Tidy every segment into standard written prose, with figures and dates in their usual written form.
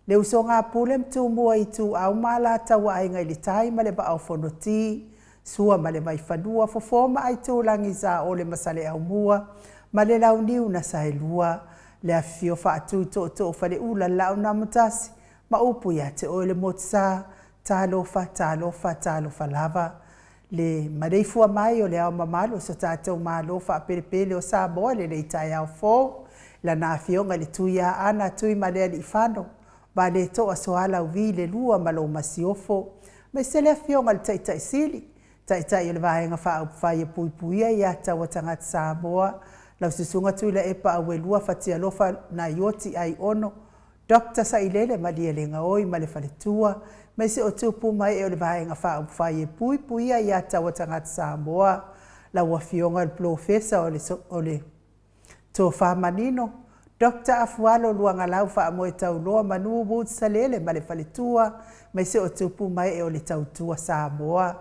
Le usoga a Pule ma Tumua Ituau ma Alataua Aiga i le Tai ma le Vaa o Fonoti, Sua ma le Vaifanua, Fofo ma Aitulagi Saole ma Saleaaumua ma le Launiu na Saelua, le afifio Faatui Tootoo o Faleula le Laau na Amotasi ma upu ia te oe le Motusa. Talofa, talofa, talofa lava. Le maleifua mai o le Ao Mamalu o so tatou Malo faapelepele o Samoa i lenei taeao fou, Lana Afioga i le Tuiaana Tuimalealiifano Vaaletoa Sualauvi II ma lou Masiofo, aemaise le Afioga i le Taitai Sili, Taitai o le Vaega Faaupufai e Puipuia Aia Tatau a Tagata Samoa, lau Susuga Tuilaepa Auelua Fatialofa Naioti Aiono Doctor Sailele Malielegaoi ma le faletua, aemaise o tupu ma ee o le Vaega Faaupufai e Puipuia Aia Tatau a Tagata Samoa, lau Afioga i le Polofesa o le Tofa Manino, Doctor Afualo Luagalau Faamoetauloa Manu Woods Salele ma le faletua, aemaise o tupu ma ee o le Tautua Samoa,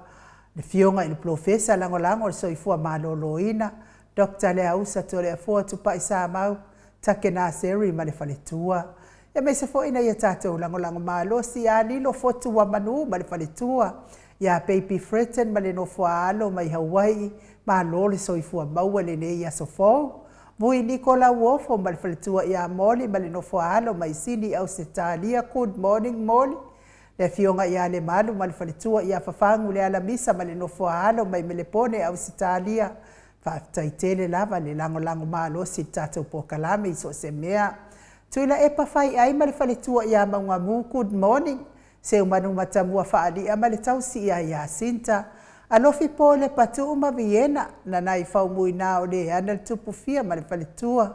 le Afioga i le Polofesa Lagolago o le Soifua Maloloina, Doctor Leausa Toleafoa Tupai Samau, Takenaseri ma le faletua. Aemaise foi nai a tatou lagolago malosi ia Lilo Fotu wa Manu ma le faletua, ia Baby Fretton ma le nofo a alo mai Hawaii, malo le soifua maua i lenei aso fou. Vui Niko Lauofo ma le faletua ia Molly ma le nofo a alo mai Sini Ausetalia, good morning Molly. Le afioga ia Lemalu ma le faletua ia Fafagu Lealamisa ma le nofo a alo mai Melepone Ausetalia, Faafetai tele lava le lagolago malosi i le tatou polokalame i so o se mea. Tuilaepa Faiai ma le faletua ia Maugamu, good morning. Seumanu Matamua Faalia ma le tausi ia Iasinta. Alofi Paul Lepatuu ma Viena, Nanai Faumuina o Leana le Tupufia ma le faletua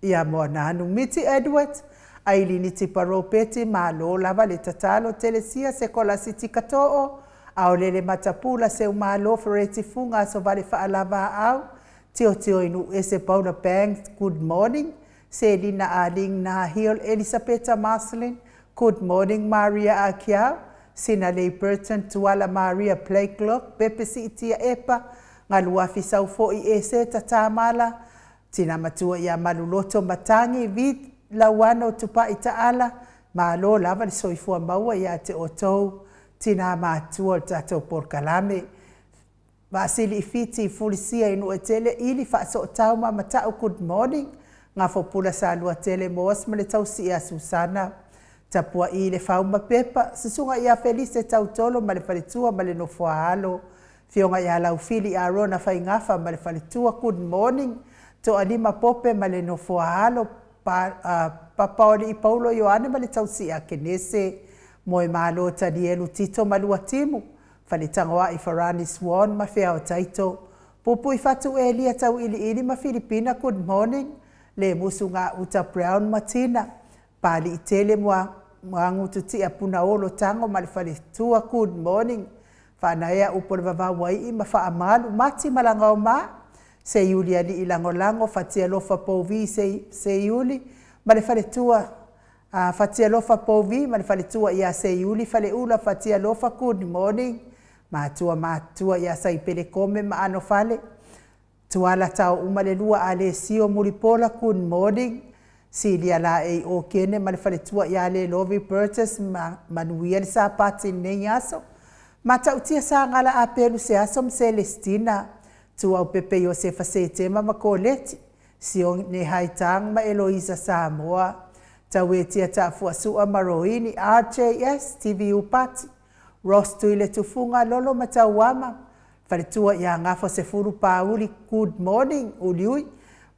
ia Moananu Miti Edward, Ailini Tipa Ropeti, malo lava le tatalo Telesia Sekolasi Tikatoo, Aolele Matapula Seumalo Fereti Fuga Asovale Faalavaau, Tiotio Inuuese Paula Banks, good morning, Selina Aling Nahil Elisapeta Marcelin, good morning Maria Akiau, Sinalei Burton Tuala Maria Blakelock Pepe Siitia Epa, Galuafi Saufoi Eseta Tamala, Tina matua ia Maluloto Matangi Vid Lauano Tupai Taala, malo lava le soifua maua ia te outou tina matua o le tatou polokalame. Vaasili i Fiti Fulisia i Nuuetele Ili Faasootau ma Matau Good morning Gafopula Saluatele Moas ma le tausi ia Susana Tapua'i le Fau ma Pepa Susuga ia Felise Tautolo ma le faletua ma le nofoaalo Afioga ia Laufili Arona Faigafa ma le faletua Good morning Toalima Pope ma le nofoa alo Papaoalii Paulo Ioane ma le tausi ia Kenese Moemalo Tanielu Tito Maluatimu Faletagoai Farani Swan ma Feao Taito Pupui Fatu Elia Tauiliili ma Filipina Good morning Lemusu Gauta Brown ma Tina Paaliitele Muagututia Punaolo Tago ma le faletua Good morning Faanaea upu o le vavau ai ma faamalu Mati Malagaoma Seiuli Alii Lagolago Fatialofa Pouvi Seiuli ma le faletua Fatialofa Pouvi ma le faletua ia Seiuli Faleula Fatialofa Good morning Matua Matua ia Saipele Kome ma Anofale Tuala tao uma le lua Alesio Mulipola Good morning Silia Laei Okene ma le faletua ia Lelovi Burgess ma manuia le Sapati i lenei aso. Matautia Sagala Apelu Seaso ma Celestina Tuaupepe Iosefa Setema ma Koleti Sione Haitang ma Eloisa Samoa Tauetia Taafuasua ma Roini RJS TVU Pati Ross Tuiletufuga Lolo ma Tauama Faletua ia Gafo Sefulu Pauli Good morning Uliui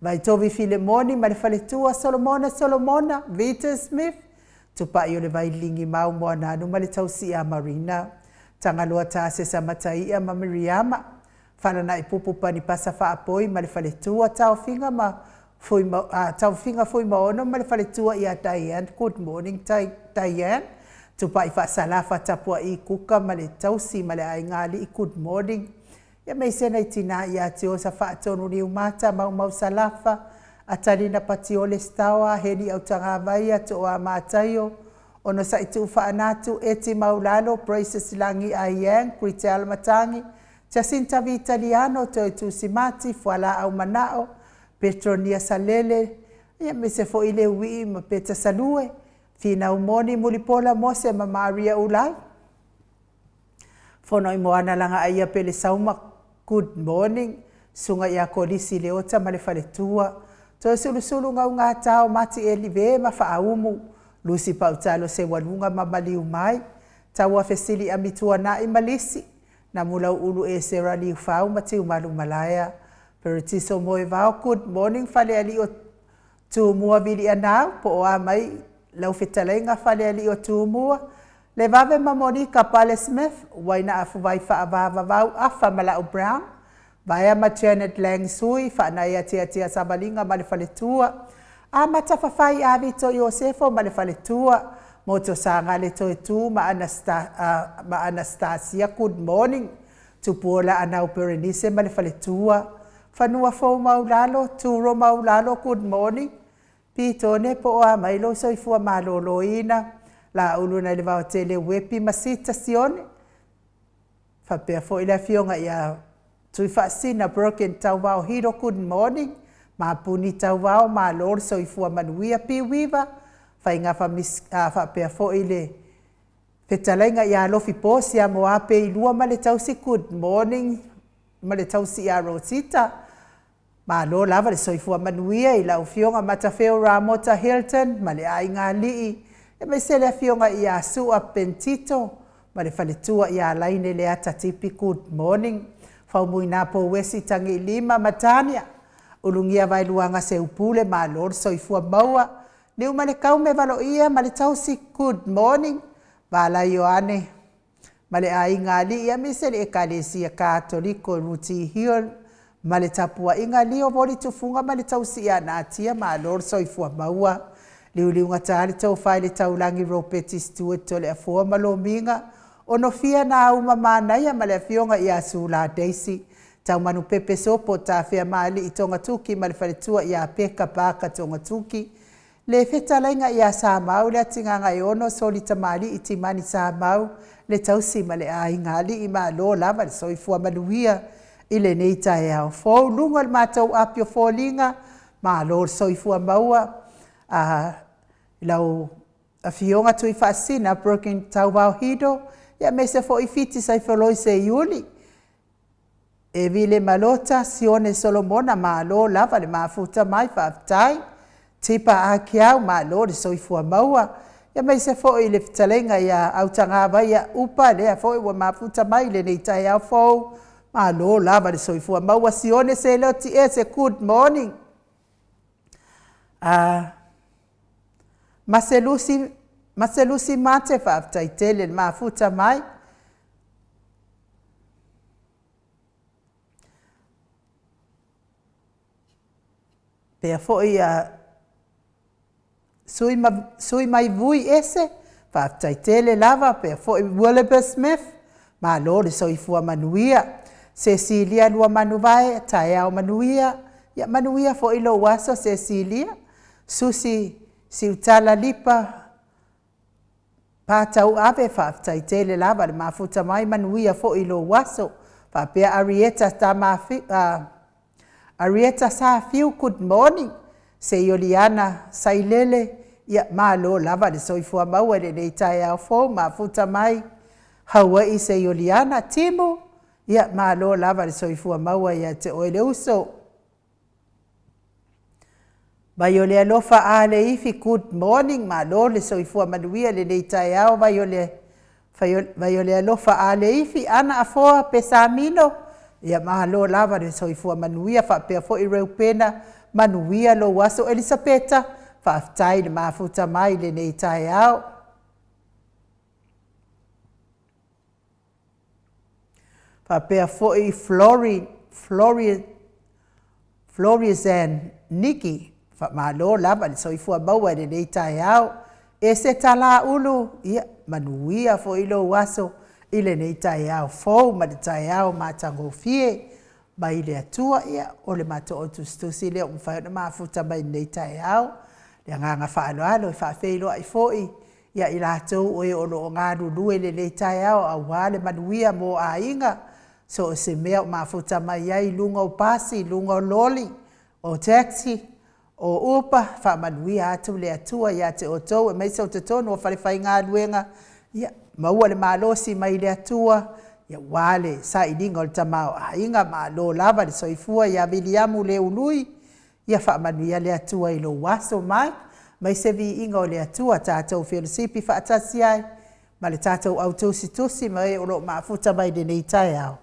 Vaitovi Filemoni ma le faletua Solomona Solomona Vita Smith Tupai o le Vailigi Mau Moananu ma le tausi ia Marina Tagaloa Tasesa Mataia ma Miriama Falanaipupu Panipasa Faapoi ma le faletua Taofiga ma Taufiga Fuimaono ma le faletua ia Diane Good morning Diane Tupai Faasalafa Tapua'i Kuka ma le tausi ma le aiga alii Good morning Ia maise nai tinā ia Tiosa Faatonu Niumata Maumau Salafa Atalina Patiole Staoa Heni Autagavaia Tooa Mataio Onosai Tuufaanatu Eti Maulalo Praises Lagi Aiyang Gritel Matangi Jacinta Vitaliano Toetusi Mati Fualaau Manao Petronia Salele, ia aemaise foi Leuii ma Peta Salue, Finau Moni Mulipola Mose ma Maria Ulai. Fono i Moana Lagaaia Pele Sauma Good morning Susuga ia Kolisi Leota ma le faletua Toesulusulu Gaugata o Mati Elive ma Faaumu Lusi Pautalo Seualuga ma Maliu Mai Taua Fesili Ami Tuanai ma Lisi Namulau Ulu Esera Liufau ma Tiumalu Malaea Peretiso Moevao Good morning Falealii o Tumua Vilianau, po o a mai lau fetalaiga Falealii o Tumua, Levave ma Monika Pale Smith, Uaina Afuvai Faavavavau Afa ma Lau Brown, Vaea ma Janet Lang Sui, Faanaia Tiatia Savaliga ma le faletua, Amata Fafai Avito Iosefo ma le faletua, Moto Sagale Toetu ma Anastasia Good morning Tupuola Anau Perenise ma le faletua, Fanua Fou Maulalo, Turo Maulalo Good morning Pitone po o a mai lou soifua maloloina, Laulu nai le Vaotele Uepi ma Sita Sione, faapea foi le afioga ia Tuifaasina Broken Tauvao Hiro Good morning Mapuni Tauvao Malo le soifua manuia P Weaver Faiga faapea foi le Fetalaiga ia Alofi Posia Moape i lua ma le tausi Good morning ma le tausi ia Rosita Malo lava le soifua manuia i lau Afioga Matafeo Ramota Hilton ma le aiga alii aemaise le Afioga ia Sua Pentito ma le faletua ia Laine Leata Tipi Good morning Faumuina Pouesi Tagiilima ma Tania Ulugia Vaeluaga Seupule Malo le soifua maua Niumalekaume Valoia ma le tausi Good morning Vala Ioane ma le aiga alii aemaise le Ekalesia Katoliko Ruti Hill ma le tapuaiga Lio Voli Tufuga ma le tausi ia Natia Malo le soifua maua Liuliugata le tofa i le taulagi Ropeti Stewart Toleafoa ma Lomiga Onofia Nauma Manaia ma le afioga ia Sula Daisy Taumanupepe Sopo Tafea Maalii Togatuki ma le faletua ia Peka Parker Togatuki Le fetalaiga ia Samau le Atigagaeono Soli Tamalii Timani Samau le tausi ma le aiga alii Malo lava le soifua manuia i lenei taeao fou luga o le matou api o foliga Malo le soifua maua a lau Afioga Tuifaasisina Broken Tauvao Hido aemaise foi Fiti Saifoloi Seiuli Evile Malota, Sione Solomona, malo lava le mafuta mai, faafetai. Tipa Akiau, malo le soifua maua. Aemaise foi le fetalaiga ia Autagavaia Upa, lea foi ua mafuta mai i lenei taeao fou, malo lava le soifua maua. Sione Seloti Ese, good morning. Maselusi, Maselusi Mate, faafetai tele le mafuta mai. Pea foi ia sui, ma, sui mai vui ese, faafetai tele lava, pea foi Williber Smith, malo le soifua manuia. Cecilia Luamanuvae, taeao manuia, ia manuia foi lou aso Cecilia. Susi Siutala Lipa, Patauave, faafetai tele lava le mafuta mai, manuia foi lou aso. Faapea Arieta Tamafi, Arieta Safiu, good morning. Seioliana Sailele, ia malo lava le soifua maua i lenei taeao fou, mafuta mai Hawaii Seioliana. Timu, ia malo lava le soifua maua ia te oe le uso. Vai o le alofa a le ifi good morning malo le soifua manuia lenei taeao vai o le vai o le alofa a le ifi ana afoa pesamino ia malo lava le soifua manuia faapea foi Reupena manuia lou aso Elisapeta faafetai le mafuta mai lenei taeao. Faapea foi Flori, Flori, Florisan Niki, faamalo lava le soifua maua i lenei taeao. E se talaulu, ia, manuia foi lou aso i lenei taeao fou ma le taeao matagofie mai le Atua. Ia, o le matou tusitusi lea ua mafai ona mafuta mai i lenei taeao. Le agaga faaaloalo e faafeiloai foi ia i latou o e o lo o galulue i lenei taeao aua le manuia mo aiga, so o se mea o mafuta mai ai i luga o pasi, luga o loli, o taxi, O Upa, faamanuia atu le Atua ia te outou aemaise o totonu o falefaigaluega, ia maua le malosi mai le Atua aua le sailiga o le tamaoaiga. Malo lava le soifua ia Viliamu Leului, ia faamanuia le Atua i lou aso Mike, aemaise viiga o le Atua, tatou felosipi faatasi ai ma le tatou au tusitusi ma e o lo o mafuta mai i lenei taeao.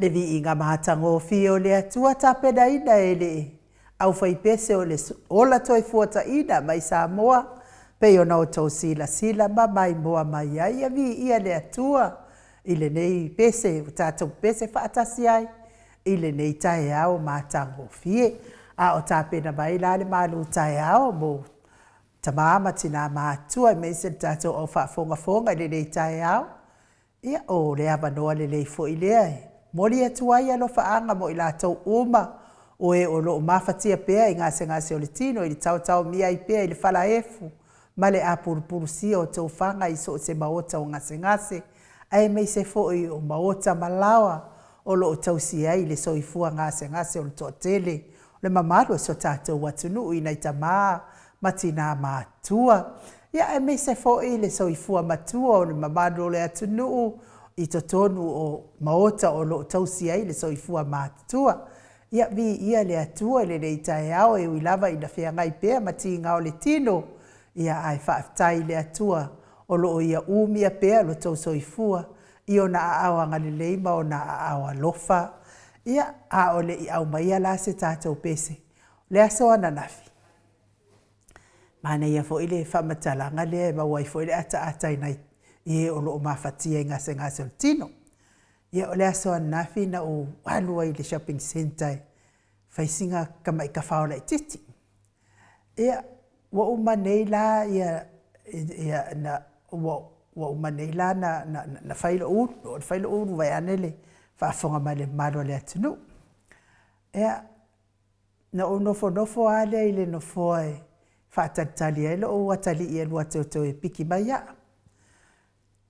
Le viiga matagofie o le Atua tapenaina e le aufaipese o le ola toefuataina mai Samoa, pei ona outou silasila ma maimoa mai ai. Ia viia le Atua i lenei pese ua tatou pepese faatasi ai i lenei taeao matagofie. A o tapena mai la le malu taeao mo tama ma tina matutua aemaise le tatou au faafogafoga i lenei taeao. Ia, o le avanoa lelei foi lea e momoli atu ai alofaaga mo i latou uma o e o lo o mafatia pea i gasegase o le tino i le taotaomia ai pea i le falaefu ma le apulupulusia o tofaga i so o se maota o gasegase, aemaise foi o maota ma laoa o lo o tausia ai le soifua gasegase o le toatele o le mamalu o si o tatou atunuu i nai tama ma tina matutua. Ia aemaise foi le soifua matua o le mamalu o le atunuu i totonu o maota o lo o tausia ai le soifua matutua. Ia, viia le Atua i lenei taeao, e ui lava ina feagai pea ma tiga o le tino, ia ae faafetai i le Atua o lo o Ia umia pea lo outou soifua i Ona aao agalelei ma Ona aao alofa. Ia, a o le i aumaia la se tatou pese, o le aso ananafi, manaia foi le faamatalaga lea e maua ai foi le ataata i nai e o lo o mafatia i gasegase o le tino. Ia, o le aso ananafi na ou alu ai i le shopping centre e fai sina tamai tafao laitiiti. Ia, ua uma nei la ia, ia na, ua, ua uma nei la na, na, na fai lou ulu, fai lou ulu vaeane le faafofoga mai a le mamalu o le atunuu. Ia, na ou nofonofo lava lea i le nofoa e faatalitali ai lou atalii e alu atu e toe piki mai au.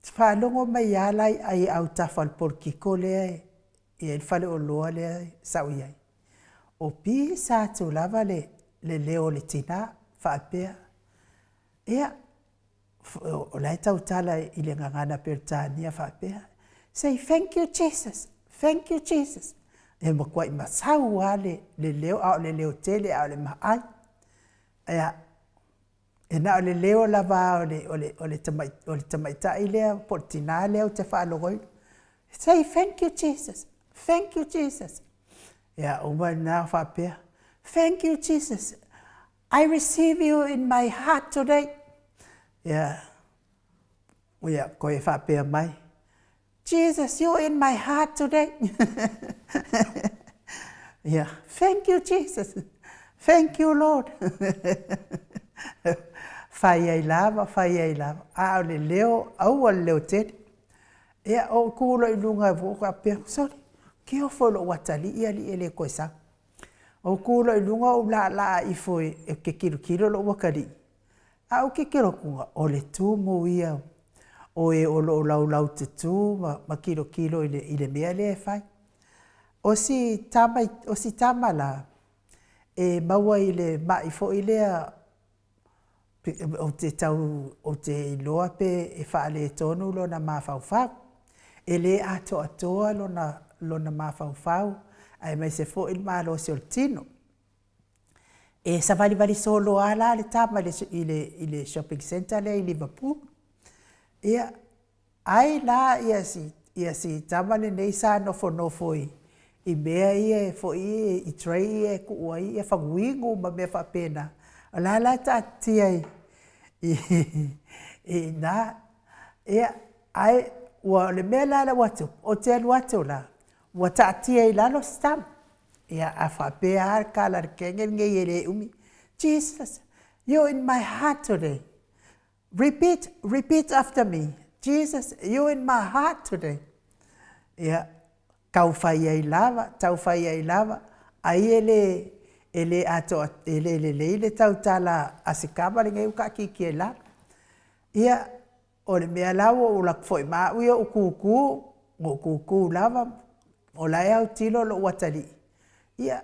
Faalogo mai lava la i autafa o le polokiko lea e i ai le faleoloa lea sa ou i ai, o pisa atu lava le leo o le tina faapea, ia, o la e tautala i le gagana Peretania faapea, say thank you Jesus, thank you Jesus. E matuai masau lava le leo, a o le leo tele a o le maai. Ia, e na o le leo lava o le, o le, o le, tamai, o le tamaitai lea po o le tinā lea ou te faalogoina. Say thank you Jesus, thank you Jesus. Ia, uma lena faapea, thank you Jesus, I receive you in my heart today. Ia, ia, koe faapea mai, Jesus, you in my heart today. Yeah, thank you Jesus. Thank you Lord. Fai ai lava, fai ai lava. A o le leo, aua le leo tele. Ia, ou tu loa i luga e ua faapea, sole, ke ofo i lou atalii alii e le toe sau. Ou tu loa i luga ou laalaa ifo e ke tilotilo lou atalii. A ou tilotilo atu, o le tumu ia o e o lo o laulaututu ma, ma tilotilo i le, i le mea lea e fai. O si tama, o si tama la, e maua i le mai foi lea ou te tau, ou te iloa pe e faaletonu lona mafaufau. E le atoatoa lona, lona mafaufau, aemaise foi le malosi o le tino. E savalivali solo lava la le tama i le, i le, i le shopping centre lea i Liverpool. Ia, ai la ia si, ia si tama lenei sa nofonofo i, i mea ia foi i tray ia e tuu ai ia faguinu ma mea faapena. O la la e taatia i, i, i ina. Ia, ae ua o le mea la lea ua tupu, ou te alu atu la, ua taatia i lalo si tama. Ia, a faapea lava le tala a le kenge lenei e le umi, Jesus, you in my heart today. Repeat, repeat after me. Jesus, you in my heart today. Ia, tau fai ai lava, tau fai ai lava, ai e le, e le atoa, e le lelei le tautala a si tama lenei ua taatitia i lalo. Ia, o le mea la ua ou alu atu foi ma au ia ou kūkū, na ou kūkū lava, o la e autilo lou atalii, ia,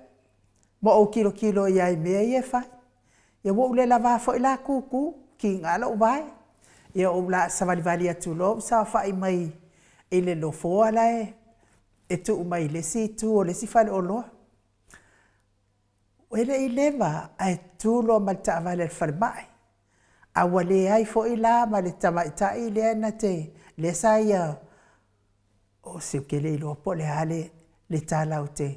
ma ou tilotilo i ai i mea ia e fai. Ia ua ou le lavā foi la kūkū, kiga lou vae. Ia ou la savalivali atu loa ou saofai mai i le nofoa la e tuu mai i le isi itu o le isi faleoloa. E le i leva ae tu loa ma le taavale a le falemai. A ua leai foi la ma le tamaitai lea na te, lea sa ia, o se ou te le iloa po o le a le, le tala ou te,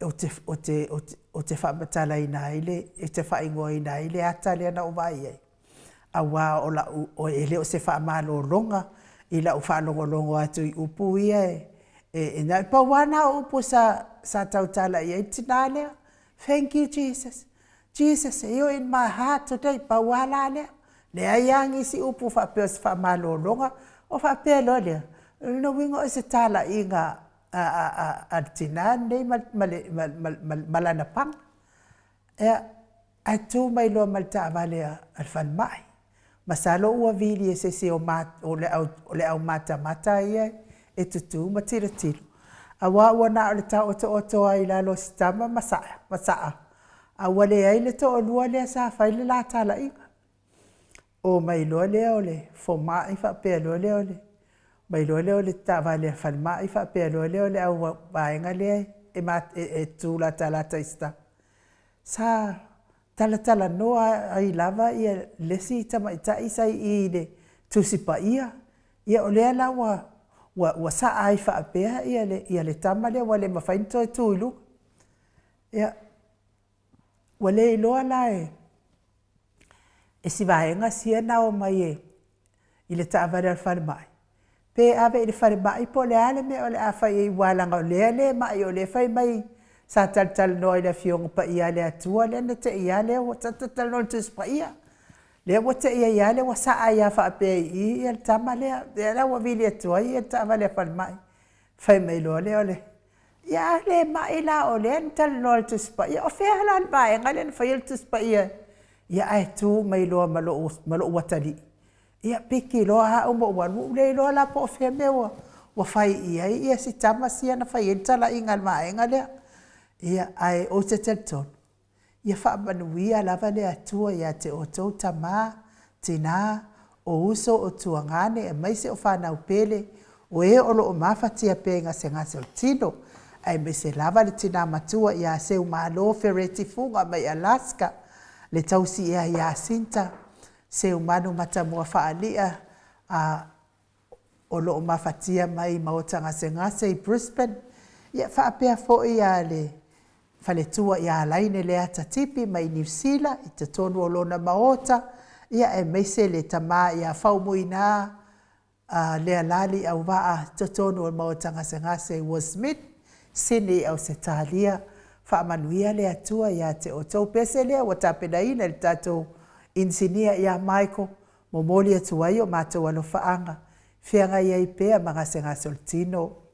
ou te, ou te, ou te faamatalaina ai le, ou te faaigoaina ai le ata lea na ou vaai ai, aua o lau, e le o se faamalologa i lau faalogologo atu i upu ia e, e, e pau lava na o upu sa, sa tautala i ai le tina lea. Thank you Jesus. Jesus, you're in my heart today. Pau lava la lea. Leai lava nisi upu faapea o se faamalologa, o faapea loa lea, o lona uiga o se talaiga a, a, a, a le tinā lenei ma, ma, le, ma, ma, ma, ma lana paga. Ia, ae tu mai loa ma le taavale a, a le falemai. Masalo ua vili e se isi o, ma, o, le, au, o le au matamata ia e tutū ma tilotilo. Aua ua na o le taotooto ai i lalo o si tama ma saa, ma saa, a ua leai le toalua lea sa fai le la talaiga. Omai loa lea o le fomai faapea loa lea o le omai loa lea o le taavale a le falemai faapea loa lea o le au vaega lea e, e, e tu latalata i si Sa talatalanoa ai lava ia le isi tamaitai sa i i i le Tusi Paia. Ia o lea la ua, ua, ua saa ai faapea ia le, ia le tama lea ua le mafai ona toe tu i luga. Ia, ua le iloa la e, e si vaega sia na omai e, i le taavale a le falemai, pe ave i le falemai po o le a le mea o le a fai i ai aua leaga o lea e le mai o lea e fai mai sa talatalanoa i le Afioga Paia a le Atua lea na te i lava lea ua talatalanoa i le Tusi Paia. Lea ua te i ai lava lea ua saa ai lava faapea i i ia le tama lea, lea la ua vili atu ai le taavale a le falemai. Fai mai loa lea o le, ia a le mai la o lea na talanoa i le Tusi Paia. O fea la le vaega lea na faia le Tusi Paia? Ia ae tu mai loa ma lou, ma lou atalii. Ia piki loa au ma ou alu, ua ou le iloa la po o fea mea ua, ua fai i ai ia si tama sia na fai ai le talaiga a le vaega lea. Ia, ae ou te talitonu, ia faamanuia lava le Atua ia te outou tama, tina, o uso, o tuagane, aemaise o fanau pele, o e o lo o mafatia pea i gasegase o le tino, aemaise lava le tina matua ia Seumalo Fereti Fuga mai Alaska, le tausi ea ia Sinta Seumanu Matamua Faalia, a o lo o mafatia mai maota gasegase i Brisbane, ia faapea foi a le faletua ia Laine Leata Tipi mai Niu Sila i totonu o lona maota, ia aemaise le tama ia Faumuina a Lealali Auvaa i totonu o le maota gasegase i Westmead, Sydney, Ausetalia. Faamanuia le Atua ia te outou. Pese lea ua tapenaina e le tatou inisinia ia Michael, momoli atu ai o matou alofaaga, feagai ai pea ma gasegase o le tino.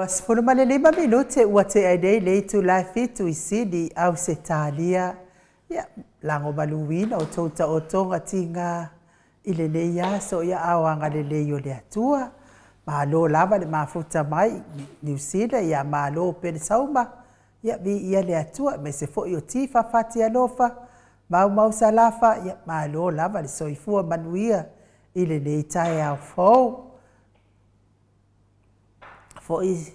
Ua 15 minute ua tea ai nei le itula e fitu i Sini, Ausetalia. Ia, lagomaluina outou taotoga tiga i lenei aso, ia ao agalelei o le Atua. Malo lava le mafuta mai i Niu Sila, ia malo Pelesauma, ia viia le Atua, aemaise foi o Tifa Fatialofa, Maumau Salafa, ia malo lava le soifua manuia i lenei taeao fou. Foi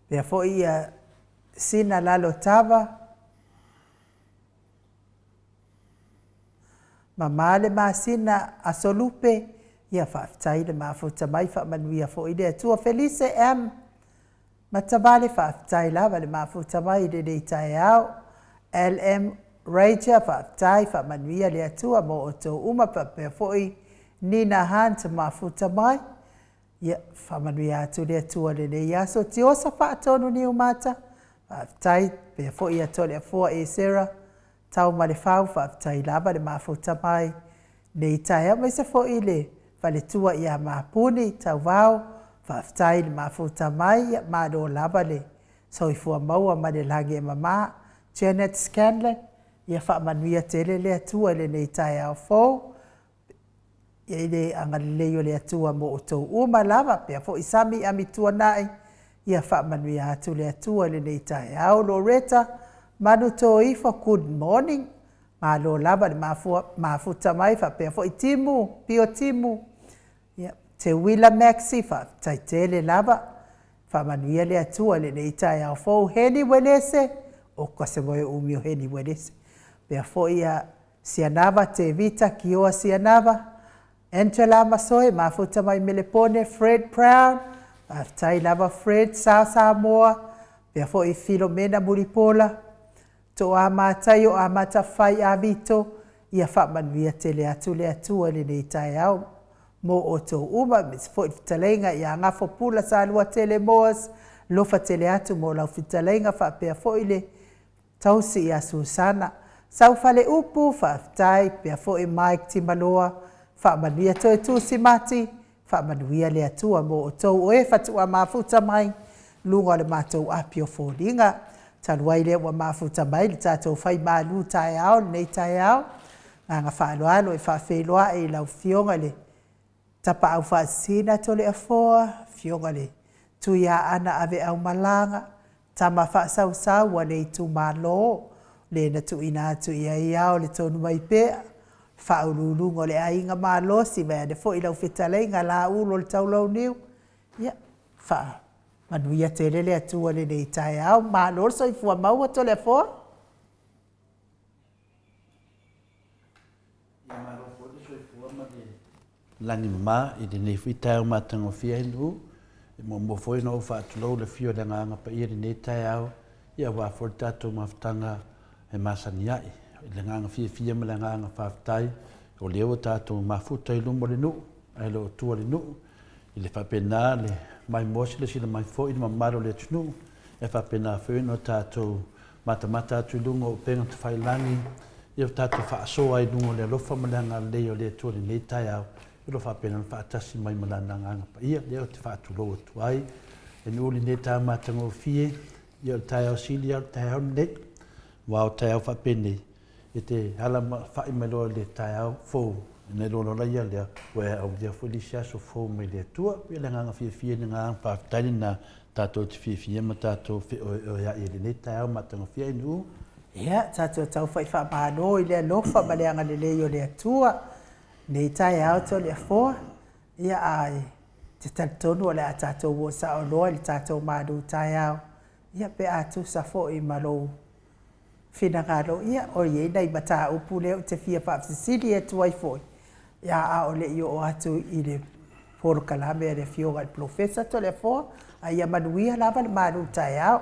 pea foi ia Sina Lalotava, mamā le masina Aso Lupe, ia faafetai le mafuta mai, faamanuia foi le Atua. Felise M. Matavale, faafetai lava le mafuta mai i lenei taeao. LM Ranger, faafetai, faamanuia le Atua mo outou uma, faapea foi Nina Hunt mafuta mai. Ia, faamanuia atu le Atua i lenei aso. Tiosa Faatonu Niumata, faafetai, pea foi ia Toleafoa Esera, Taumalefau, faafetai lava le mafuta mai nei taeao, aemaise foi le faletua ia Mapuni Tauvao, faafetai le mafuta mai, ia malo lava le soifua maua ma le lagi e mama. Janet Scanlan, ia faamanuia tele le Atua i lenei taeao fou, i le agalelei o le Atua mo outou uma lava, pea foi Sami Amituanai, ia faamanuia atu le Atua i lenei taeao. Loretta Manutoifo, good morning, malo lava le mafuta mai, faapea foi Timu, Pio Timu, ia, Teuila Maxi, faafetai tele lava, faamanuia le Atua i lenei taeao fou. Heni Welese, o kase moe umi o Heni Welese, pea foi ia Sianava, Tevita, Kioa Sianava, Angela Masoe, mafuta mai Melepone, Fred Brown, faafetai lava Fred, Sa Samoa, pea foi Filomena Mulipola, Toa Mataio Amata Fai Avito, ia faamanuia tele atu le Atua i lenei taeao mo outou uma, aemaise foi le fetalaiga ia Gafo Pula Saluatele Moas, lofa tele atu mo lau fetalaiga, faapea foi le tausi ia Susana. Saufaleupu, faafetai, pea foi Mike Timaloa, faamanuia toe Tusi Mati, faamanuia le Atua mo outou o e faatoa mafuta mai luga o le matou api o foliga. Talu ai lea ua mafuta mai le tatou fai malu taeao lenei taeao, agaga faaaloalo e faafeiloai i lau Afioga i le Tapaau Faasisina Toleafoa, Afioga i le Tuiaana Aveaumalaga, Tama Faasausau a le itumalo, le na tuuina atu i ai ao le tonu mai pea, Faauluuluga o le Aiga Malosi, vaeane foi lau fetalaiga Laulu o le Taulauniu. Ia, faamanuia tele le Atua i lenei taeao. Malo le soifua maua Toleafoa. Ia malo foi le soifua ma le lagi mama i lenei foi taeao matagofie ai nuu. E muamua foi ona ou faatulou le afio o le Agaga Paia i lenei taeao, ia aua foi le tatou mafutaga e masani ai. I le agaga fiafia ma le agaga faafetai, o lea ua tatou mafuta i luma o le nuu, ae le o tua le nuu. I le faapena le maimoa silasila mai foi le mamalu o le atunuu, e faapena foi ona tatou matamata atu i luga o upega tafailagi, ia ua tatou faasoa ai i luga o le alofa ma le agalelei o le Atua i lenei taeao, o lo o faapena ona faatasi mai ma Lana Agaga Paia. Lea ou te faatulou atu ai e nuu lenei taeao matagofie, ia o le taeao sili lava o le taeao lenei, aua o taeao faapenei, e te ala ma fa'i mai loa i le taeao fou, ona e iloa loa ia lea, ua e aulia foi le isi aso fou mai le Atua. Ia o le agaga fiafia lena, faafetai lena, tatou te fiafia ma tatou feoeoea'i i lenei taeao matagofie ai nuu. Ia, tatou tau fai faamalo i le alofa ma le agalelei o le Atua nei taeao Toleafoa. Ia, ae te talitonu o le a tatou oo sao loa i le tatou malu taeao, ia pe a tusa foi ma lou finagalo, ia, o i ai nai mataupu lea ou te fia faafesili atu ai foi, ia, a o le i oo atu i le polokalame a le Afioga i le Polofesa Toleafoa, a ia manuia lava le malu taeao.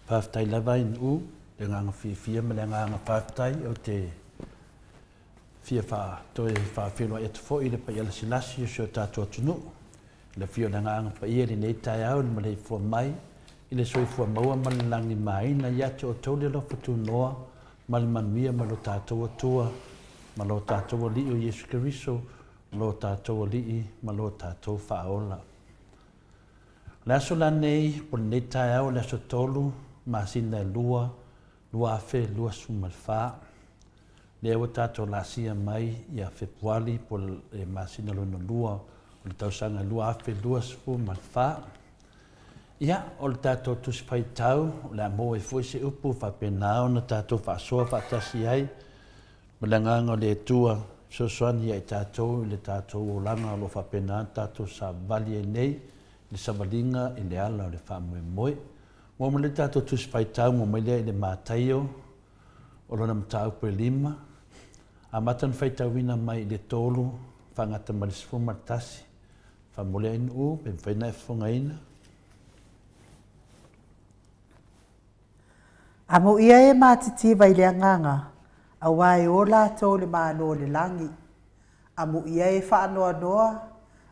Faafetai lava i Nu'u, le agaga fiafia ma le agaga faafetai. Ou te fia toe faafeiloai atu foi i le paia lasilasi o si o tatou atunuu. I le afio o le Agaga Paia i lenei taeao i le maleifua mai i le soifua maua ma le lagimāina ia te outou le alofa tunoa ma le manuia mai lo tatou Atua ma lo tatou Alii o Iesu Keriso. Lo tatou Alii ma lo tatou Faaola. O le aso lanei, po o lenei taeao o le aso 3, masina e 2, 2024, lea ua tatou laasia mai ia Fepuali po o le masina lona lua o le tausaga 2024. Ia, o le tatou Tusi Faitau, o le a maua ai foi se upu faapena ona tatou faasoa faatasi ai ma le Agaga o le Atua e fesoasoani ia i tatou i le tatou olaga o lo o faapena ona tatou savali ai nei i le savaliga i le ala o le faamoemoe. Maua mai le tatou Tusi Faitau, maua mai lea i le Mataio o lona mataupu e 5, amata ona faitauina mai i le 3 faagata mai le 11. Faamuli ai Nuu pe mafai ona e fofogaina. Amuia e matitiva i le agaga, aua e o latou le Malo o le lagi. Amuia e faanoanoa,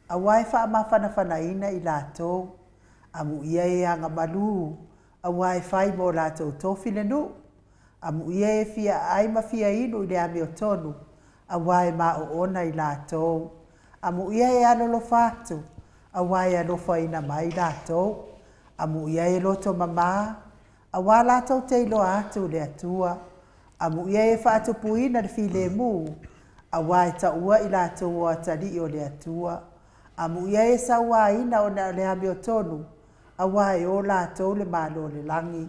aua e faamafanafanaina i latou. Amuia e agamalu, aua e fai mo latou tofi le nuu. Amuia e fia aai ma fia inu i le amiotonu, aua e maoona i latou. Amuia e alolofa atu, aua e alofaina mai latou. Amuia e loto mama, aua latou te iloa atu le Atua. Amuia e faatupuina le filemu, aua e taua i latou o atalii o le Atua. Amuia e sauaina ona o le amiotonu, aua e o latou le Malo o le lagi.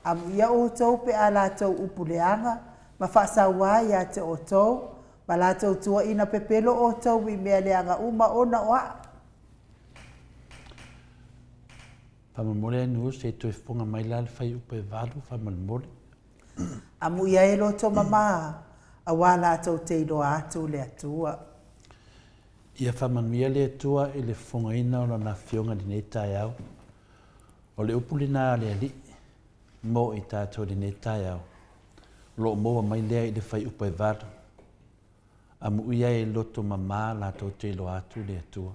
Amuia outou pe a latou upu leaga ma faasauā ia te outou, ma latou tuuaina pepelo outou i mea leaga uma ona o A'u. Faamolemole ai Nu'u se i toe fofoga mai la le fuaiupu e 8 faamolemole. Amuia e loto mama, aua latou te iloa atu le Atua. Ia faamanuia le Atua i le fofogaina o Lana Afioga i lenei taeao. O le upu lena a le Alii mo i tatou i lenei taeao, o lo o maua mai lea i le fuaiupu e 8, Amuia e loto mama latou te iloa atu le Atua.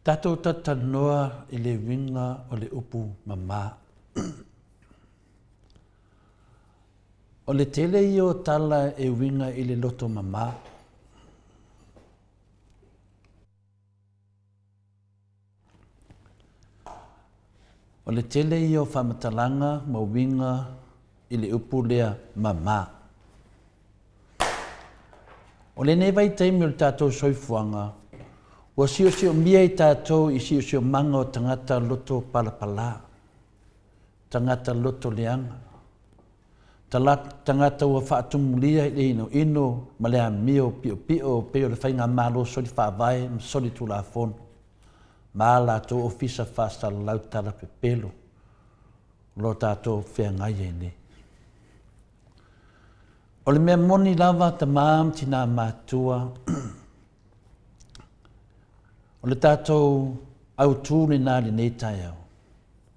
Tatou talatalanoa i le uiga o le upu mama. O le tele ia o tala e uiga i le loto mama. O le tele ia o faamatalaga ma uiga i le upu lea mama. O lenei vaitaimi o le tatou soifuaga, ua siosiomia i tatou i siosiomaga o tagata loto palapala, tagata loto leaga, tagata ua faatumulia i le inoino ma le amio piopio pei o le faigamalo soli faavae ma soli tulafono ma a latou ofisa faasalalau tala pepelo o lo tatou feagai ai nei. O le mea moni lava tamā ma tinā matutua, o le tatou autū lena i lenei taeao,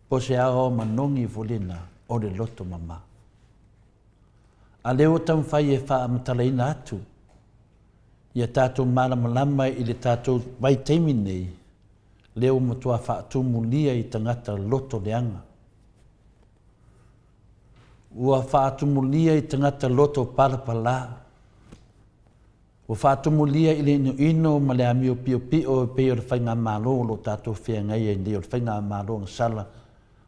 po o se aoao manogi foi lena o le loto mama. A lea ua taumafai e faamatalaina atu ia tatou malamalama i le tatou vaitaimi nei, lea ua matua faatumulia i tagata loto leaga. Ua faatumulia i tagata loto palapala. Ua faatumulia i le inoino ma le amio piopio e pei o le faigamalo o lo o tatou feagai ai nei, o le faigamalo agasala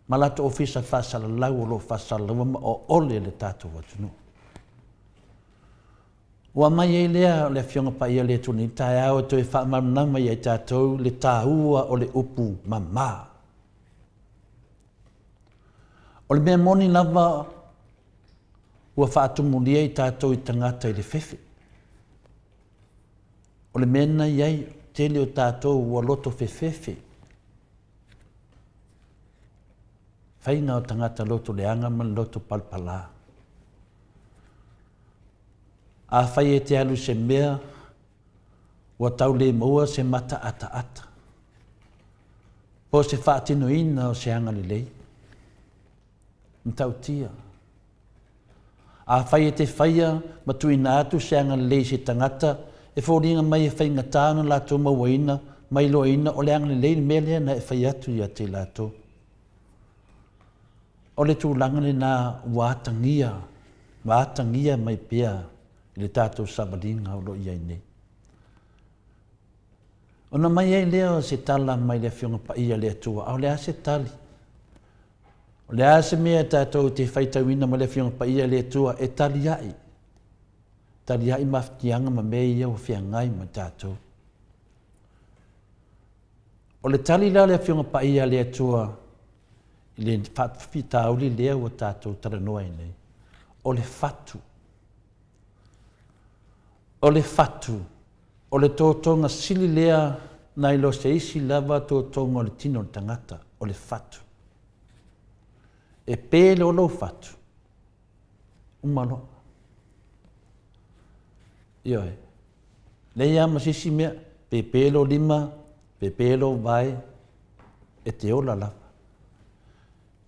ma latou ofisa faasalalau o lo o faasalalaua ma oole le tatou atunuu. Ua aumai ai lea o le Afioga Paia le Atua i lenei taeao e toe faamalamalama ia i tatou le taua o le upu mama. O le mea moni lava ua faatumulia i tatou i tagata i le fefe. O le mea na i ai, tele o tatou ua loto fefefe. Faiga o tagata loto leaga ma le loto palapala. Afai e te alu i se mea, ua tau le maua se mata ataata, po o se faatinoina o se agalelei. Matautia. Afai e te faia ma tuuina atu se agalelei i se tagata, e foliga mai e faigata ona latou mauaina ma iloaina o le agalelei le mea lea na e fai atu ia te latou. O le tulaga lena ua atagia ma atagia mai pea i le tatou savaliga o lo o i ai nei. Ona mai ai lea o se tala mai le Afioga Paia a le Atua, a o le a se tali? O le a se mea tatou te faitauina mai le Afioga Paia a le Atua e taliai, taliai mafatiaga ma mea ia ua feagai ma tatou. O le tali la a le Afioga Paia a le Atua i le faafitauli lea ua tatou talanoa ai nei, o le fatu. O le fatu, o le totoga sili lea nai lo se isi lava totoga o le tino o le tagata, o le fatu. E pe loa lou fatu, uma loa. Ioe. Leai lava ma se isi mea, pe pe lou lima, pe pe lou vae, e te ola lava.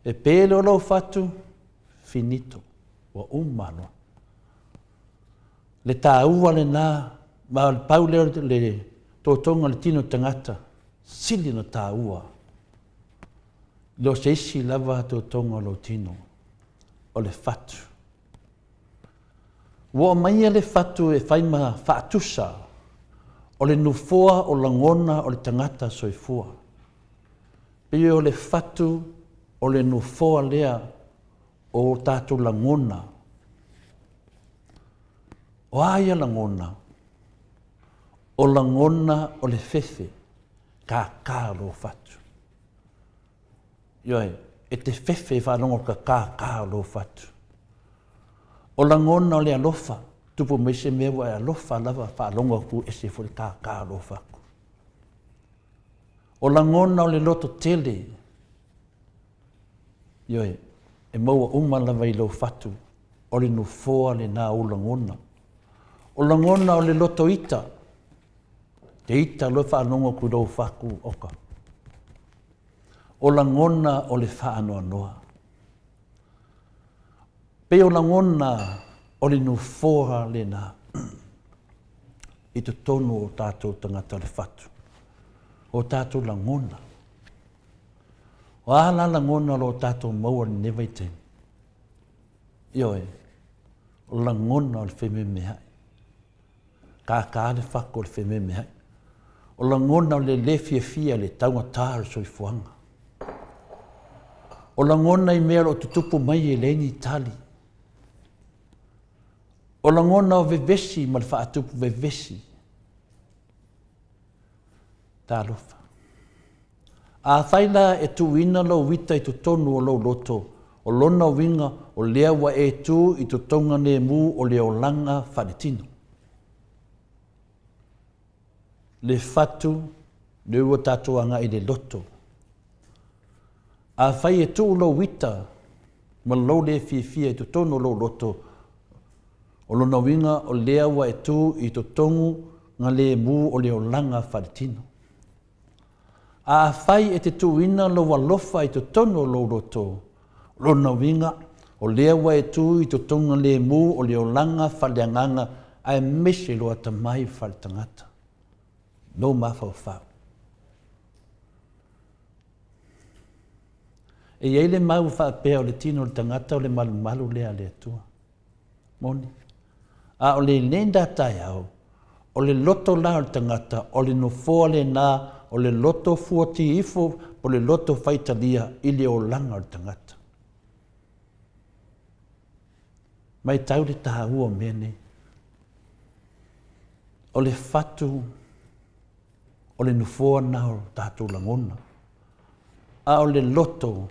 E pe loa lou fatu, finito, ua uma loa. Le taua lena, ma o le pau lea o le totoga o le tino tagata, sili ona taua i lo se isi lava totoga o lou tino, o le fatu. Ua aumaia le fatu e fai ma faatusa o le nofoa o lagona o le tagata soifua. Pei o le fatu o le nofoa lea o o tatou lagona. O a ia lagona? O lagona o le fefe, kākā o lou fatu. Ioe, e te fefe e faalogo ka kākā o lou fatu. O lagona o le alofa, tupu mai se mea ua e alofa lava faalogo atu ese foi le kākā o lou fatu. O lagona o le loto tele, ioe, e maua uma lava i lou fatu, o le nofoa lena o ou lagona. O lagona o le loto ita, te ita loa faalogo atu i lou fatu, oka. O lagona o le faanoanoa. Pei o lagona o le nofoa lena i totonu o tatou tagata o le fatu, o tatou lagona. O a la lagona o lo o tatou maua i lenei vaitaimi? Ioe, o lagona o le fememeai. Kākā le fako o le fememeai. O lagona o le lē fiafia i le taugata o le soifuaga. O lagona i mea o lo o tutupu mai e leai ni tali. O lagona o vevesi ma le faatupu vevesi. Talofa. Afai la e tuuina lou ita i totonu o lou loto, o lona uiga o lea ua e tu i totoga nemu o le olaga faaletino. Le fatu, lea ua tatou agai i le loto. Afai e tuu lou ita ma lou le fiafia i totonu o lou loto, o lona uiga o lea ua e tu i totogu galemu o le olaga faaletino. A afai e te tuuina lou alofa i totonu o lou loto, o lona uiga, o lea ua e tu i totoga lemu o le olaga faaleagaga aemaise lou atamai faaletagata, lou mafaufau. E i ai le mau faapea o le tino o le tagata o le malumalu lea a le Atua. Moni. A o lenei da taeao, o le loto la o le tagata, o le nofoa lena, o le loto fuati ifo po o le loto faitalia i le olaga o le tagata. Matau le taua o mea nei. O le fatu, o le nofoa na o tatou lagona. A o le loto,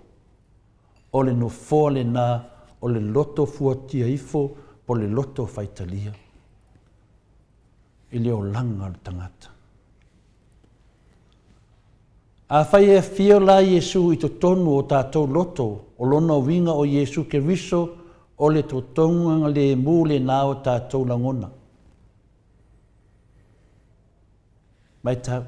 O le nofoa lena o le loto fuatia ifo po le loto faitalia i le olaga o le tagata. Afai e afio la Iesu i totonu o tatou loto, o lona uiga o Iesu Keriso o le totoga lemu lena o tatou lagona. Matau.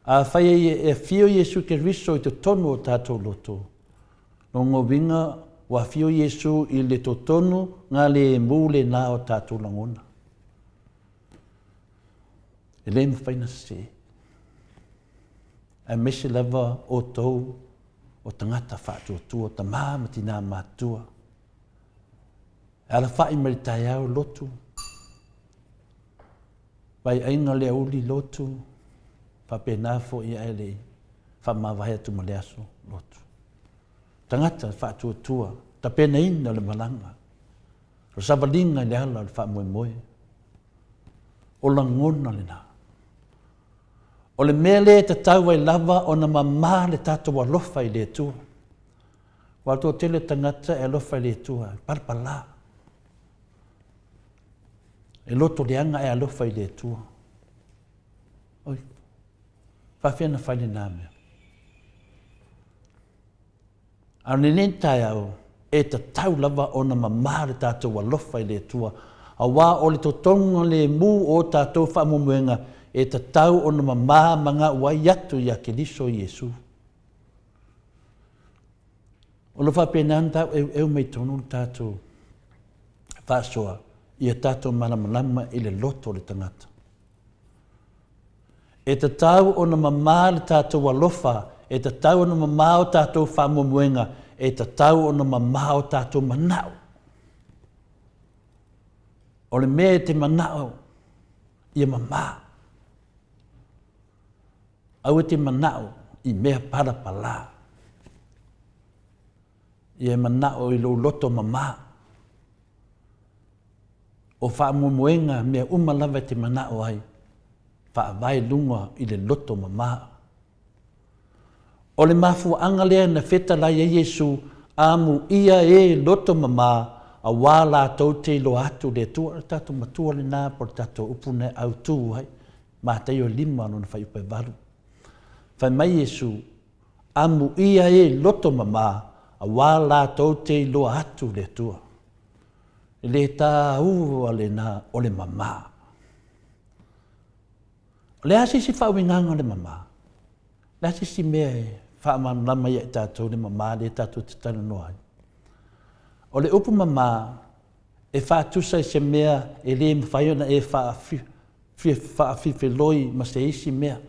Afai e afio Iesu Keriso i totonu o tatou loto, lona uiga ua afio Iesu i le totonu galemu lena o tatou lagona. E le mafai ona sese. Aemaise lava outou o tagata faatuatua, tama ma tina matutua. E alafaʻi mai le taeao lotu, vaiaiga le aoauli lotu, faapena foi ae le i faamavae atu ma le aso lotu. Tagata faatuatua, tapenaina o le malaga, o le savaliga i le ala o le faamoemoe. O lagona lena. O le mea lea e tatau ai lava ona mamā le tatou alofa i le Atua. Aua o le toatele o tagata e alofa i le Atua, e palapala. E loto leaga ae alofa i le Atua. Oi, faafefea ona fai lena mea? A o lenei taeao, e tatau lava ona mamā le tatou alofa i le Atua, aua o le totoga lemu o o tatou faamoemoega e tatau ona mamā ma gauai atu iā Keriso Iesu. O lo o faapena ona taueueu mai totonu le tatou faasoa ia tatou malamalama i le loto o le tagata. E tatau ona mamā le tatou alofa, e tatau ona mamā o tatou faamoemoega, e tatau ona mamā o tatou manao. O le mea e te manao, ia mamā. Aua e te manao i mea palapala. Ia e manao i lou loto mamā. O faamoemoega mea uma lava e te manao ai, faavae luga i le loto mamā. O le mafuaaga lea na fetalai ai Iesu, Amuia e loto mamā, auā latou te iloa atu le Atua. O le tatou Matua lena po o le tatou upu na e autu ai, Mataio 5 lona fuaiupu e 8. Fai mai Iesu, Amuia e loto mamā, auā latou te iloa atu le Atua. E le tāua lena o le mamā. O le a se isi faauigaga o le mamā? O le a se isi mea e faamalamalama ia i tatou le mamā lea tatou te talanoa ai? O le upu mamā, e faatusa i se mea e le mafai ona e faafifeloi ma se isi mea.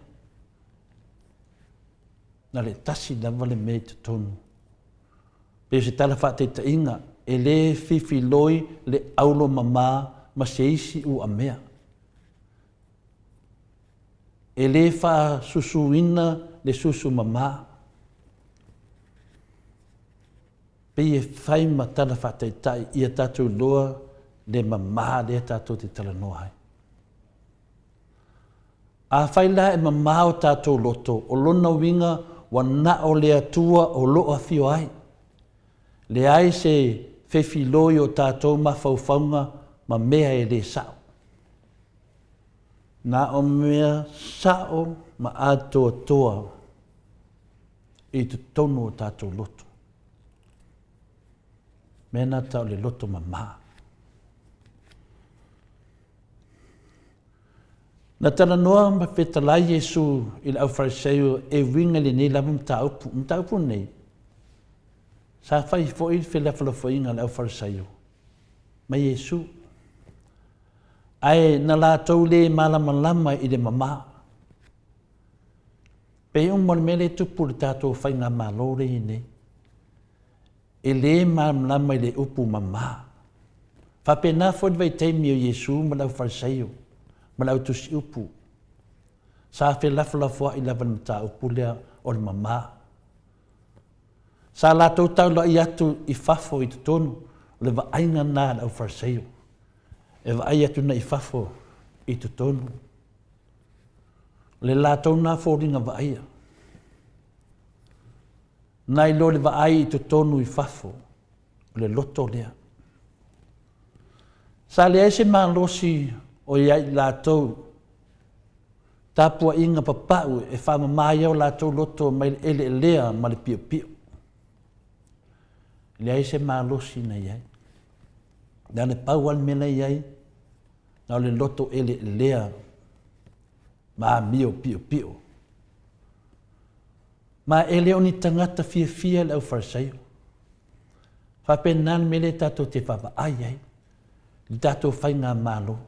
Na o le tasi lava le mea i totonu. Pei o se tala faataitaiga, e le fifiloi le aulo mamā ma se isi uamea. E le faasusuina le susu mamā. Pei e fai ma tala faataitai ia tatou iloa le mamā lea tatou te talanoa ai. Afai la e mamao tatou loto, o lona uiga ua na o le Atua o lo o afio ai. Leai se fefiloi o tatou mafaufauga ma mea e le sao. Na o mea sao ma atoatoa i totonu o tatou loto. Mea na tau le loto mamā. Na talanoa ma fetalai Iesu i le aufariseio e uiga i lenei lava mataupu. O mataupu lenei, sa fai foi le felafolafoaiga a le aufariseio ma Iesu, ae na latou le malamalama i le mamā. Pei uma o le mea lea e tupu i le tatou faigamalo lea e i ai nei. E le malamalama i le upu mamā. Faapena foi le vaitaimi o Iesu ma le aufarisaio ma le autusiupu. Sa felafolafoai lava i le mataupu lea o le mamā. Sa latou taulai atu i fafo i totonu, o le vaaiga lena a le aufarisaio, e vaai atu nei i fafo i totonu. O le latou lena foliga vaaia. Nai lo le vaai i totonu i fafo, o le loto lea. Sa leai se malosi o i ai i latou tapuaiga papau e faamama ai o latou loto mai le eleelea ma le piopio. Leai se malosi na i ai. Na le pau lava le mea la i ai, na o le loto eleelea ma amio piopio. Ma e le o ni tagata fiafia le aufarisaio. Faapena le mea lea tatou te vaavaai ai i le tatou faigamalo.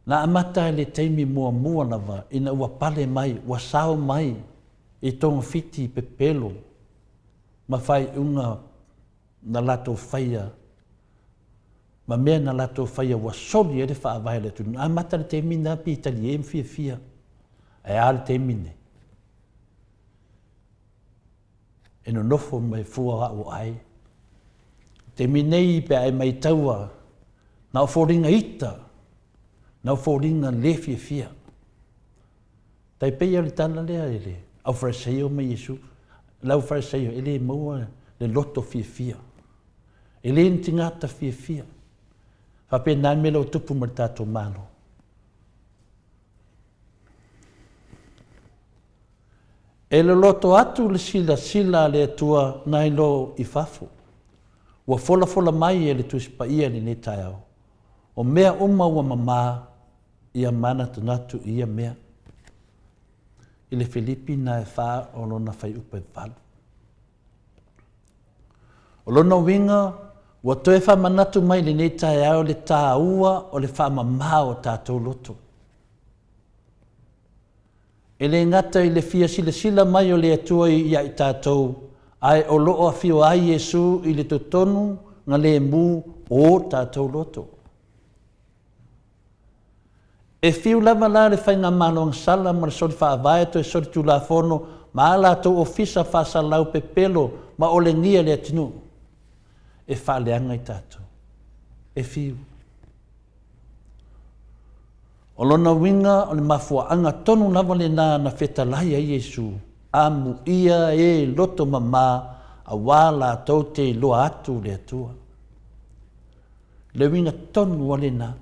Na amata i le taimi muamua lava ina ua pale mai, ua sao mai i togafiti pepelo ma faaiuga na latou faia. ma mea na latou faia ua soli ai le faavae o le atunuu. Na amata le taimi lena pe talie ma fiafia. Ae a le taimi lenei? E nonofo mai fua au o ai. Le taimi nei pe a e maitaua, na o foliga ita, na o foliga le fiafia. Tai pei o le tala lea i le aufarisaio ma Iesu, le aufarisaio e le maua le loto fiafia. E le ni tigata fiafia. Faapena le mea lea ua tupu ma le tatou Malo. E loloto atu le silasila a le Atua nai lo i fafo. Ua folafola mai e le Tusi Paia i lenei taeao, o mea uma ua mamā ia manatunatu i ia mea. I le Filipi na e fa o lona fuaiupu e 8. O lona uiga, ua toe faamanatu mai i lenei taeao le tāua o le faamamā o tatou loto. E le gata i le fia silasila mai o le Atua ia i tatou, ae o lo o afio ai Iesu i le totonu galemu o tatou loto. E fiu lava la le Faigamalo Agasala ma le soli faavae toe soli tulafono ma a latou ofisa faasalalau pepelo ma olegia le atunuu e faaleaga i tatou. E fiu. O lona uiga o le mafuaaga tonu lava lena na fetalai ai Iesu, Amuia e loto mamā auā latou te iloa atu le Atua. Le uiga tonu lava lena.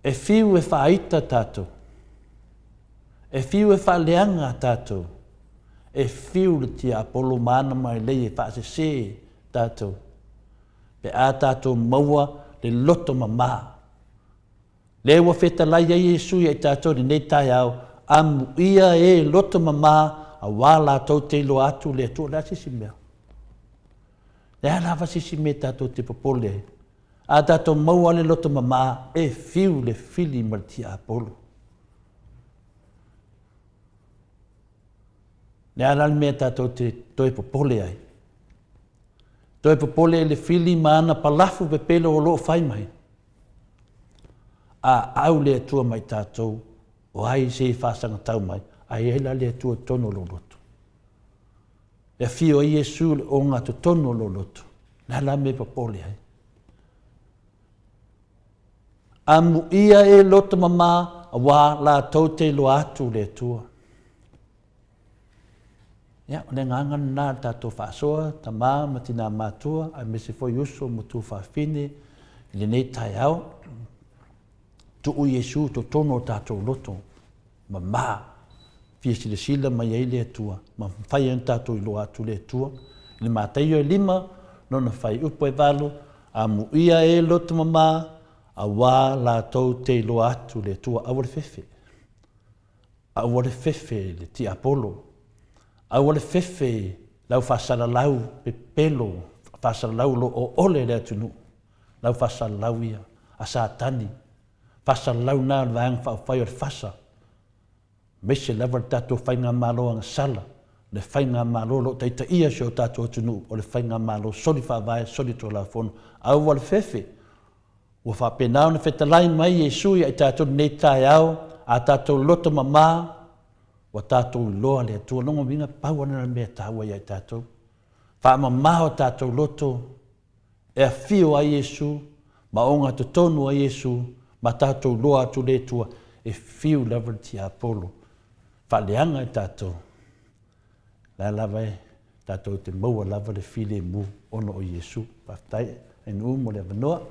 E fiu e faaita tatou. E fiu e faaleaga tatou. E fiu le tiapolo ma ana mailei e faasese tatou. Pe a tatou maua le loto mamā. Lea ua fetalai ai Iesu ia i tatou i lenei taeao, amuia e loto mamā auā latou te iloa atu le Atua. O le a se isi mea? Le a lava se isi mea tatou te popole ai? A tatou maua le loto mamā, e fiu le fili ma le tiapolo. Le a la le mea tatou te toe popole ai? Toe popole i le fili ma ana palafu pepelo o lo o fai mai. A au le Atua mai tatou, o ai se e faasagatau mai, a i ai la le Atua i totonu o lou loto. E afio ai Iesu i le ogatotonu o lou loto, le a la mea e popole ai? Amuia e loto mamā, auā latou te iloa atu le Atua. Ia, o le agaga lena le tatou faasoa, tama ma tinā matua, aemaise foi uso ma tuafafine i lenei taeao. Tuu Iesu i totonu o tatou loto mamā, fia silasila mai ai le Atua, ma mafai ai ona tatou iloa atu le Atua. I le Mataio e 5, lona fuaiupu e 8, Amuia e loto mamā, auā latou te iloa atu le Atua. Aua le fefe. Aua le fefe i le tiapolo. Aua le fefe i lau faasalalau pepelo, faasalalau o lo o ole le atunuu. Lau faasalalau ia a Satani, faasalalau na o le Vaega Faaupufai o le FASA, aemaise lava le tatou Faigamalo agasala, le Faigamalo o lo o taitaia si o tatou atunuu, o le Faigamalo soli faavae, soli tulafono. Aua le fefe, Ua faapena ona fetalai mai Iesu ia i tatou i lenei taeao, a tatou loto mamā, ua tatou iloa le Atua. Lona uiga, pau lava lena o le mea e taua ia i tatou. Faamamā o tatou loto, e afio ai Iesu, ma ogatotonu ai Iesu, ma tatou iloa atu le Atua, e fiu lava le tiapolo, faaleaga i tatou. La lava e tatou te maua lava le filemu ona o Iesu. Faafetai Ainuu mo le avanoa.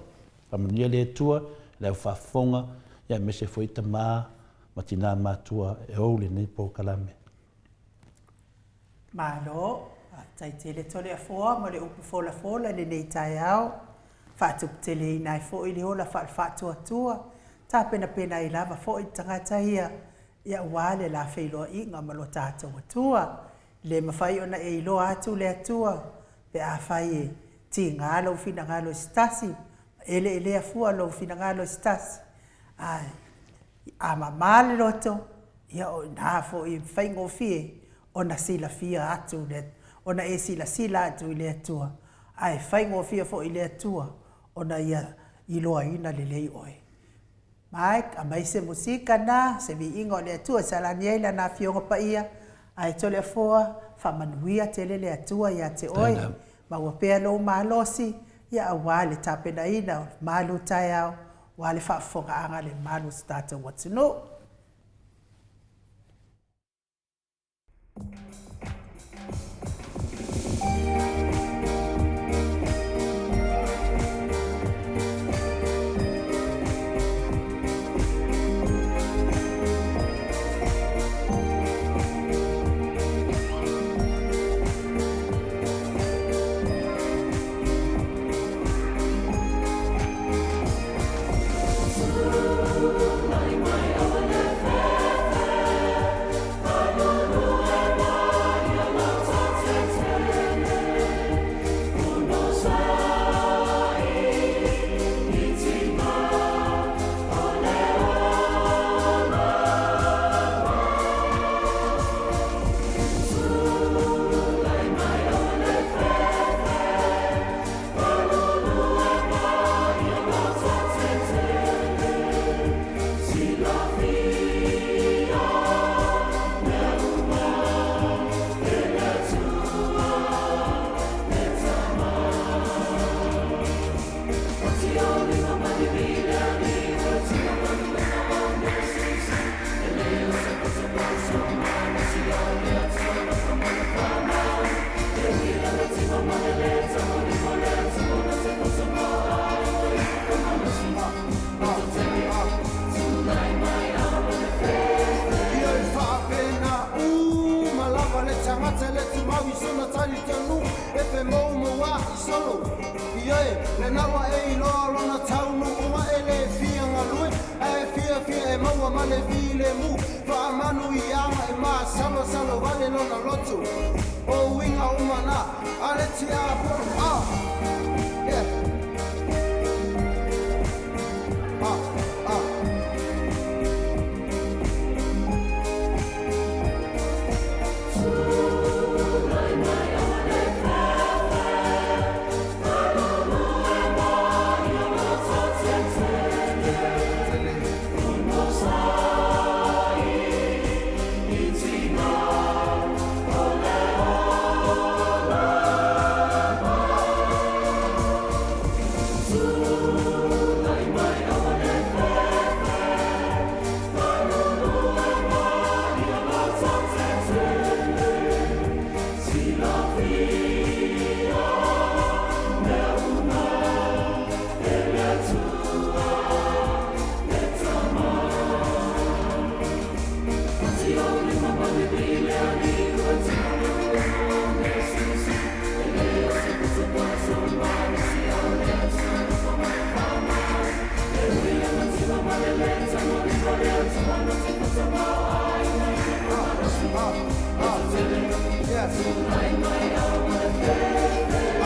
Faamanuia le Atua i le au faafofoga aemaise foi tama ma tina matua e ou lenei polokalame. Malo, faafetai tele Toleafoa mo le upu folafola i lenei taeao. Faatuputeleina ai foi le ola faale-faatuatua, tapenapena ai lava foi le tagata ia Ia aua le la feiloaiga ma lo tatou Atua. Le mafai ona e iloa atu le Atua pe afai e tiga lou finagalo i se tasi, ma eleelea fua lou finagalo i se tasi, ae a mama le loto, ia o ina foi e faigofie ona silafia atu le, ona e silasila atu i le Atua. Ae faigofie foi i le Atua ona Ia iloaina lelei oe. Mike, aumai se musika na, se viiga o le Atua e salani ai Lana Afioga Paia, ae Toleafoa, faamanuia tele le Atua ia te oe, maua pea lou malosi, ia aua le tapenaina o le malu taeao, aua le faafofogaaga a le malu o si tatou atunuu. Ia e faapena uma lava le tagata le tumau i sona talitonu e femoumoua'i solo. Ioe, lena ua e iloa lona taunuuga e le fia galue ae fiafia e maua ma le filemu faamanuiaga e masalosalo vale lona loto. O uiga uma na a le tiapolo. Ah! Yeah. Ah! Ah!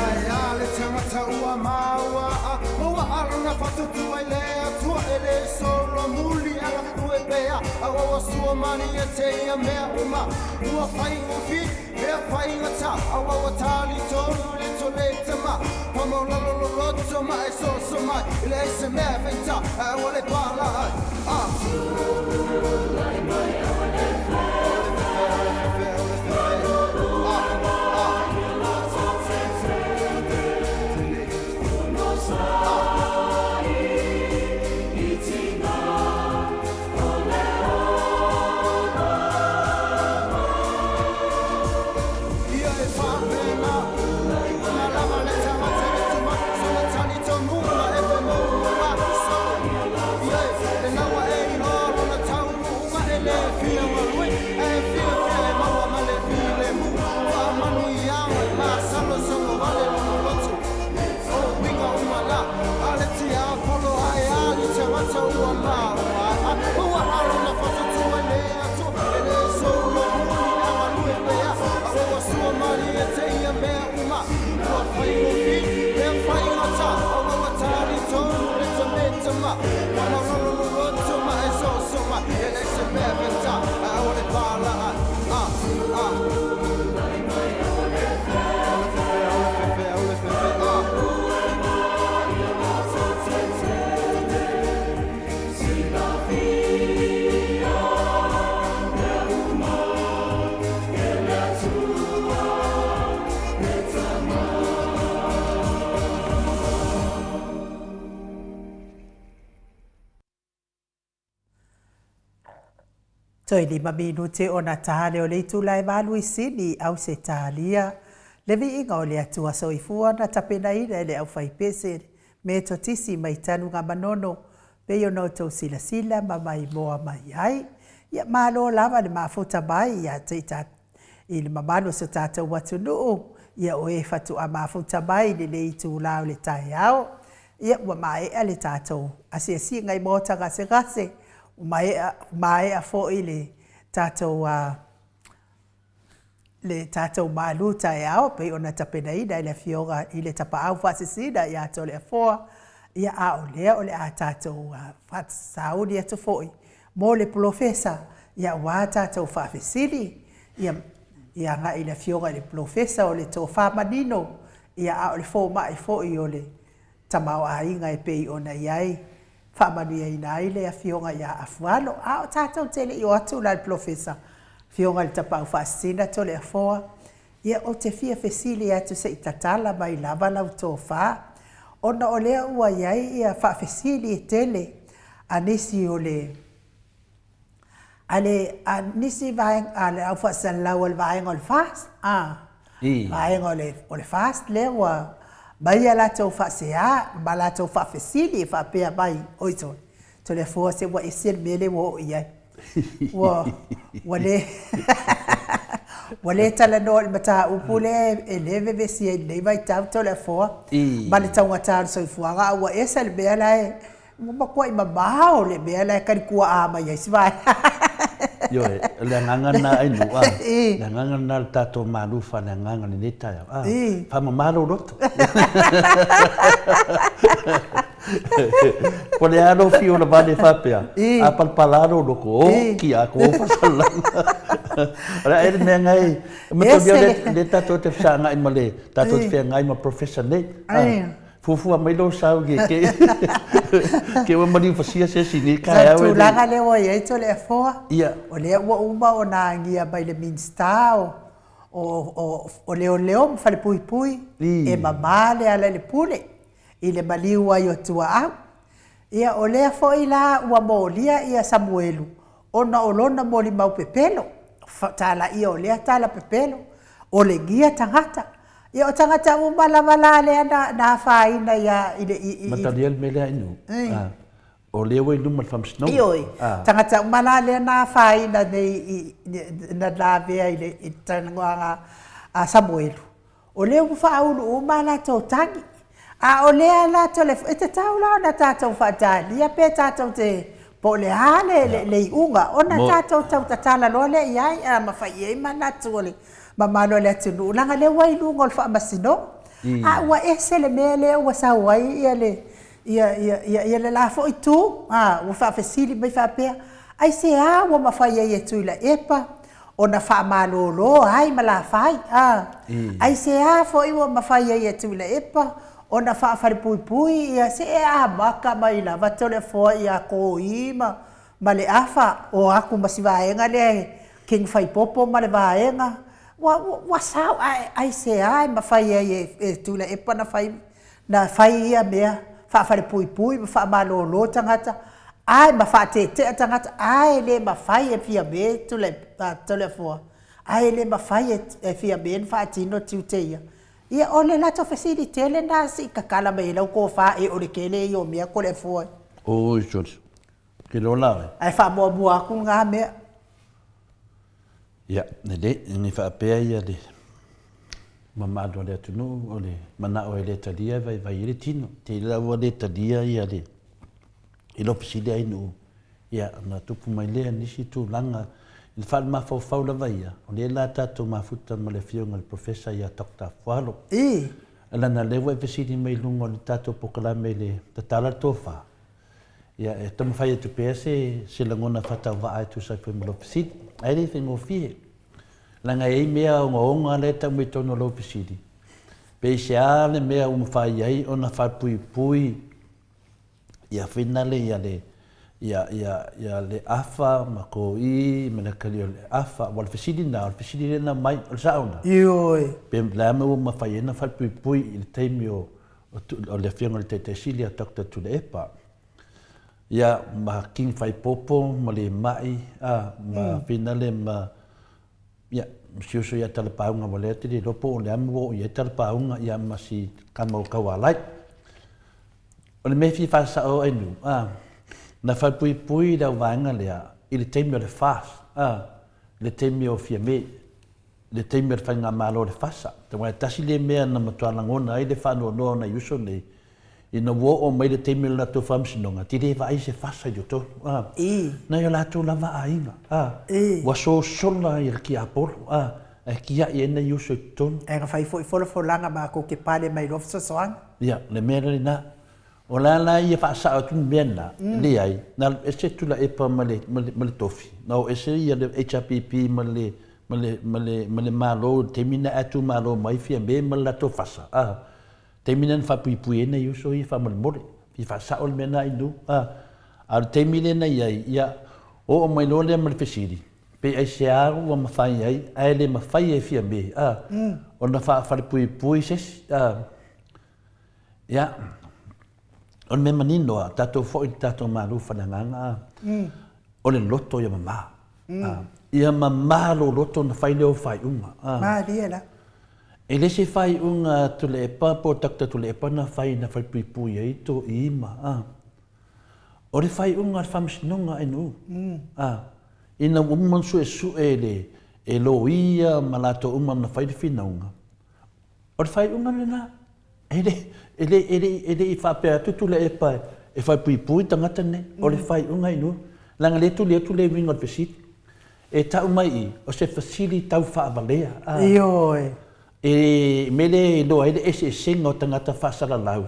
Ae a le tagata ua maua a maua a lona fatutu ai le Atua e le solo muli ala ue pea a ua sua mani e te ia mea uma ua faigofie mea faigata a ua tali tonu le tole tama pamaulalo loloto ma e soso mai i le se mea faita a ua le pala ai ah. Ia e faapena uma lava le tagata le tumau sona talitonuga e femoumoua'i solo. Ia e lena ua e iloa lona taunuuga e le fia galue ae fiafia e maua ma le filemu faamanuiaga e masalosalo vale lona loto. O uiga uma na a le tiapolo ae a le tagata ua maoa'a ua alo na fatutua i le Atua e le solo muli a galue pea a ua sua malie te ia mea uma ua faigofie mea faigata a ua talitonu le tametama pamaulololoto ma e soso mai e le se mea feta a ua le pala'a ah ah. Toe 5 minute ona ta lea o le itula e 8 i Sini, Ausetalia. Le viiga o le Atua Soifua na tapenaina e le aufaipese Metotisi mai Tanugamanono pei ona outou silasila ma maimoa mai ai. Ia malo lava le mafuta mai ia te i i le mamalu o si o tatou atunuu, ia o e faatoa mafuta mai i lenei itula o le taeao. Ia ua maea le tatou asiasiga i maota gasegase, ua maea, maea foi le tatou le tatou malu taeao pei ona tapenaina e le Afioga i le Tapaau Faasisina ia Toleafoa, ia a o lea o le a tatou sauni atu foi mo le polofesa ia aua tatou faafesili ia ia agai i le Afioga i le Polofesa o le tofa manino ia a o le fomai foi o le tamaoaiga e pei ona i ai faamanuiaina ai le Afioga ia Afualo. A o tatou te le i o atu la i le Polofesa, Afioga i le Tapaau Faasisina Toleafoa, ia ou te fia fesili atu se i tatala mai lava lau tofa, ona o lea ua i ai ia faafesili e tele a nisi o le a le a nisi vaega a le au faasalalau a le vaega o le FAST a vaega o le o le FAST lea ua mai a latou faasea ma latou faafesili e faapea mai, oi sole, Toleafoa se ua ese le mea lea ua oo i ai. Ua ua le ua le talanoa i le mataupu lea e le vevesi ai i lenei vaitau Toleafoa ma le taugata o le soifuaga, a ua ese le mea la e Ua matuai mamao le mea la e talituaa mai ai si vaega. Ioe, o le agaga lena Ainuu, a. Le agaga lena o le tatou malu faaleagaga i lenei taeao, a. Faamama lou loto. Po o le a lou fiu lavale faapea, a palapala lava lou loto, oki a kou faasalaga. O le a ea le mea lena e manatua o lea tatou te fesagai ma le, tatou te feagai ma Professor nei. Fuafua mai lou sau i ke ke ua maliu fasia se isi nei taeao e le. Tulaga lea ua i ai Toleafoa, ia. O lea ua uma ona agia mai le Minisita o, o, o, o Leoleo ma Falepuipui, e mama le ala i le pule i le maliu ai o Tuaau. Ia, o lea foi la ua molia ia Samuelu ona o lona molimau pepelo, talaia o lea tala pepelo, olegia tagata. Ia o tagata uma lava la lea na, na afaina ia i le i, i, Matalia le mea lea Ainuu. Ah, o lea ua i luma le Faamasinoga. Ioe, ah. tagata uma la lea na afaina nei i, na lavea i le, i le talanoaga a Samuelu. O lea ua faaulu uma a latou tagi. A o lea la tole, e tatau la ona tatou faatalia pe tatou te, po o le a le, le, le iuga, ona tatou tau tatala loa lea i ai, a ma fai i ai manatu o le mamalu o le atunuu, leaga lea ua i luga o le faamasinoga. A ua ese le mea lea ua sau ai ia le, ia, ia, ia, ia le la foi itu, a, ua faafesili mai faapea, aisea ua mafai ai e Tuilaepa ona faamalolo ai ma Lafai, a, aisea foi ua mafai ai e Tuilaepa ona faafalepuipui ia se e amata mai lava Toleafoa ia Koi ma, ma le afa o atu ma si vaega lea e King Faipopo ma le vaega, ua, ua, ua sao, ae aisea e mafai ai e, e Tuilaepa na fai Na fai ia mea, faafalepuipui ma faamalolo tagata, ae ma faatetea tagata, ae le mafai e Fiame Toleafoa, ae le mafai e Fiame ona faatino tiute ia. Ia, o le latou fesili tele lena se i tatala mai ai lau tofa e o le tele ia o mea Toleafoa e. Oi, sorry. Ke loa la oe. Ae faamuamua atu lena mea. Ia, lelei, e le faapea ia le mamalu o le atunuu, o le manao e le talia e vaivai ai le tino. Tele la ua le talia ia le, i lou fesili ai nuu, ia, ona tupu mai lea nisi tulaga i le faalemafaufau lava ia, o lea la tatou mafuta ma le Afioga i le Professor ia Doctor Afualo. I. Leaga lea ua e fesili mai i luga o le tatou polokalame i le tatala le tofa. Ia, e taumafai atu pea se, se lagona faatauvaa e tusa ai foi ma lou fesili. Ae le faigofie. Leaga e i ai mea ogaoga lea e tau mai totonu o lou fesili. Peiseai le mea ua mafai ai ona faapuipui ia finale ia le, ia, ia, ia le afa ma koi ma le kali o le afa. Ua o le fesili na, o le fesili lea na mai, o le sao na. Ioe. Pe le a mea ua mafai ai ona faapuipui i le taimi o, o le Afioga i le Taitai Sili a Doctor Tuilaepa. Ia, ma King Faipopo ma Lemai, a, ma Finale ma, ia, ma si uso ia Talapauga ua lea te le iloa po o le a ua oo i ai Talapauga, ia ma si tama o Taualai. O le mea e fia faasao ai nu, a, na falepuipui le auvaega lea i le taimi o le FAST, a, le taimi o Fiame, le taimi o le faigamalo o le FASA. Aua e tasi lea mea na matua lagona ai le faanoanoa o nai uso nei, ina ua oo mai le taimi o le latou faamasinoga, te le vaai se FASA i totonu, a, nai o latou lava aiga, a, ua sosola i le tiapolo, a, ae tiai ai nai uso i totonu. Ae na fai foi folafolaga matou te pale mai loa fesoasoani. Ia, o le mea la lena. O la la ia faasao atu le mea lena, leai, na alu ese Tuilaepa ma le, ma le, ma le tofi, na o ese ia le HRPP ma le, ma le, ma le, ma le Malo i le taimi lena ae tumalo mai Fiame ma le latou fasa, a, taimi lena na faapuipui ai nai uso ia faamolemole, fia faasao le mea lena Inu, a. A o le taimi lea na i ai, ia, oo mai loa lea ma le fesili, pe aisea ua mafai ai ae le mafai e Fiame, a, ona faafalepuipui se isi, a. Ia, o le mea manino lava, tatou foi i le tatou malu faleagaga, a, o le loto ia mama. A, ia mama lou loto ona fai lea o faaiuga. A. Malie la. E le se faaiuga a Tuilaepa po o Doctor Tuilaepa na fai na falepuipui ai Toii ma, a. O le faaiuga a le Faamasinoga a NU, a, ina ua uma ona suesue e le, e loia ma latou uma na fai le finauga, O le faaiuga lena. E le, e le, e le, e le i faapea atu Tuilaepa e falepuipui tagata nei. O le faaiuga i nuu. Leaga lea e tuli atu le uiga o le fesili. E tau mai i, o se fesili tau faavalea. A. Ioe. E mea lea e iloa ai le eseesega o tagata faasalalau,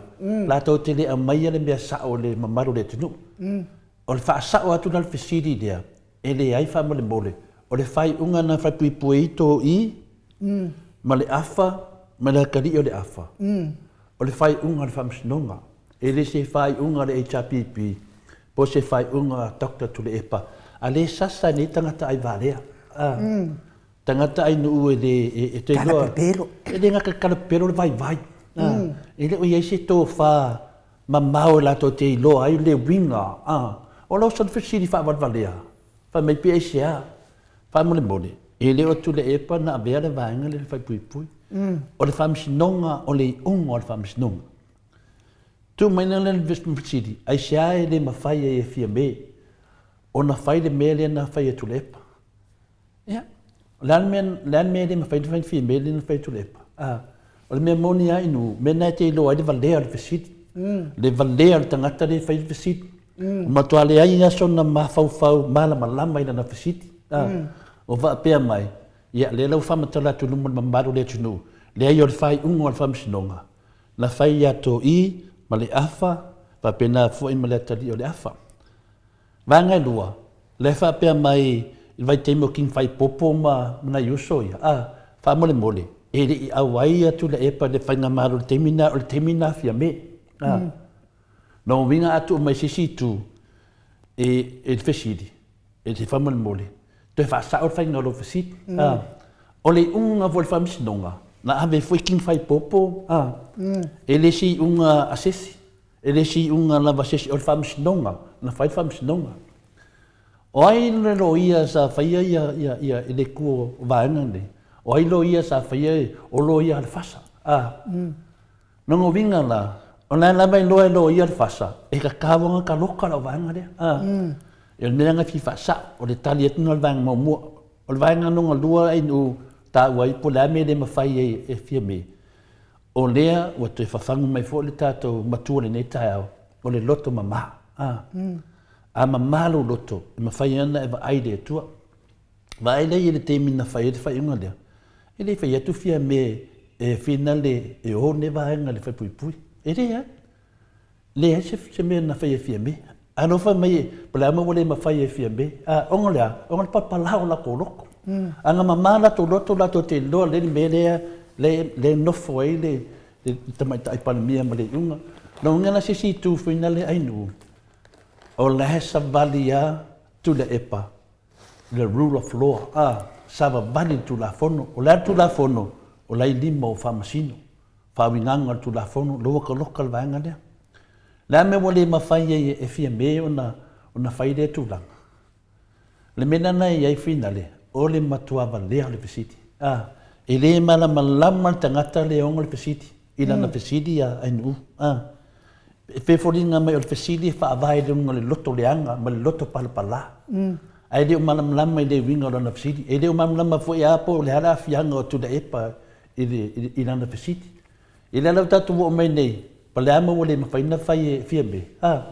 latou te le aumaia le mea sao i le mamalu o le atunuu. O le faasao atu la o le fesili lea, E leai faamolemole, o le faaiuga na falepuipui ai Toii ma le afa ma le atalii o le afa, o le faaiuga a le Faamasinoga. E le se faaiuga a le HRPP po o se faaiuga a Doctor Tuilaepa, a le sasa e nei tagata ai valea. Tagata ai nuu e le, e te iloa, e le gata i le talapepelo o le vaivai. E le o i ai se tofa mamao e latou te iloa ai le uiga, a. O lau sona fesili faavalevalea, fai mai pe aisea? Faamolemole, e le o Tuilaepa na avea le vaega lea i le faaipuipui. O le Faamasinoga, o le iuga o le Faamasinoga. Tuu mai lea le fesili, aisea e le mafai ai e Fiame ona fai le mea lea na fai e Tuilaepa? Ia, o le a le mea, le a le mea e le mafai ona fai e Fiame lea na fai e Tuilaepa? A, o le mea moni lava inu, mea na e te iloa ai le valea o le fesili. Le valea o le tagata lea e fai le fesili. Ua matua leai lava sona mafaufau malamalama i lana fesili. A, o faapea mai, ia, lea la ua faamatala atu i luma o le mamalu o le atunuu, leai o le faaiuga o le Faamasinoga, na fai ia Toii ma le afa, faapena foi ma le atalii o le afa. Vaega e lua, lea e faapea mai i le vaitaimi o King Faipopo ma nai uso ia, a, faamolemole, e le i auai atu Tuilaepa i le faigamalo i le taimi lena, o le taimi lena Fiame. A, lona uiga a tuu mai i se isi itu e, e le fesili, e te faamolemole, toe faasao le faiga o lou fesili. A, o le iuga foi o le faamasinoga, na ave foi King Faipopo, a, e le se iuga a se isi. E le se iuga lava se isi, o le faamasinoga, na fai le faamasinoga. O ai le loia sa faia ia, ia, ia, i le itu o vaega nei? O ai loia sa faia, o loia a le FASA? A. Lona uiga la, o la e lava e iloa e loia le FASA, e tatau ona taloka lau vaega lea. A. O le mea lena e fia faasao, o le tali atu lena o le vaega muamua. O le vaega lona lua e taua ai po o le a le mea e le mafai ai e Fiame, O lea ua toe fafagu mai foi le tatou matua i lenei taeao, o le loto mama. A, a mama lou loto, e mafai ona e vaai i le Atua. Vaai lea i le taimi na fai ai le faaiuga lea, e le i fai atu Fiame e finale e o lenei vaega i le faaipuipui. E leai. Leai se, se mea na fai e Fiame. Alofa mai e, po o le a mea ua le mafai e Fiame. A, ona o le a? Ona o le palapala o latou loto. A na mama latou loto, latou te iloa lelei le mea lea, lea, lea e nofo ai le, le Tamaitai Palemia ma le iuga. Lona uiga la se isi itu foi lea Ainuu, o la e savali lava Tuilaepa le rule of law, a, savavali le Tulafono. O le a le Tulafono? O la e i lima o Faamasino. Faauigaga o le Tulafono, lea ua taloka le vaega lea. Le a mea ua le mafai ai e Fiame ona ona fai lea tulaga? O le mea lena e i ai finale, o le matua valea o le fesili. A, e le malamalama le tagata le ono le fesili i lana fesili a Ainuu. A, e pei e foliga mai o le fesili e faavae i luga o le loto leaga ma le loto palapala. Ae le o malamalama i le uiga o lana fesili. E le o malamalama foi a po o le a le aafiaga o Tuilaepa i le i lana fesili. I lea la ua tatou oo mai nei, o le a mea ua le mafai ona fai e Fiame? A,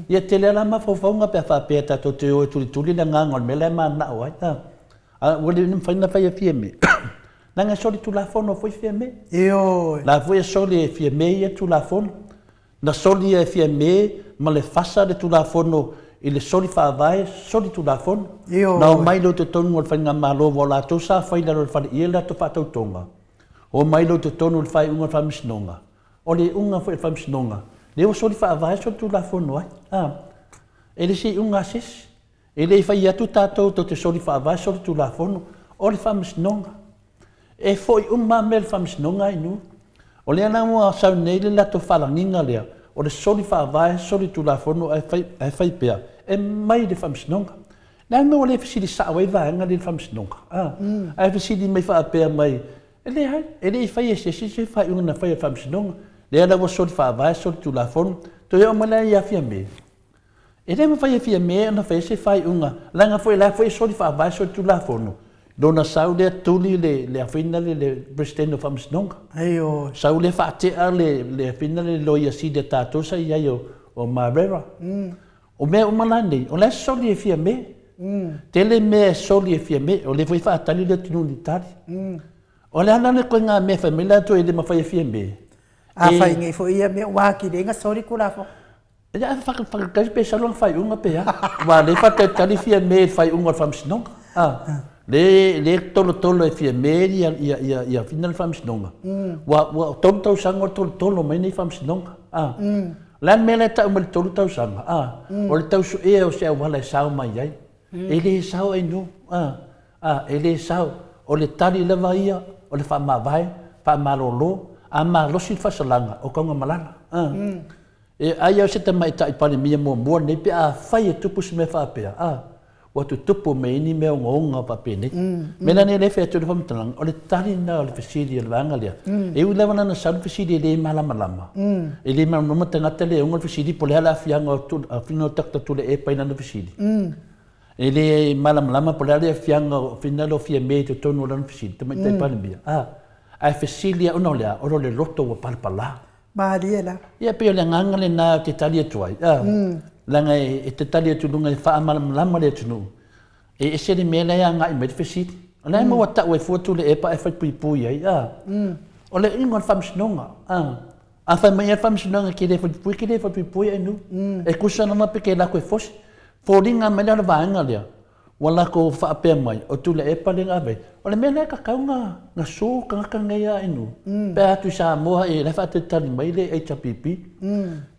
ia tele lava la mafaufauga pe a faapea tatou te o e tulituli le agaga o le mea la e mananao ai. A, a ua le mafai ona fai e Fiame, leaga e solitulafono foi Fiame. Ioe. La foi e soli e Fiame ia Tulafono. Na soli e Fiame ma le FASA le Tulafono i le soli faavae, soli Tulafono. Ioe. Na omai loa i totonu o le Faigamalo aua o latou sa fai i lalo o le faleie le latou faatautoga. Omai loa i totonu o le faaiuga o le Faamasinoga, o le iuga foi o le Faamasinoga, lea ua soli faavae soli Tulafono ai. A, e le se iuga a se isi. E le i fai atu tatou tou te soli faavae soli Tulafono, o le Faamasinoga. E foi uma lava mea i le Faamasinoga ainu. O lea la ua sau nei le latou faalagiga lea, o le soli faavae soli Tulafono ae fai, ae fai pea, e mai i le Faamasinoga. Le a le mea ua le fesili sao ai vaega lea i le Faamasinoga? A, ae fesili mai faapea mai, e leai, e le i faia e se isi se faaiuga na faia e le Faamasinoga. Lea la ua soli faavae, soli Tulafono. Toe oo mai la ia Fiame, e le mafai e Fiame ona faia se faaiuga, leaga foi o la foi e soli faavae, soli Tulafono. Lona sau lea tuli le, le afina le, le Peresetene o Faamasinoga. Ioe. Sau lea faatea le, le afina le Loia Sili a tatou sa i ai o, o Marera. O mea uma la nei, o la e soli e Fiame. Tele mea e soli e Fiame, o lea foi e faatali le atunuu i ni tali. O le a la le ituaiga mea e fai mai latou e le mafai e Fiame? A fai nei foi ia mea, ua atili ai ona soli Tulafono. Ia, a faatalitali pe sau lona faaiuga pe a. Aua o lea e faatalitali Fiame i le faaiuga o le Faamasinoga. A, lea lea e tolotolo e Fiame ia ia ia ia fina le Faamasinoga. Ua ua 3 tausaga o tolotolo mai nei Faamasinoga. A. O le a le mea la e tau mai le 3 tausaga? A, o le tau suea o se auala e sao mai ai. E le sao ainu, a, a, e le sao. O le tali lava ia o le faamavae, faamalolo, a malosi le faasalaga, o Taugamalala. A, e ai au se tamaitai Palemia muamua lenei pe afai e tupu se mea faapea, a, ua tutupu mai ai ni mea ogaoga faapenei. O le mea la lenei o lea e fai atu ai le faamatalaga, o le tali lena o le fesili a le vaega lea. E ui lava la ina sau le fesili e le malamalama, e le malamalama le tagata lea e ona le fesili po o le a le aafiaga o Doctor Tuilaepa i lana fesili. E le malamalama po o le a le aafiaga o finagalo o Fiame i totonu o lana fesili, Tamaitai Palemia, ae fesili lava ona o le a? Ona o le loto ua palapala. Malie la. Ia pei o le agaga lena ou te tali atu ai, a, leaga e te tali atu i luga e faamalamalama le atunuu, e ese le mea la e agai mai le fesili. O la e maua tau ai fua Tuilaepa ae fai puipui ai, a. O le uiga o le faamasinoga, a. A fai mai lava le faamasinoga e te le fai puipui, e te le fai puipui ai nuu. E tusa lava pe te alu atu e fosi. Foliga mai la o le vaega lea, Ua latou faapea mai, o Tuilaepa lea na ave ai. O le mea lea e tatau ona sue tagata nei a Inu, pe a atu i Samoa e la e faatalitali mai le HRPP.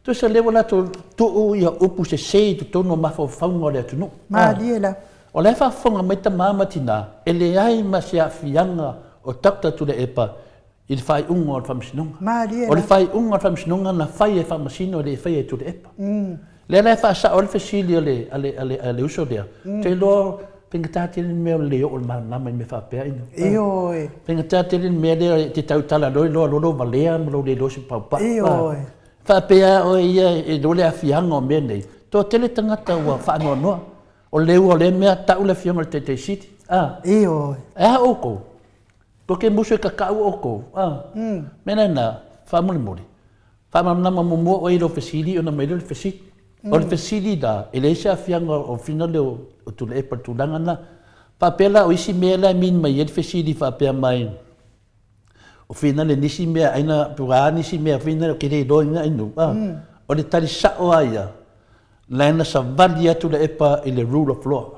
Tusa lea ua latou tuu ia upu sese i totonu o mafaufauga o le atunuu. Malie la. O la e faafofoga mai tama ma tina, e leai ma se aafiaga o Doctor Tuilaepa i le faaiuga o le Faamasinoga. Malie O le faaiuga o le Faamasinoga na fai e Faamasino e le i faia e Tuilaepa. Lea la e faasao ai le fesili a le, a le, a le, a le uso lea. Ou te iloa faigata tele le mea o le le oo o le malamalama i mea faapea ina. Ioe. Faigata tele le mea lea e te tautala loa iloa loa lou valea ma lou le iloa se paupau. Ioe. Faapea oe ia e iloa le aafiaga o mea nei. Toatele tagata ua faanoanoa. O le ua o lea mea tau le afioga i le Taitai Sili. A. Ioe. E a outou? Tou te musu e kakau outou, a. Mea lena, faamolemole, faamalamalama muamua oe i lou fesili ona aumai lea o le fesili. O le fesili la, e leai se aafiaga o fina lea o Tuilaepa i le tulaga lena. Faapea la o isi mea la e mean mai ai le fesili faapea mai, o fina le nisi mea aina, pe o a nisi mea fina ou te le iloa ina inu, a. O le tali sao lava ia, Lae na savali atu Tuilaepa i le rule of law.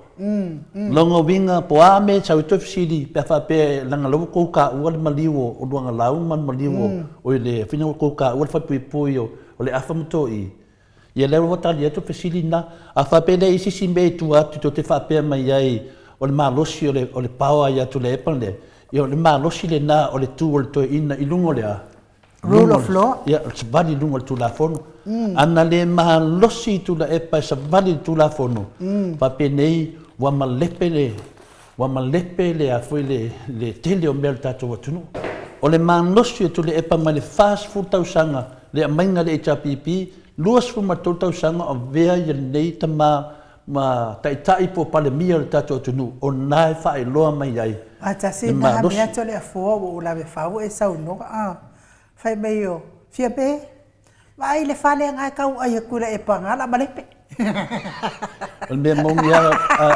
Lona uiga po o a mea e sau ai toe fesili pe a faapea leaga o la ua tou taua le maliu o Luagalau ma le maliu o le fina ua tou taua le falepuipui o Leafa ma Toii, ia lea ua tali atu le fesili lena. A faapea e leai se isi mea i tua atu tou te faapea mai ai o le malosi o le power ia Tuilaepa lea, ia o le malosi lena o le tu o le toeaina i luga o le a? Rule of law. Ia, o le savali i luga o le Tulafono. Ana le malosi Tuilaepa e savali i le Tulafono, faapenei ua malepe le, ua malepe le a foi le, le tele o mea o le tatou atunuu. O le malosi o Tuilaepa mai le 40 tausaga le aumaiga a le HRPP, 23 tausaga o avea ia lenei tama ma taitai po o Palemia o le tatou atunuu, o na e faailoa mai ai Atasi le na malosi. mea Toleafoa ua ou lave fau e saunoa a fai mai o Fiame vaai le fale nga e tau ai atu i le epa nga la malepe. O le mea moni lava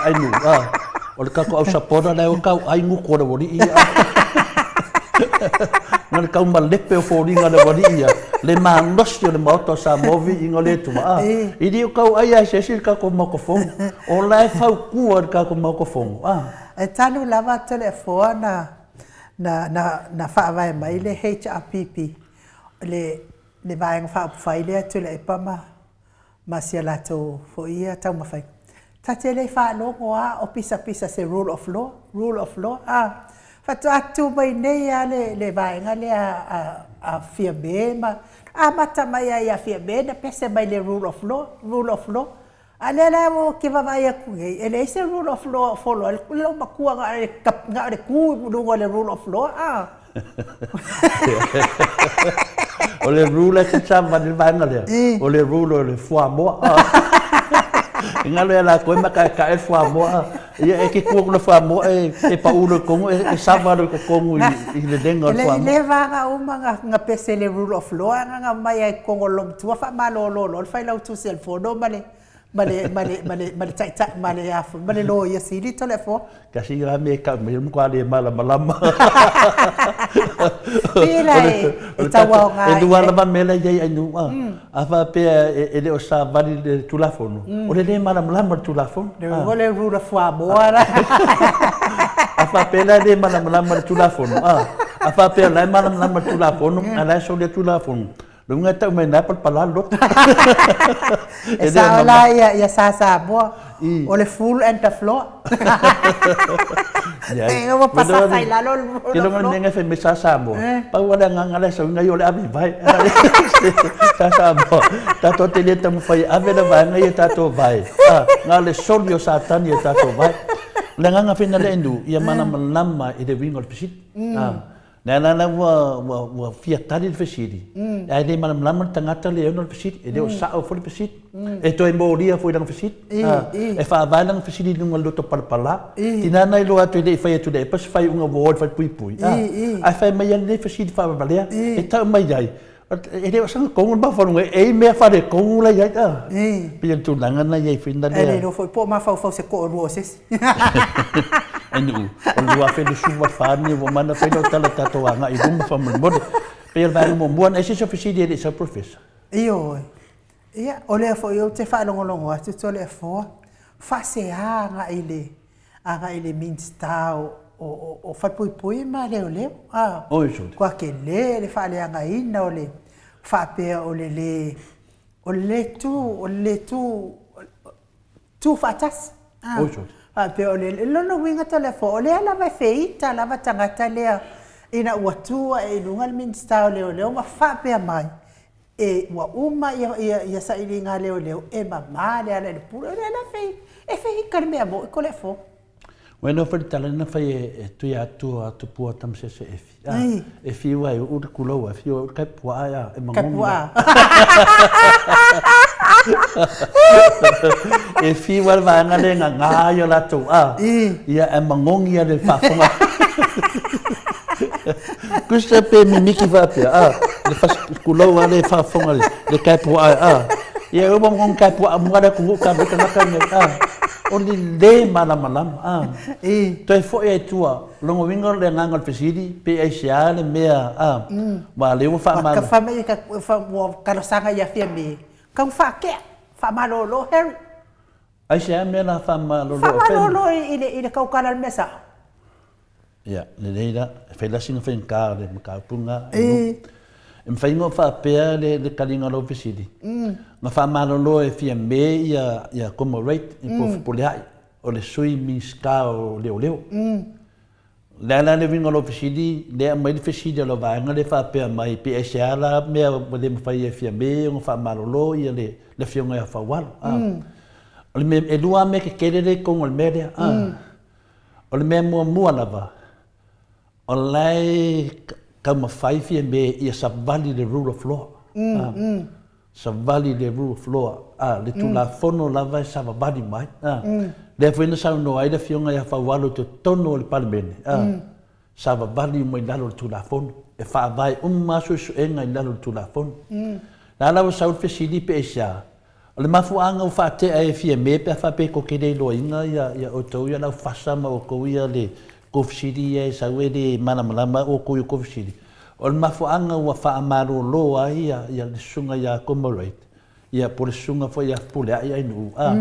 Ainuu, a, o le tatou au sapona la e o tau ai gutu o le aualii ia. Na o le tau malepe o foliga o le aualii ia, le malosi o le Maota o Samoa, viiga o le Atua. A, e le o tau ai lava e se isi le tatou Maota Fono. O la e fautua le tatou Maota Fono. A. E talu lava Toleafoa na, na, na, na faavae mai le HRPP, le, le Vaega Faaupufai lea Tuilaepa ma, ma si a latou foi ia taumafaiga. Ta te le faalogo lava o pisapisa se rule of law, rule of law, a. Faatoa tu mai nei lava le, le vaega lea a, a Fiame ma amata mai lava ia Fiame na pese mai le rule of law, rule of law. A lea la ou te vaavaai atu nei, e leai se rule of law o follow ai le loomatua na o le tu i luga o le rule of law a. O le rule e te savali le vaega lea, o le rule o le fuamoa. E galo ia latou e makaekae le fuamoa, ia e te tu atu le fuamoa e pau loa i totonu, e sava loa i totonu i le lega o le fuamoa. E le vaga uma na pese le rule of law ae na aumai lava i totonu o le loomatua faamalolo loa le failautusi a le fono ma le ma le, ma le, ma le, ma le taitai, ma le, a foi, ma le Loia Sili Toleafoa. Tasi la mea e tau mai, o le matua le malamalama. Pei la e tau aoga E lua lava mea la e i ai Ainuu, a, a faapea e le o savali le Tulafono, o le le malamalama o le Tulafono. O le rule of fuamoa la. A faapea la e le malamalama le Tulafono, a, a faapea o la e malamalama le Tulafono, a o la e soli le Tulafono, Luga e tau mai na palapala loto. E sao la ia ia sa Samoa. O le full and the floor. E ua pasasa i lalo le Ke longa le mea fai mai sa Samoa. Pau le agaga la e sau i o le ave i vai. Sa Samoa. Tatou te le taumafai e ave le vaega ia tatou vai. Na o le soli o Satani e tatou vai. O le agaga foi na le inu, ia malamalama i le uiga o le fesili. Lea la la ua, ua, ua fia tali le fesili, mm. ae le malamalama le tagata le ono le fesili, e le o mm. sao foi le fesili, mm. e toe molia foi lana fesili, I, ah, i. e faavae lana fesili i luga o le loto palapala, tina na iloa atu e le i fai atu le epa se faiuga ua o i le falepuipui, ah, ae fai mai ai lenei fesili faavavalea, e tau mai ai, e le o saga kongu le mafaufauga, e i mea faaletonu la i ai, ah. Pei o le tulaga na i ai foi na lea. E le iloa foi po o mafaufau se toalua o se isi. Ainuu, o le 2024 lenei ua uma ona fai lau tala tatou agai i luma faamolemole. Pei o le vaega muamua na ese se fesili e le i sau Professor. Ioe. Ia, o lea foi ou te faalogologo atu Toleafoa, faasea agai i le agai i le Minisita o o o Falepuipui ma Leoleo. A, Oi sole. Ua tele le faaleagaina o le faapea o le le o le le tu o le le tu tu faatasi. Ah, faapea o le lona uiga Toleafoa, o lea lava e feita lava tagata lea ina ua tu ae i luga le Minisita o Leoleo ma faapea mai, e ua uma ia, ia, ia sailiga a leoleo e mama le ala i le pule. O lea la e feita le mea moni Toleafoa. Ua iloa foi le tala na fai e Tuiatua Tupua Tamasese Efi. Ah, e fiu ai uu le kulou, e fiu ai uu le kaipuaa e a, e magogi. Kaipuaa. E fiu ai le vaega lea e gaga ai o latou a, ia e magogi ai le faafofoga. Kusa pe mimiki faapea, a, le fas, kulou a le faafofoga le kaipuaa a. Ia e uma magogi kaipuaa mua le atunuu ka mai tagata nei, a. O le le malamalama, a. Toe foi ai tua, lona uiga o le agaga o le fesili, pe aisea le mea, a, aua o lea ua faamalo. Fai mai ua talosaga ia Fiame, tau faatea, faamalolo Harry. Aisea mea la faamalolo? Faamalolo i le tautala i le mea sao. Ia, lelei la, e fai la sina faigata o le mataupu lena. E mafai ona faapea le taliga o lau fesili, na faamalolo e Fiame ia Comrade po o Fepuleai, o le Sui Minisita o Leoleo. Le a la le uiga o lou fesili, lea e aumai le fesili a lau vaega lea e faapea mai, pe aisea la mea ua le mafai ai Fiame ona faamalolo ia le afioga ia Faualo. O le mea, e lua lava mea tetele lea i totonu o le mea lea. O le mea muamua lava, o la e taumafai Fiame ia savali le rule of law. Savali le rule of law, a, le Tulafono lava e savavali mai, a. Lea foi na saunoa ai le Afioga ia Faualo i totonu o le Palemene, a, savavali uma i lalo o le Tulafono, e faavae uma lava suesuega i lalo o le Tulafono. La la ua sau le fesili pe aisea? O le mafuaaga ua faatea ai e Fiame pe a faapea tou te le iloaina ia outou ia le aufasa ma outou ia le kofisili ia e sau e le malamalama outou i kofisili. O le mafuaaga ua faamalolo ai ia le susuga ia Comrade, ia po o le susuga foi ia Fepuleai Ainuu, a,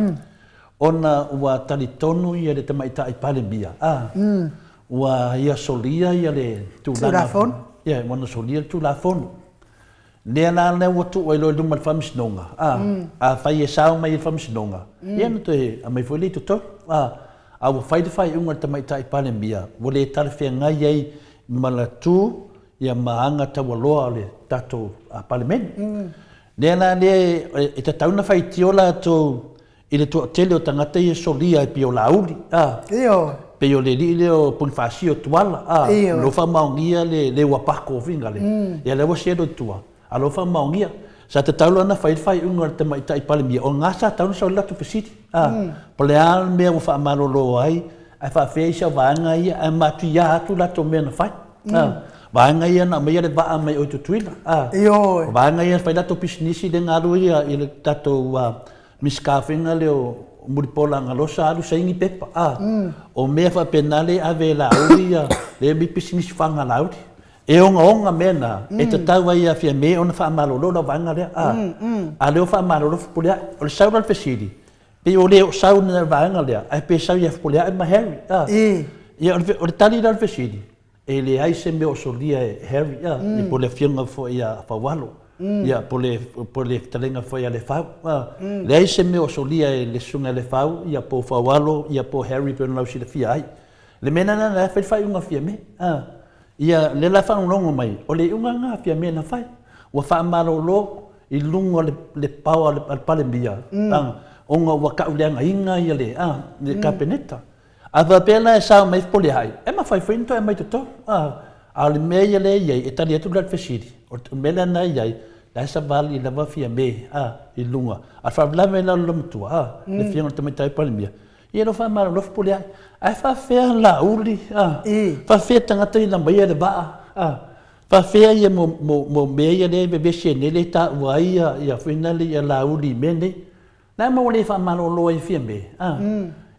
ona ua talitonu ia le Tamaitai Palemia, a, ua ia solia ia le tulaga, ia ua na solia le Tulafono. Lea la lea ua tuu ai loa i luma o le Faamasinoga, a, afai e sao mai i le Faamasinoga, ia ona toe aumai foi lea i totonu, a, a ua fai le faaiuga a le Tamaitai Palemia, ua le talafeagai ai ma le tu ia ma aga taualoa o le tatou Palemene. Lea la lea e tatau ona faitio latou i le toatele o tagata ia e solia ai pei o Laauli, a, Ioe. pei o le alii lea o Ponifasio o Tuala, a, Ioe. o lo o faamaonia le le uapako o Fingale, ia lea ua selo i tua, a o lo o faamaonia. Sa tatau la ona fai le faaiuga a le Tamaitai Palemia, o lena sa tatau ona sau ai le latou fesili, a, po o le a le mea ua faamalolo ai, ae faapefea isi au vaega ia, ae matuia atu latou mea na fai, a, vaega ia na aumaia le vaa mai o i Tutuila, a, Ioe. o vaega ia na fai latou pisinisi lea na alu ai i le tatou Minisita foi na lea o Mulipola Anarosa alu saini pepa a o mea faapena lea e ave e Laauli ia lea mi pisinisi faga a Laauli. E ogaoga mea na e tatau ai ia Fiame ona faamalolo lau vaega lea a a lea ua faamalolo Fepuleai. O le sau la o le fesili, pei ua le oo sau le vaega lea ae pe sau ia Fepuleai ma Harry a. Ia o le tali la o le fesili, E leai se mea o solia e Harry, a, mm. po o le afioga foi ia Faualo, ia, po le, po le fetalaiga foi ia Lefau. A, leai se mea o solia e le susuga ia Lefau, ia po o Faualo, ia po o Harry pei ona lausilafia ai. Le mea lena na fai le faaiuga a Fiame. A, ia, lea la faalogologo mai, o le iuga lena a Fiame na fai. Ua faamalolo i luga o le, le power a le Palemia, a, ona ua tauleagaina ia le, a, le Kapeneta. A faapea la e sao mai Fepuleai, e mafai foi ona toe aumai totonu. A, a o le mea ia lea e i ai, e tali atu la le fesili, o le mea lea na i ai, la e savali lava Fiame, a, i luga. A o le faalavelave la o le loomatua, a, le Afioga i le Tamaitai Palemia, ia e le o faamalolo Fepuleai. Ae faapefea Laauli, a, faapefea tagata ia na aumaia le vaa, a, faapefea ia mo, mo, mo mea ia lea e vevesi ai nei lea e taua ai ia, ia foi na le ia Laauli i mea nei. Le a mea ua le faamalolo ai Fiame? A.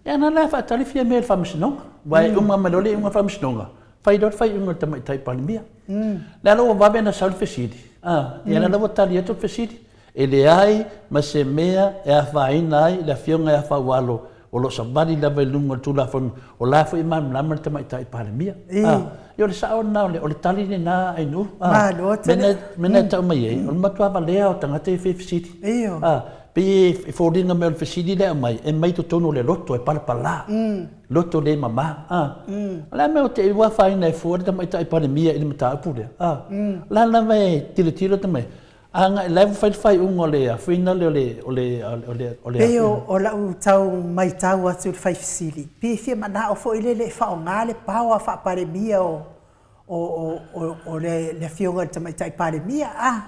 Ia na la faatali Fiame i le Faamasinoga. Aua e uma mai loa le iuga o le Faamasinoga, fai loa le faaiuga a le Tamaitai Palemia. Le a la ua vave ona sau le fesili? A. Ia lea la ua tali atu le fesili, e leai ma se mea e afaina ai le Afioga ia Faualo o lo o savali lava i luga o le Tulafono, o la foi e malamalama le Tamaitai Palemia. A. Ia o le sao lena, o le tali lena a Ainuu. A. Malo tele. Mea na e tau mai ai, o le matua valea o tagata ia e fia fesili. A. Pei e foliga mai o le fesili lea e aumai, e aumai i totonu o le loto e palapala, loto le mama. A. O le a le mea ua te i ua afaina ai fua le Tamaitai Palemia i le mataupu lea? A. O la lava e tilotilo ta mai, a agai la e ua fai le faaiuga o le afuina lea o le, o le, o le, o le. Pei o lau tau maitau atu i le fai fesili, pei e fia manao foi lele e faaaoga le power faa-Palemia o o le Afioga i le Tamaitai Palemia, a,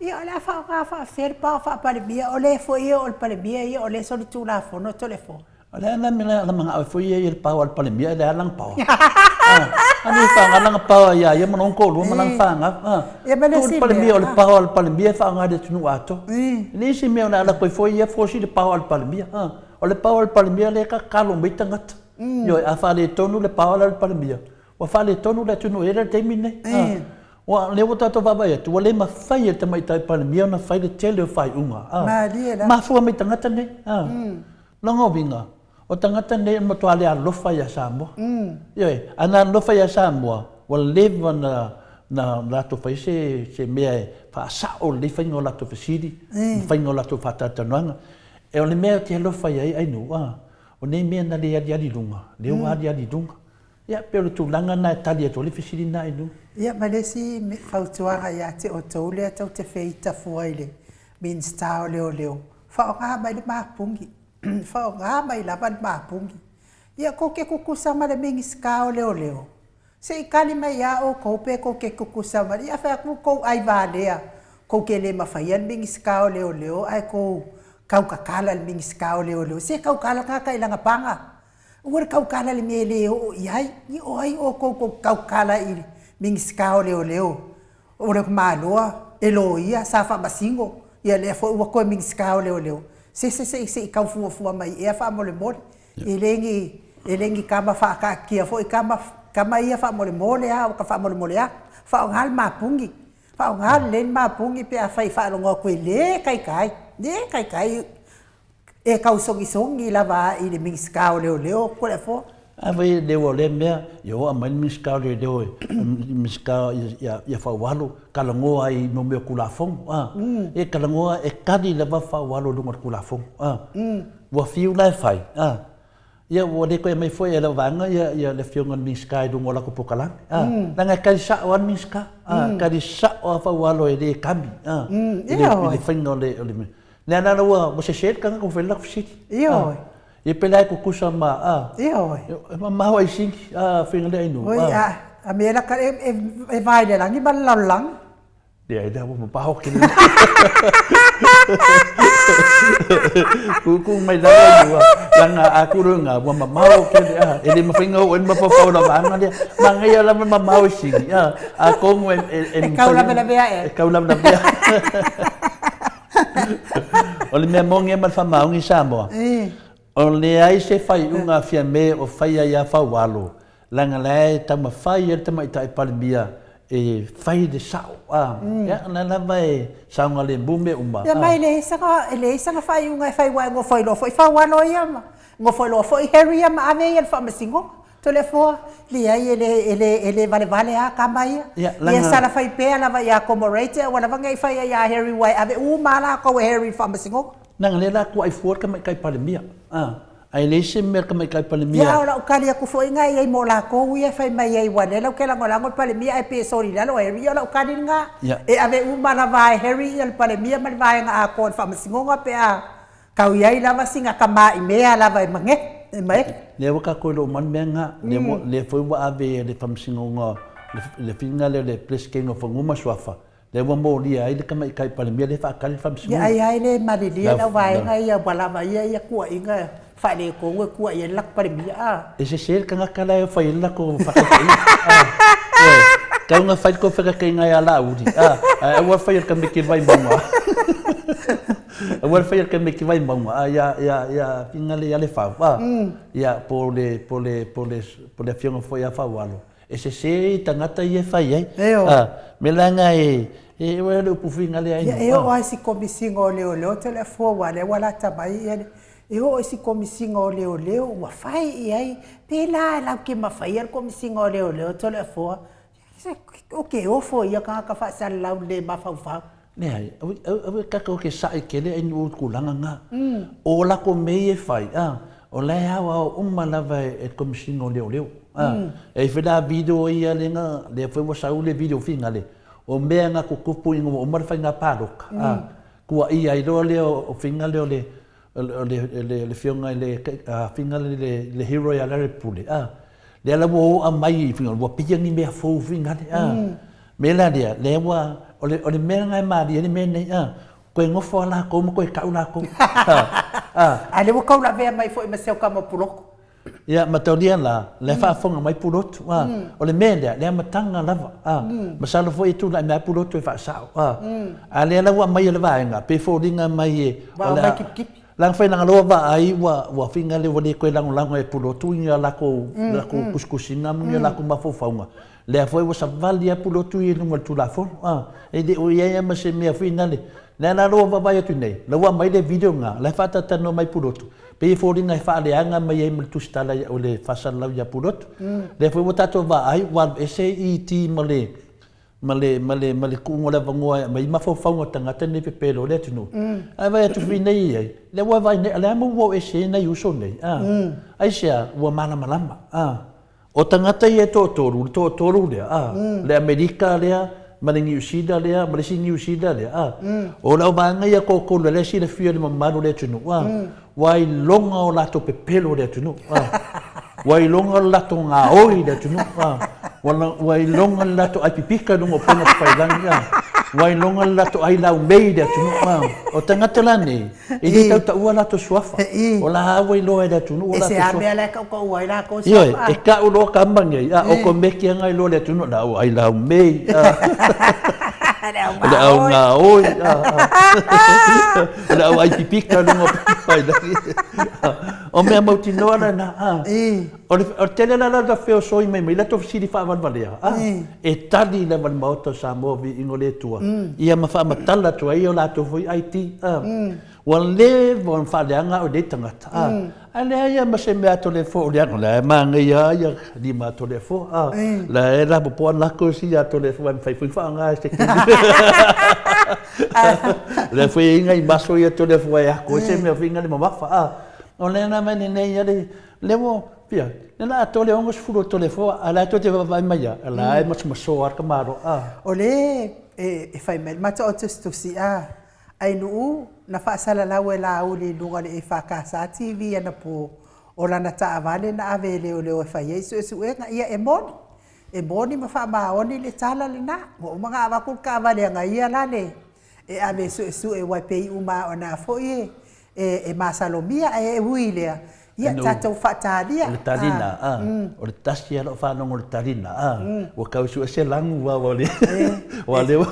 ia o le a faaaoga faafefea le power faa-Palemia, o le foi ia o le Palemia ia o lea e solitulafono Toleafoa. O le a la mea la manao ai foi ia i le power a le Palemia, e leai lana power. A le faaaoga lana power ia ia ma lona toalua ma lana fanau. Ia ma le isi mea. Palemia o le power a le Palemia e faaaoga i le atunuu atoa. E leai se mea o le a alu atu ai foi ia force i le power a le Palemia. O le power a le Palemia lea e tatalo mai tagata. Ioe, a faaletonu le power a le Palemia, Ua faaletonu le atunuu e i ai le taimi lenei. Ua, lea ua tatou vaavaai atu, ua le mafai e le Tamaitai Palemia ona fai le tele o faaiuga. Malie la. Mafua mai tagata nei. Lona uiga, o tagata nei e matua le alofa ia Samoa. Ioe, a na alofa ia Samoa, ua leva na na latou fai se se mea e faasao lelei faiga o latou fesili, ma faiga o latou faatalatalanoaga. E o le mea ou te alofa i ai Ainuu, o nei mea na le aliali i luga, lea ua aliali i luga. Ia, pei o le tulaga lena e tali atu ai le fesili lena i luga. Ia, ma le isi fautuaga ia te outou lea tou te feita fua i le Minisita o Leoleo, faaaoga mai le mapuni, faaaoga mai lava le mapuni. Ia, tou te tutusa ma le Minisita o Leoleo, se i tali mai ia outou pe tou te tutusa ma le… Ia, a fai atu ua tou aivalea tou te le mafaia le Minisita o Leoleo ae tou tautatala i le Minisita o Leoleo, se tautala le tagata i lana paga. Aua le tautala i le mea e le oo i ai. Ia o ai outou tou te tautala i le Minisita o Leoleo? O le tamaloa e loia, sa faamasino, ia lea foi ua toe Minisita o Leoleo. Se se se i tau fuafua mai ea faamolemole. E le ni e le ni tama faataatia foi tama tama ia faamolemole a, ua ta faamolemole atu. Faaaoga le mapuni, faaaoga lelei le mapuni pe afai e faalogo atu e le taitai, le taitai e tau sogisogi lava i le Minisita o Leoleo Toleafoa. A fai e leo o lea mea, ia o aumai le Minisita o Leoleo e, Minisita ia Faualo, talanoa ai i mea o Tulafono, a. E talanoa, e tali lava Faualo i luga o le Tulafono, a. Ua fiu la e fai, a. Ia ua le toe aumai foi e lau vaega ia le Afioga i le Minisita i luga o latou polokalame, a. Leaga e tali sao lava le Minisita, a, tali sao lava Faualo e le kami, a, i le faiga o le mea. Lea la ua sese le tagata ua fai le latou fesili. Ioe. Ia pe la e tutusa ma, a. Ioe. E mamao ai sili, a, faiga lea inu. Oi, a, a mea la e vae i le lagi ma le lalolagi. Leai la ua mamao tele. Kūkū mai lava i ua, leaga a kuru ngā, ua mamao tele, a, e le mafai ona oo ai le mafaufau o la vaega lea. Manaia lava le mamao i sili, a, atonu e, e, e, e kau lavelavea e. E kau lavelavea. O le mea moni ma le faamaoni i Samoa, o leai se faaiuga a Fiame o faia ia Faualo, leaga la e taumafai ai le Tamaitai Palemia e fai le sao, a, ia, o la lava e saogalemu mea uma. Ia ma e leai sana, e leai sana faaiuga e fai aua e nofo ai loa foi Faualo ia ma nofo ai loa foi Harry ia ma ave ia i le faamasinoga. Toleafoa, leai e le, e le, e le valevale a tama ia. Ia, Ia sala fai pea lava ia Comorate aua lava nei faia ia Harry ua e ave uma a latou e Harry i le faamasinoga. Leaga lea la kuai fua le Tamaitai Palemia, a, ae leai se mea le Tamaitai Palemia. Ia, a o lau tali atu foi lena i ai mo latou ia e fai mai ai ua lea la ou te lagolago le Palemia ae pei e soli i lalo Harry, ia o lau tali lena. Ia. E ave uma lava e Harry ia le Palemia ma le vaega atoa i le faamasinoga pe a Tau i ai lava sina tama'i mea lava e mage, e mae. Lea ua tatou iloa uma le mea lena, lea ua, lea foi ua ave e le Faamasinoga le filiga lea o le Peresetene o Fanua ma Suafa, lea ua molia ai le Tamaitai Palemia lea e faatali le Faamasinoga. Ia ai ai le malilie lau vaega ia ua lava ia ia tuuaiga faaletonu e tuuai ai le latou Palemia a. E sese le tagata la e fai ai le latou faataitaiga. Ioe, tau ina fai le tou fekekeina ia Laauli, a, ae aua le faia e le tamaiti o le Vaimauga. Aua le faia e le tamaiti Vaimauga, a ia, ia, ia Fina le ia Lefau, a, ia, po o le, po o le, po o le, po o le afioga foi ia Faualo, e sese i tagata ia e fai ai. Ioe. A, mea la lena e, e, o le upu Fina lea Ia, e oo lava i si Komesina o Leoleo Toleafoa aua o lea ua lata mai ia le, e oo i si Komesina o Leoleo ua fai i ai, pe la e latou te mafaia le Komesina o Leoleo Toleafoa, Ou te ofo i ia tagata faasalalau le mafaufau. Leai, aua tatou te saʻi tele ai nuu i tulaga na. O latou mea ia e fai, a, o la e aoao uma lava e le Komesina o Leoleo. A, e i ai foi la video ia lea na, lea foi ua sau le video finale, o mea na tutupu ina ua uma le faiga palota, a, tuuaia ai loa lea o faiga lea o le o le afioga i le afioga i le hero ia Larry Pule, a, lea la ua oo mai i faiga, ua pei ni mea fou faiga le, a, mea la lea, lea ua, o le, o le mea lena e malie ai le mea lenei, a, toe nofo lava latou ma toe tau latou, a, a. A lea ua tau lavea mai foi ma si au tama pulotu. Ia, mataulia la, la e faafofoga mai Pulotu, a, o le mea lea, le amataga lava, a, masalo foi e tulai mai lava Pulotu e faasao, a, a lea la ua aumai e le vaega, pei e foliga mai e, o le a, leaga fai lagaloa vaai ua, ua finga le ua le toe lagolago e Pulotu i a latou, latou tusitusiga ma ni a latou mafaufauga, lea foi ua savali lava Pulotu ia i luga o le Tulafono, a, e le o i ai lava ma se mea foi lale. Lea la ua vaavaai atu nei, la ua aumai le video lena, la e faatalatalanoa mai Pulotu, Pei e foliga e faaleaga mai ai ma le tusitala o le faasalalau ia Pulotu. Lea foi ua tatou vaai ua alu ese ET ma le ma le ma le ma le tuuga o le avanoa e aumai ai mafaufauga o tagata nei pepelo o le atunuu. Ae vaai atu foi nei i ai, lea ua vaai nei, o le a mea ua o ese ai nai uso nei, a? Aisea? Ua malamalama, a? O tagata ia e toatolu, le toatolu lea, a, le Amerika lea, ma le Niu Sila lea, ma le isi Niu Sila lea, a. O lau vaega ia toatolu lea e silafia e le mamalu o le atunuu, a, ua iloga o latou pepelo i le atunuu, a. Ua iloga o le latou gaoi i le atunuu, a. Ua iloga le latou ai pipika i luga o upega tafailagi, a. Ua iloga le latou ai laumei i le atunuu, a. O tagata la nei, E le tau taua latou suafa. O la ua iloa e le atunuu o latou suafa. E se a mea la e tautaua ai latou suafa? Ioe, e tau loa tama nei, a o komeki lava iloa e le atunuu, la ua ai laumei, le au gaoi, o le au ai pipika i luga o pailagi. O mea mautinoa lena. O le tele la o le feosoi mai ma ia latou fesili faavalevalea, e tali lava le Maota o Samoa viiga o le Atua, ia ma faamatala atu ai o latou foi ID. Ua leva ona faaleaga au i nei tagata, ae leai lava ma se mea Toleafoa o leaga, o la e manaia lava ia lima a Toleafoa, la e lapopoa knuckles ia a Toleafoa e mafai foi ona faaaoga e se taimi. O lea foi e i ai nai maso ia a Toleafoa e ato ai se mea foi lea mamafa. O lea la mai lenei lea ua Pia, le la atoa le 60 o Toleafoa, a o la e tou te vaavaai mai lava, o la e masomasoa lava le tamaloa. O le e fai mai le matou au tusitusi, a, Ainuu na faasalalau e Laauli i luga o le EFKS TV anapo o lana taavale na ave e leoleo e fai ai suesuega. Ia, e moni, e moni ma faamaoni le tala lena. Ua uma ona avatu le taavale a ia la le e ave e suesue aua e pei uma lava o na foi e masalomia ae ui i lea, ia tatou faatalia. O le talina, a, o le tasi lava lau faalogo i le talina, a, ua tau sue se lanu aua o lea, aua lea ua,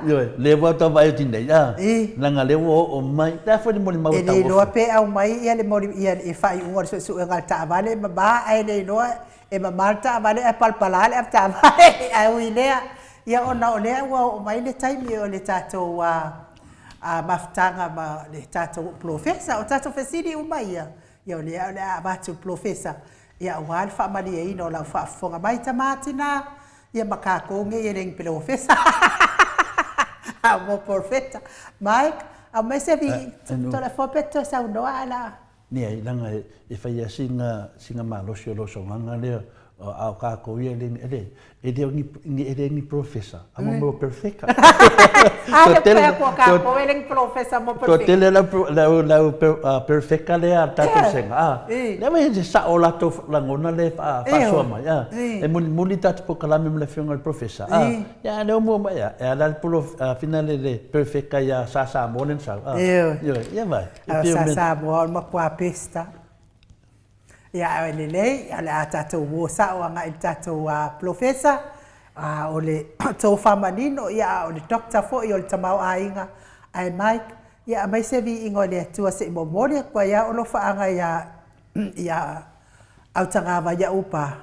ioe, lea ua tau vaai atu nei, a, leaga lea ua oo mai, o le a foi le molimau a Tauofe? E le iloa pe aumai ia le faaiuga o le suesuega a le taavale e mama ae le iloa e mama le taavale ae palapala le avetaavale, ae ui i lea, ia ona o lea ua oo mai le taimi o le tatou mafutaga ma le tatou polofesa. O tatou fesili uma ia, ia o lea o le a avatu i le polofesa, ia aua le faamalieina o lau faafofoga mai tama tina, ia ma tatou nei e le ni polofesa, a o mo polofesa. Mike, aumai se Toleafoa pe te toe saunoa ae o le a... Leai, leaga e fai lava sina, sina malosi o le osongaga lea, a o tatou ia e le, e le, e le o ni, e le ni polofesa, a mo mea o perefeka. A lea ou fai atu o tatou e le ni polofesa mo perefeka. Toatele lau, lau, lau perefeka lea a le tatou vasega, a, lea ua i ai se sao o latou lagona lea e faasoa mai, a, e mulimuli tatou polokalame ma le afioga i le polofesa, a, ia a lea ua maua mai, e ala le polo, finale le perefeka ia Sa Samoa lea na sau, a, ioe, ia vai. E pei o mea. Samoa o le matua pesta. Ia ae lelei, o le a tatou uo sao agai i le tatou polofesa, o le tofa manino, ia a o le doctor foi o le tamaoaiga. Ae Mike, ia aumai se viiga o le Atua se i momoli atu ai lava alofaaga ia Autagavaia Upa.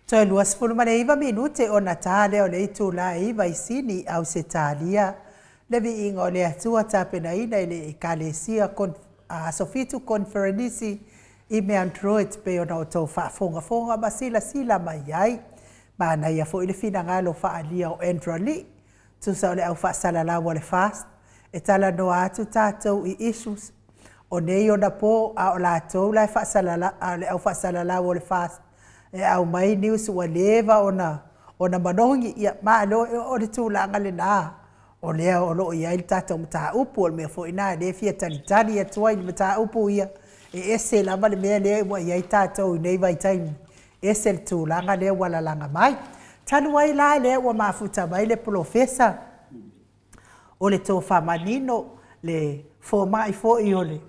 Toe 29 minute ona ta lea o le itula e 9 i Sini, Ausetalia. Le viiga o le Atua tapenaina i le Ekalesia Aso Fitu Koneferenisi i Mount Druitt pei ona outou faafogafoga ma silasila mai ai. Manaia foi le finagalo faaalia o Andrew Alii, tusa o le au faasalalau a le FAST, e talanoa atu tatou i issues o nei ona po, a o latou la e faasalalau, a o le au faasalalau o le FAST e aumai news ua leva ona ona manogi. Ia, malo, o le tulaga lena o lea o lo o i ai le tatou mataupu. O le mea foi lena o lea e fia talitali atu ai i mataupu ia, e ese lava le mea lea ua i ai tatou i nei vaitaimi, ese le tulaga lea ua lalaga mai. Talu ai la lea ua mafuta mai le polofesa o le tofa manino, le fomai foi o le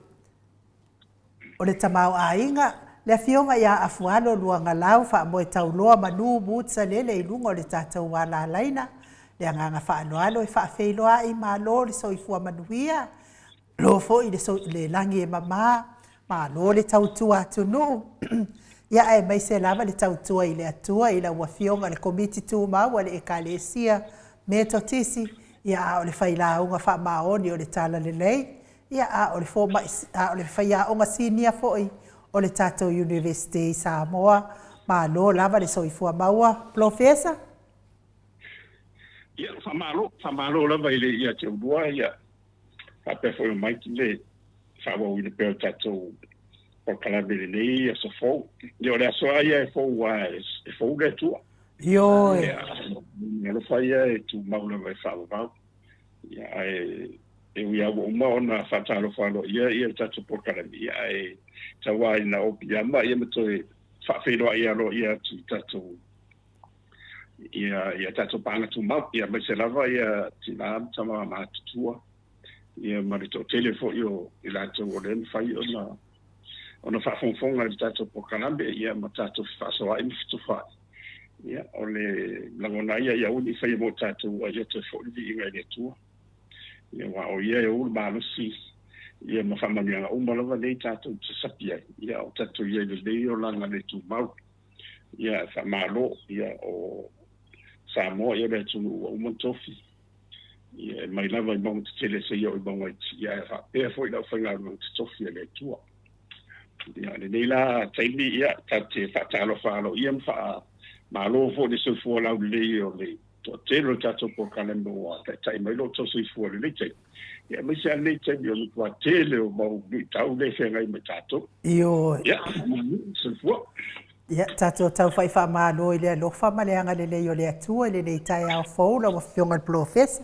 o le tamaoaiga, le Afioga ia Afualo Luagalau Faamoetauloa Manu Mutsalele i luga o le tatou alalaina, le agaga faaaloalo e faafeiloai, malo le soifua manuia, malo foi le lagi e mama, malo le tautua atunuu, ia aemaise lava le tautua i le Atua i lau Afioga i le Komiti Tumau a le Ekalesia Metotisi, ia a o le failauga faamaoni o le Talalelei, ia a o le fomai, a o le faiaoga sinia foi o le tatou Iunivesite i Samoa. Malo lava le soifua maua, Polofesa. Ia, faamalo, faamalo lava i le ia te oulua, ia faapea foi o Mike le faaauauina pea o tatou polokalame i lenei aso fou. Ia, o le aso lava ia e fou aua e fou le Atua. Ioe. Ia, alofa ia e tumau lava e faavavau. Ia, ae e ui lava ua uma ona faatalofa aloaia ia le tatou polokalame, ia ae tau lava ina ou piiama ia ma toe faafeiloai aloaia atu i tatou ia ia tatou paaga tumau, ia aemaise lava ia tina ma tama matutua ia ma le toatele foi o i latou o lea e mafai ona ona faafogafoga i le tatou polokalame ia ma tatou fefaasoaai ma fetufaai. Ia, o le lagona ia ia aua ne i faia mo tatou, a ia toe foi le viiga i le Atua. Ia, aua o Ia e ou le malosi ia ma faamanuiaga uma lava nei tatou te sapi ai, ia o tatou i ai lelei olaga le tumau. Ia, faamalo, ia o Samoa ia o le atunuu ua uma ona tofi. Ia, e mai lava i mauga tetele seia oo i mauga iti, ia ae faapea foi le aufaigaluega totofi a le Atua. Ia, lenei la taimi, ia, tatou te faatalofa aloaia ma faamalo foi le soifua laulelei o le toatele o le tatou polokalame ua taitai mai lo outou soifua i lenei taimi. Ia, aemaise lava lenei taimi o le matua tele o mau luitau lea e feagai ma tatou. Ioe. Ia, faamalo le soifua. Ia, tatou taufa'i faamalo i le alofa ma le agalelei o le Atua i lenei taeao fou lau Afioga i le Polofesa.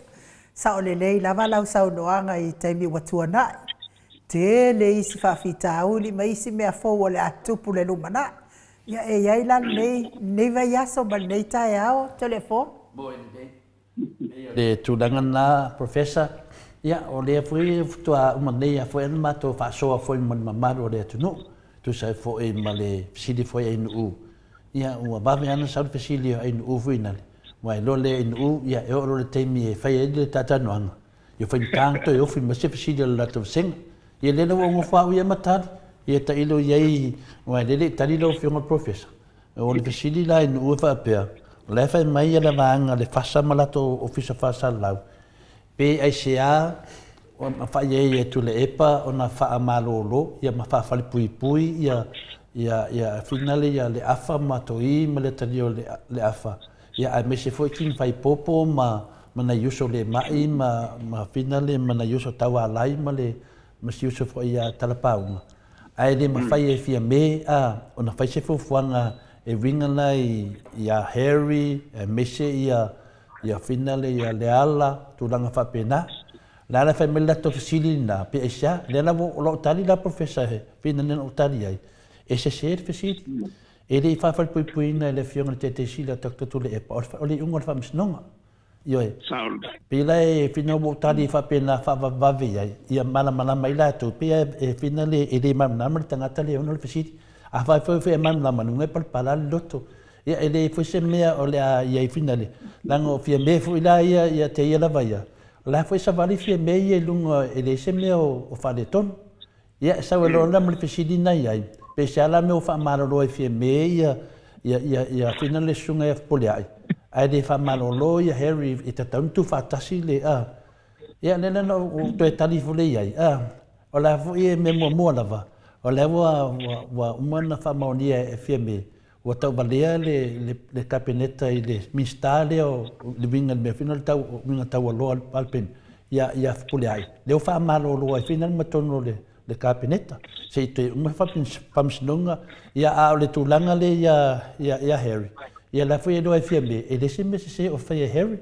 Sao lelei lava lau saunoaga i taimi ua tuanai. Tele isi faafitauli ma isi mea fou o le a tutupu i le lumanai. Ia, e i ai la lenei, lenei vaiaso ma lenei taeao, Toleafoa. Le tulaga lena Professor, ia o lea foi faatoa uma nei lava foi ona matou faasoa foi ma le mamalu o le atunuu, tusa ai foi ma le fesili foi a Ainuu, ia ua vave lava ona sau le fesili a Ainuu foi nale, aua e iloa lea e Ainuu, ia e oo loa i le taimi e fai ai le talatalanoaga, ia faigata ona toe ofi mai se fesili a le latou vasega. Ia lea la ua ou nofo au ia ma tali, ia tailo i ai, aua e le i tali lau Afioga i le Professor. O le fesili la i Nu'u e faapea, o la e fai mai le vaega le FASA ma latou ofisa faasalalau, pe aisea fai ai e Tuilaepa ona faamalolo ia ma faafalepuipui ia ia ia finale ia Leafa ma Toi ma le atalii o Leafa, ia aemaise foi King Faipopo ma ma nai uso le ma'i ma ma finale ma nai uso Taualai ma le ma si uso foi ia Talapauga. Ae le mafai e Fiame a ona fai se fuafuaga e uiga la i a Harry aemaise ia ia Finale ia Leala, tulaga faapena. La la fai mai le latou fesili lena, pe aisea? Lea la ua o lau tali la Professor he Finale na ou tali ai, e sese le fesili. E le i faafalepuipuiina e le Afioga i le Taitaisili a Doctor Tuilaepa, o le iuga o le Faamasinoga. Ioe. Pei la e fina ua ou tali faapena faavavevave i ai, ia malamalama ai latou, pei e fina le, e le malamalama le tagata lea e ona le fesili. A fai foi e malamalama, lona uiga e palapala le loto. Ia e leai foi se mea o le a i ai fina le, leaga o Fiame foi la ia, ia te ia lava ia, o la foi e savali Fiame ia i luga, e leai se mea o faaletonu. Ia, e sau ai loa la ma le fesili na i ai, pe se a la mea ua faamalolo ai Fiame ia, Ia, ia, ia whina le susuga ia Fepuleai, ae le faamalolo ia Harry e tatau ona tuufaatasi le, a. Ia, lea la na ou toe tali ifo lea i ai, a, o le a foi e mea muamua lava, o lea ua, ua, ua uma ona faamaonia e Fiame, ua tauvalea le, le, le Kapeneta i le Minisita lea o le uiga i le mea foi lena o le tau, uiga taualoa a le Palemene, ia, ia Fepuleai, lea ua faamalolo ai foi ma totonu o le, le Kapeneta, se i toe uma faamasinoga, ia a o le tulaga lea ia, ia, ia Harry, ia la foi e iloa e Fiame, e le se mea sese o faia e Harry.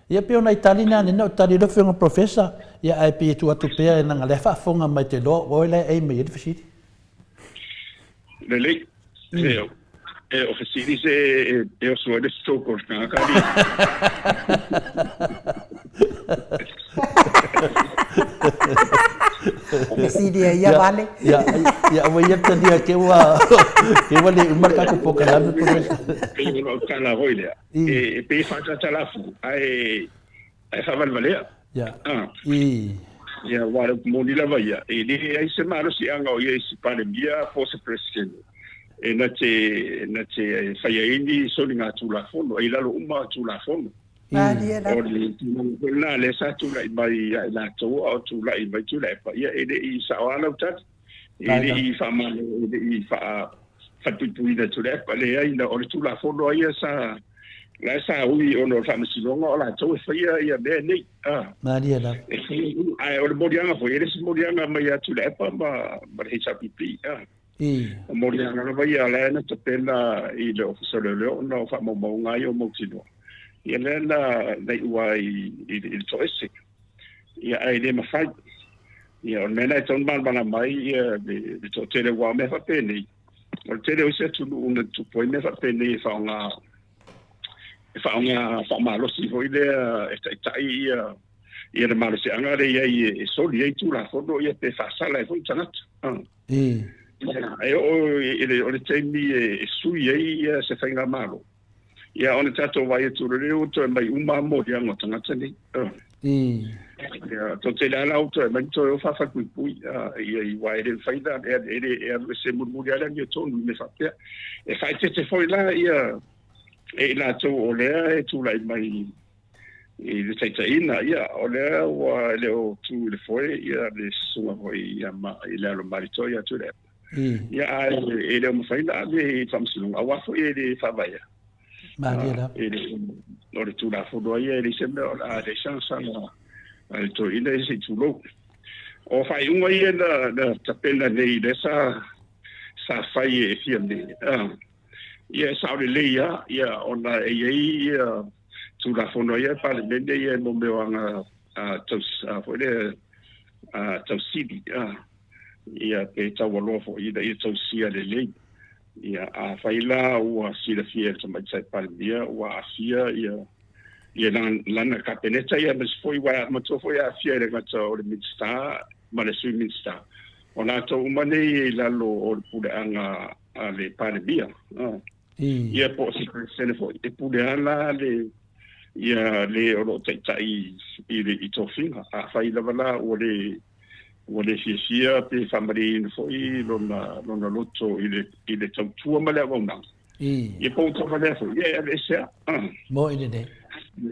Ia pei o nai tali na nena o tali le afioga Professor, ia ae pei e tuu atu pea leaga lea faafofoga mai te iloa o oe la e aim mai ai le fesili. Lelei. E, e o fesili se e, e oso ai le stroke o le tagata alii. Fesili e ia vale. Ia, ia, ua ia talia ke ua, ke ua le uma le tatou polokalame, Professor. Pei o lau tala foi lea. E, e pei e faatatalafu, ae, ae faavalevalea. Ia. I. Ia, aua o le upu moni lava ia, e leai se malosiaga o ia i se Palemia po o se Peresetene e na te, na te faia ai ni soligatulafono, e i lalo uma o Tulafono. Malie lava. O le tulaga foi lena lea sa tulai mai ia i latou a o tulai mai Tuilaepa, ia e le i sao lava lau tali. E le i faamalo, e le i faapuipuina e Tuilaepa. Leai, na o le Tulafono lava ia sa, la sa ui ona o le Faamasinoga o latou e faia ia mea nei. Malie lava. E faia, ae o le moliaga foi, e le se moliaga mai ia Tuilaepa ma le HRPP. O moliaga lava ia la na tapena i le Ofisa o Leoleo ona o faamaumauga ia o mautinoa. Ia lea na iu ai i le toese. Ia ae le mafai. Ia o le mea lena e tatau ona malamalama ai ia le toatele aua o mea faapenei, o le tele o isi atunuu na tutupu ai mea faapenei e faaaoga e faaaoga faamalosi foi lea e taitai ia ia le malosiaga lea i ai e soli ai Tulafono ia pe faasala ai foi tagata. E oo i le, o le taimi e sui ai ia se faigamalo, Ia ona tatou vaai atu loa lea ua toe aumai uma lava moliaga o tagata nei. Ia tou te le ala toe aumai toe o faafalepuipui ia i aua e le mafai ona e le e alu ese mulimuli lava le amiotonu i mea faapea. E faaeteete foi la ia e i latou o lea e tulai mai i le taitaiina, ia o lea ua e le o tu i le foe ia le susuga foi ia ma i le alo Malietoa ia Tuilaepa. Ia ae e le o mafai ona ave i le faamasinoga aua foi e le faavaea. Malie lava. E le o le Tulafono lava ia e leai se mea o le a leai se agasala a le toeaina ia se i tulou. O faaiuga ia na na tapena nei lea sa sa fai e Fiame ia e sao lelei lava ia ona e i ai ia Tulafono ia a le Palemene ia mo mea o aga taus foi lea tausili ia pe taualoa foi ina ia tausia lelei. Ia afai la ua silafia e le Tamaitai Palemia ua aafia ia ia lana Kapeneta ia aemaise foi ua matua foi aafia e le gata o le Minisita ma le Sui Minisita. O latou uma nei e i lalo o le puleaga a le Palemia. Ia po o se Peresetene foi e pule lava la le ia le o lo o taitai i le i tofiga. Afai lava la ua le ua le fiafia pe faamalieina foi lona lona loto i le i le tautua ma le auaunaga. Ia po ua tauvalea foi, ia e aveese lava. Moni lelei.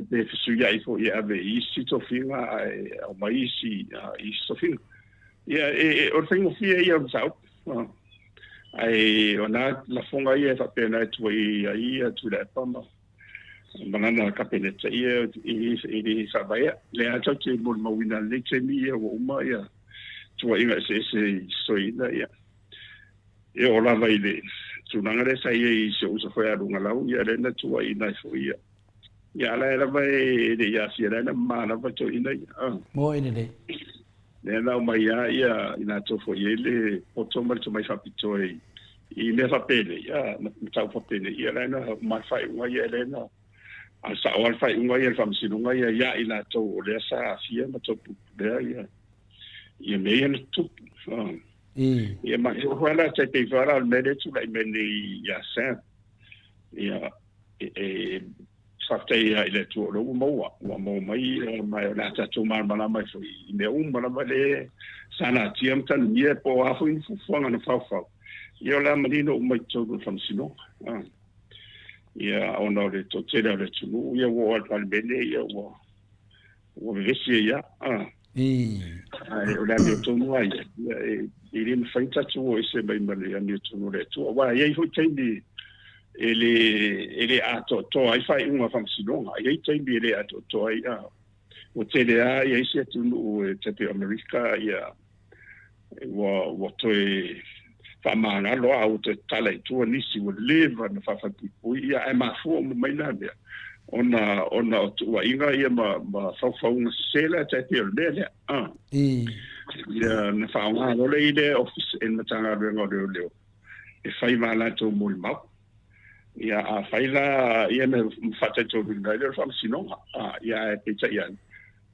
Pe fesuiai foi e ave i isi tofiga ae aumai isi isi tofiga. Ia e o le faigofie ia o le mataupu. Ae o na lafoga ia e faapena e tuai ai ia Tuilaepa ma ma lana Kapeneta ia e le faavaea. Lea lava tatou te molimauina i lenei taimi ia ua uma ia tuuaiga eseese i soiina ia. E oo lava i le tulaga lea sa i ai i si ou uso foi ia Lugalau ia lea na tuuaiina ai foi ia. Ia a la e lava e le i aafia lea na mama lava toeaiina ia. Moni lelei. Lea na aumai lava ia i latou foi e i ai le poto ma le tomai faapitoa i mea faapenei, mataupu faapenei, ia lea na uma le faaiuga ia, lea na a sao lava le faaiuga ia le faamasinoga ia ia i latou o lea sa aafia ma tau pupulea ia ia mea ia na tutupu. Ia ma e foi la tai pei foi la o le mea lea e tulai mai nei ia Sam. Ia e Faafetai lava i le Atua o lea ua maua, ua maua mai ma o le a tatou malamalama ai foi i mea uma lava le sa natia ma tanuia po o a foi ni fuafuaga na faufau. Ia o le a manino uma i totonu o le faamasinoga. Ia, ona o le toatele o le atunuu, ia ua oo lava i le Palemene, ia ua, ua vevesi ai lava. A. Ae o le amiotonu lava ia, ia e, e le mafai ona tatou o ese mai ma le amiotonu o le Atua. Aua e i ai foi taimi e le, e le atoatoa ai faaiuga a faamasinoga. E i ai taimi e le atoatoa ai, a. Ua tele lava ia isi atunuu e tai pei o Amerika, ia, ua, ua toe faamagalo a ua toe tatala i tua nisi ua leva ona faafalepuipui, ia ae mafua uma mai na mea ona, ona o tuuaiga ia ma, ma faufauga sese la tai pei o le mea lea. Ah. Ia na faaaoga loa le i le office e le Matagaluega o Leoleo e fai ma latou molimau. Ia a fai la ia na faataitoluina ai lea o le faamasinoga. Ah, ia ae peitai ane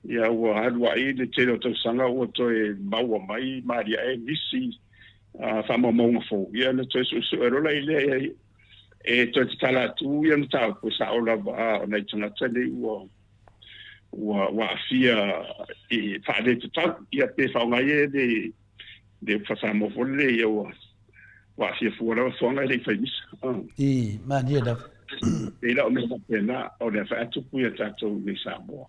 Ia ua alu ai le tele o tausaga ua toe maua mai maliae nisi faamaumauga fou, ia ona toe suesue loa la i lea e toe tatala atu ia mataupu e sao lava a o nai tagata nei ua ua ua aafia i faaletatau, ia pe faaaoga ia le le upu faa-Samoa foi lele ia ua ua aafia fua lava fuaga e le i fai misa. I, malie lava. Pei la o mea faapena o lea faatupu ia tatou i Samoa.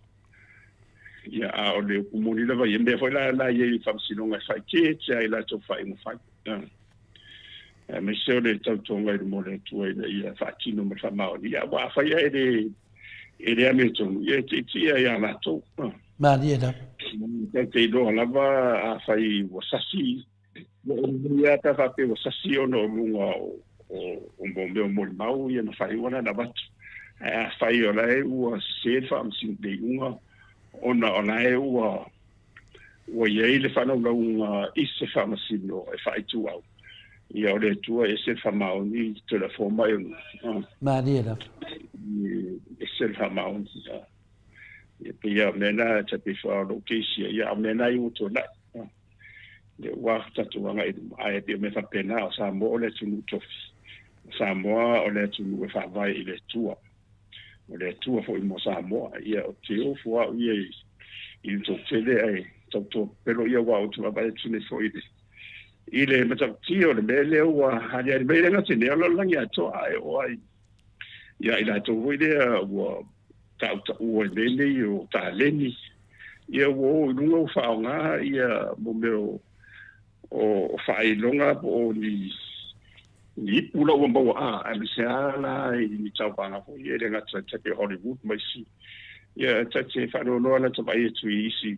Ia, a o le upu moni lava ia, mea foi la la i ai i le faamasinoga e faaeteete ai latou faaiuga fai. Aemaise o le tautoga i luma o le Atua ina ia faatino ma le faamaoni. Ia, aua afai ae le e le amiotonu, ia e tiitii ia latou. Malie lava. Tatou te iloa lava afai ua sasi, ua umi pe a faapea ua sasi ona o luga o o mea o molimau ia na faaiuga na na avatu. Ae afai o la e ua sese le faamasino le iuga ona o la e ua ua i ai le faanaunauga i se faamasino e faaituau, ia o le Atua e ese le faamaoni toe lafoa mai ona. Malie lava. E ese le faamaoni. Ia pei lava o mea na e tai pei foi o lou case ia, ia a o mea na ia ua tuanai. Lea ua tatou agai i luma, ae pei o mea faapena, o Samoa o le atunuu tofi. O Samoa o le atunuu e faavae i le Atua. O le Atua foi mo Samoa. Ia, ou te ofo au ia i le toatele ae tauto pepelo ia aua ou te vaavaai atu nei foi i le i le matautia o le mea lea ua aliali mai le gata nei o le lalolagi atoa ae oo ai ia i latou foi lea ua tautaua i mea nei o taleni ia ua o i luga ua faaaoga ia mo mea o o faailoga po o ni ni ipu la ua maua a aemaise lava la i ni tauvaga foi ia e le gata tai pei o Hollywood ma isi ia ta te faanoanoa la ta vaai atu i isi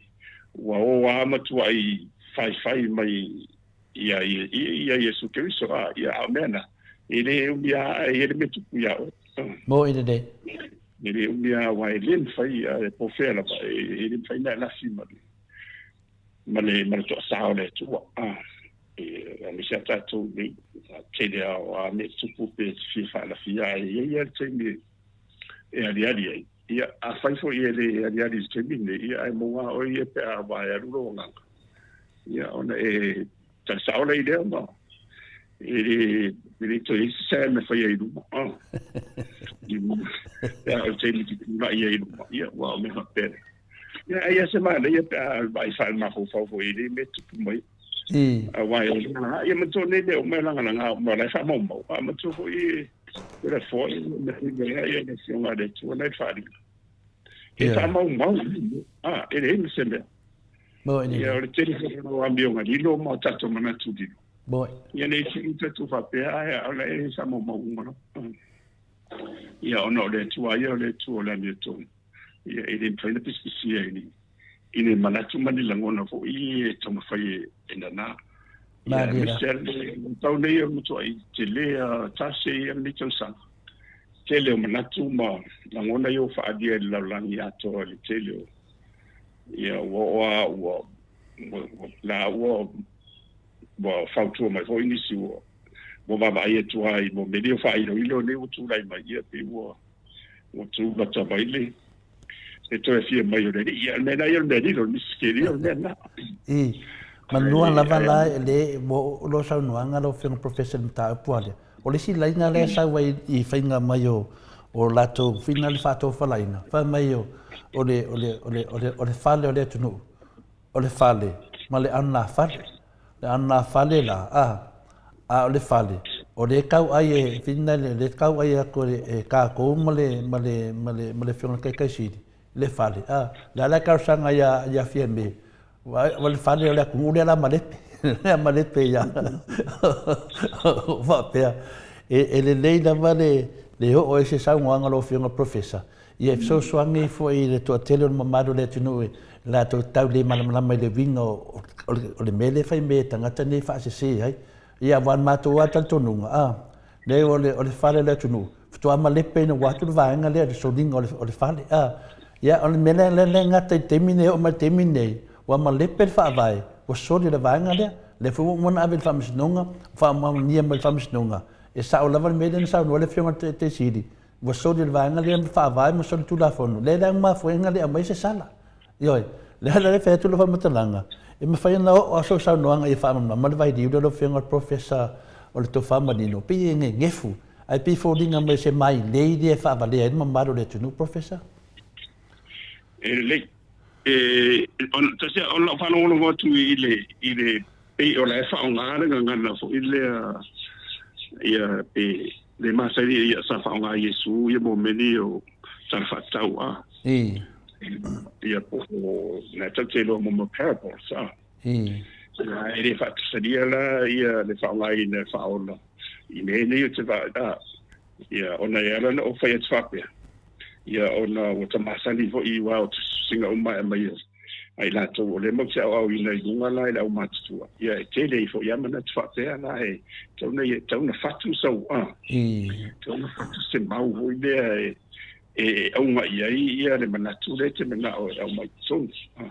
ua o lava ma tuai faifai mai ia ia ia Iesu Keriso a ia a o mea na e le umi a e i ai le mea tupu ia oe. Mo i lelei. E le umi a aua e le mafai e po fea lava e le mafai ona e lafi ma le ma le ma le toasā o le Atua. E aemaise a tatou nei tele a o a mea tupu pe fia faalafia ae i ai lava le taimi e aliali ai. Ia afai foi e le aliali i le taimi lenei, ia ae maua lava oe ia pe a ua e alu lou agaga. Ia ona e tali sao lea i lea ma e le e le toe i ai se sae e faia i luma. Pe a o le taimi e tulai ai i luma, ia ua o mea faapea. Ia ai lava se manaia pe a vaai faale-mafaufau foi i lenei mea e tupu mai. Aua e ia manatua nei mea uma e lagalaga uma o la e faamaumau. A manatua foi e le foi mea ia le Afioga a le Atua na e faaaliga. E faamaumau, a, e leai ma se mea. Ia o le tele foi o amioga lilo ma o tatou manatu lilo. Ia ne i te i tatou faapea, ae o la e faamaumau uma lava. Ia ona o le Atua ia o le Atua o le amiotonu. Ia e le mafai ona pisipisia i ni i ni manatu ma ni lagona foi e taumafai e nana. Ia aemaise lava le tau nei o le matuai tele a tasi ia lenei tausaga. Tele o manatu ma lagona ia ua faaalia i le lalolagi atoa i le tele o ia ua oo lava ua ua la ua ua fautua mai foi nisi ua ua vaavaai atu lava i mea nei o faailoilo nei ua tulai mai ia pei ua ua tulata mai le le toe afio mai o le alii. Ia, o le mea lena ia o le mea lilo, o le misikeria o le mea lena. I, manua lava la e le, ua oo loa saunoaga lau Afioga Professor i le mataupu lea. O le isi laina lea e sau ai i faiga mai o, o latou fina le faatofalaiga, fai mai o, o le, o le, o le, o le, o le fale o le atunuu, o le fale ma le anafale. Le anafale la, a, a o le fale. O lea tau ai e whina le lea tau ai atu e tatou ma le ma le ma le ma le Afioga i le Taitai Sili le fale a le a la e talosaga ia ia Fiame ua le fale o le atunuu lea la malepe lea malepe ia faapea e, e lelei lava le le oo ai se saunoaga lau Afioga Professor ia e fesoasoani foi i le toatele o le mamalu o le atunuu e latou tau le malamalama i le uiga o, o, le, o le mea lea fai me tagata nei faasese ai. Ia, aua o le matou lava talitonuga, a, leai o le, o le fale o le atunuu, faatoa malepe ina ua atu le vaega lea i le soliga o le, o le fale, a. Ia, o le mea lea, lea, lea e gata i le taimi nei, e oo mai i le taimi nei, ua malepe le faavae, ua soli le vaega lea. Lea foi ua uma ona ave i le Faamasinoga, faamaonia mai e le Faamasinoga, e sao lava le mea lea na saunoa ai le Afioga i le Taitai Sili, ua soli le vaega lea ma faavae ma soli tulafono, lea la e mafua ai ona le aumai se sala. Ioe, lea la e fai atu lau faamatalaga, e mafai ona oo lava sau saunoaga ia faamalamalama le vailiu lea lau Afioga i le Professor o le Tofa Manino, pei e gegefu, ae pei e foliga mai o se mailei lea e faavalea ai le mamalu o le atunuu, Professor. E lelei. E, tasi, o lau faalogologo atu i le, i le, pei o la e faaaoga le gagana foi lea, ia, pe, le masani ia sa faaaoga Iesu ia mo mea o tala faatatau a. Ia po o na tau te iloa mo mo parables a. Ia e le faatasalia la ia le faaaogaina e faaola i mea nei o te va a. Ia ona e ala ona ou fai atu faapea. Ia ona ua ta masani foi aua o tusitusiga uma e aumai a i latou o lea matou te aoaoina i luga la i le aumatutua, ia e tele ai foi lava manatu faapea la e tatau ona e tatau ona fatu sau a, tatau ona fatu se mau foi lea e e auga i ai ia le manatu lea e te manao e aumai i totonu a.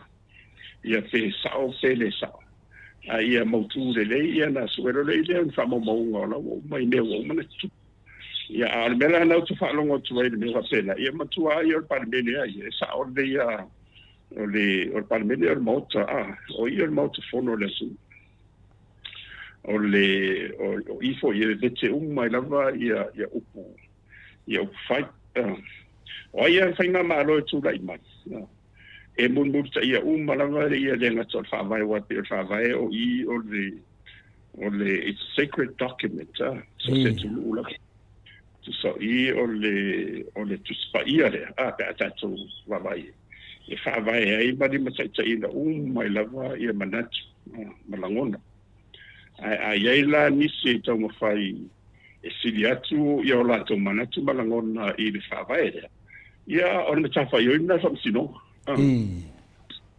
Ia pe sao pe le sao. A ia mautu lelei ia ona sue loa lea o ni faamaumauga o la ua uma i mea ua uma ona tutupu. Ia, a o le mea la lena ou te faalogo atu ai i le mea faapena, ia matua ai o le Palemene lava ia, e sao lelei lava o le, o le Palemene o le Maota, a, o i o le Maota Fono o le atunuu. O le, o, o i foi e vevete uma ai lava ia, ia upu, ia upu fai. A, o ai lava le faigamalo e tulai mai, a, e mulimulitaia uma lava ia le gata o le Faavae, aua e pei o le Faavae o i o le, o le it's a sacred document a so se atunuu lava. Tusa o i o le o le Tusi Paia lea a pe a tatou vaavaai i ai, e faavae ai ma limataitaiina uma ai lava ia manatu ma lagona. Ae a i ai la nisi e taumafai e sili atu ia o latou manatu ma lagona i le faavae lea, ia o le matafaioi lena o le Faamasinoga.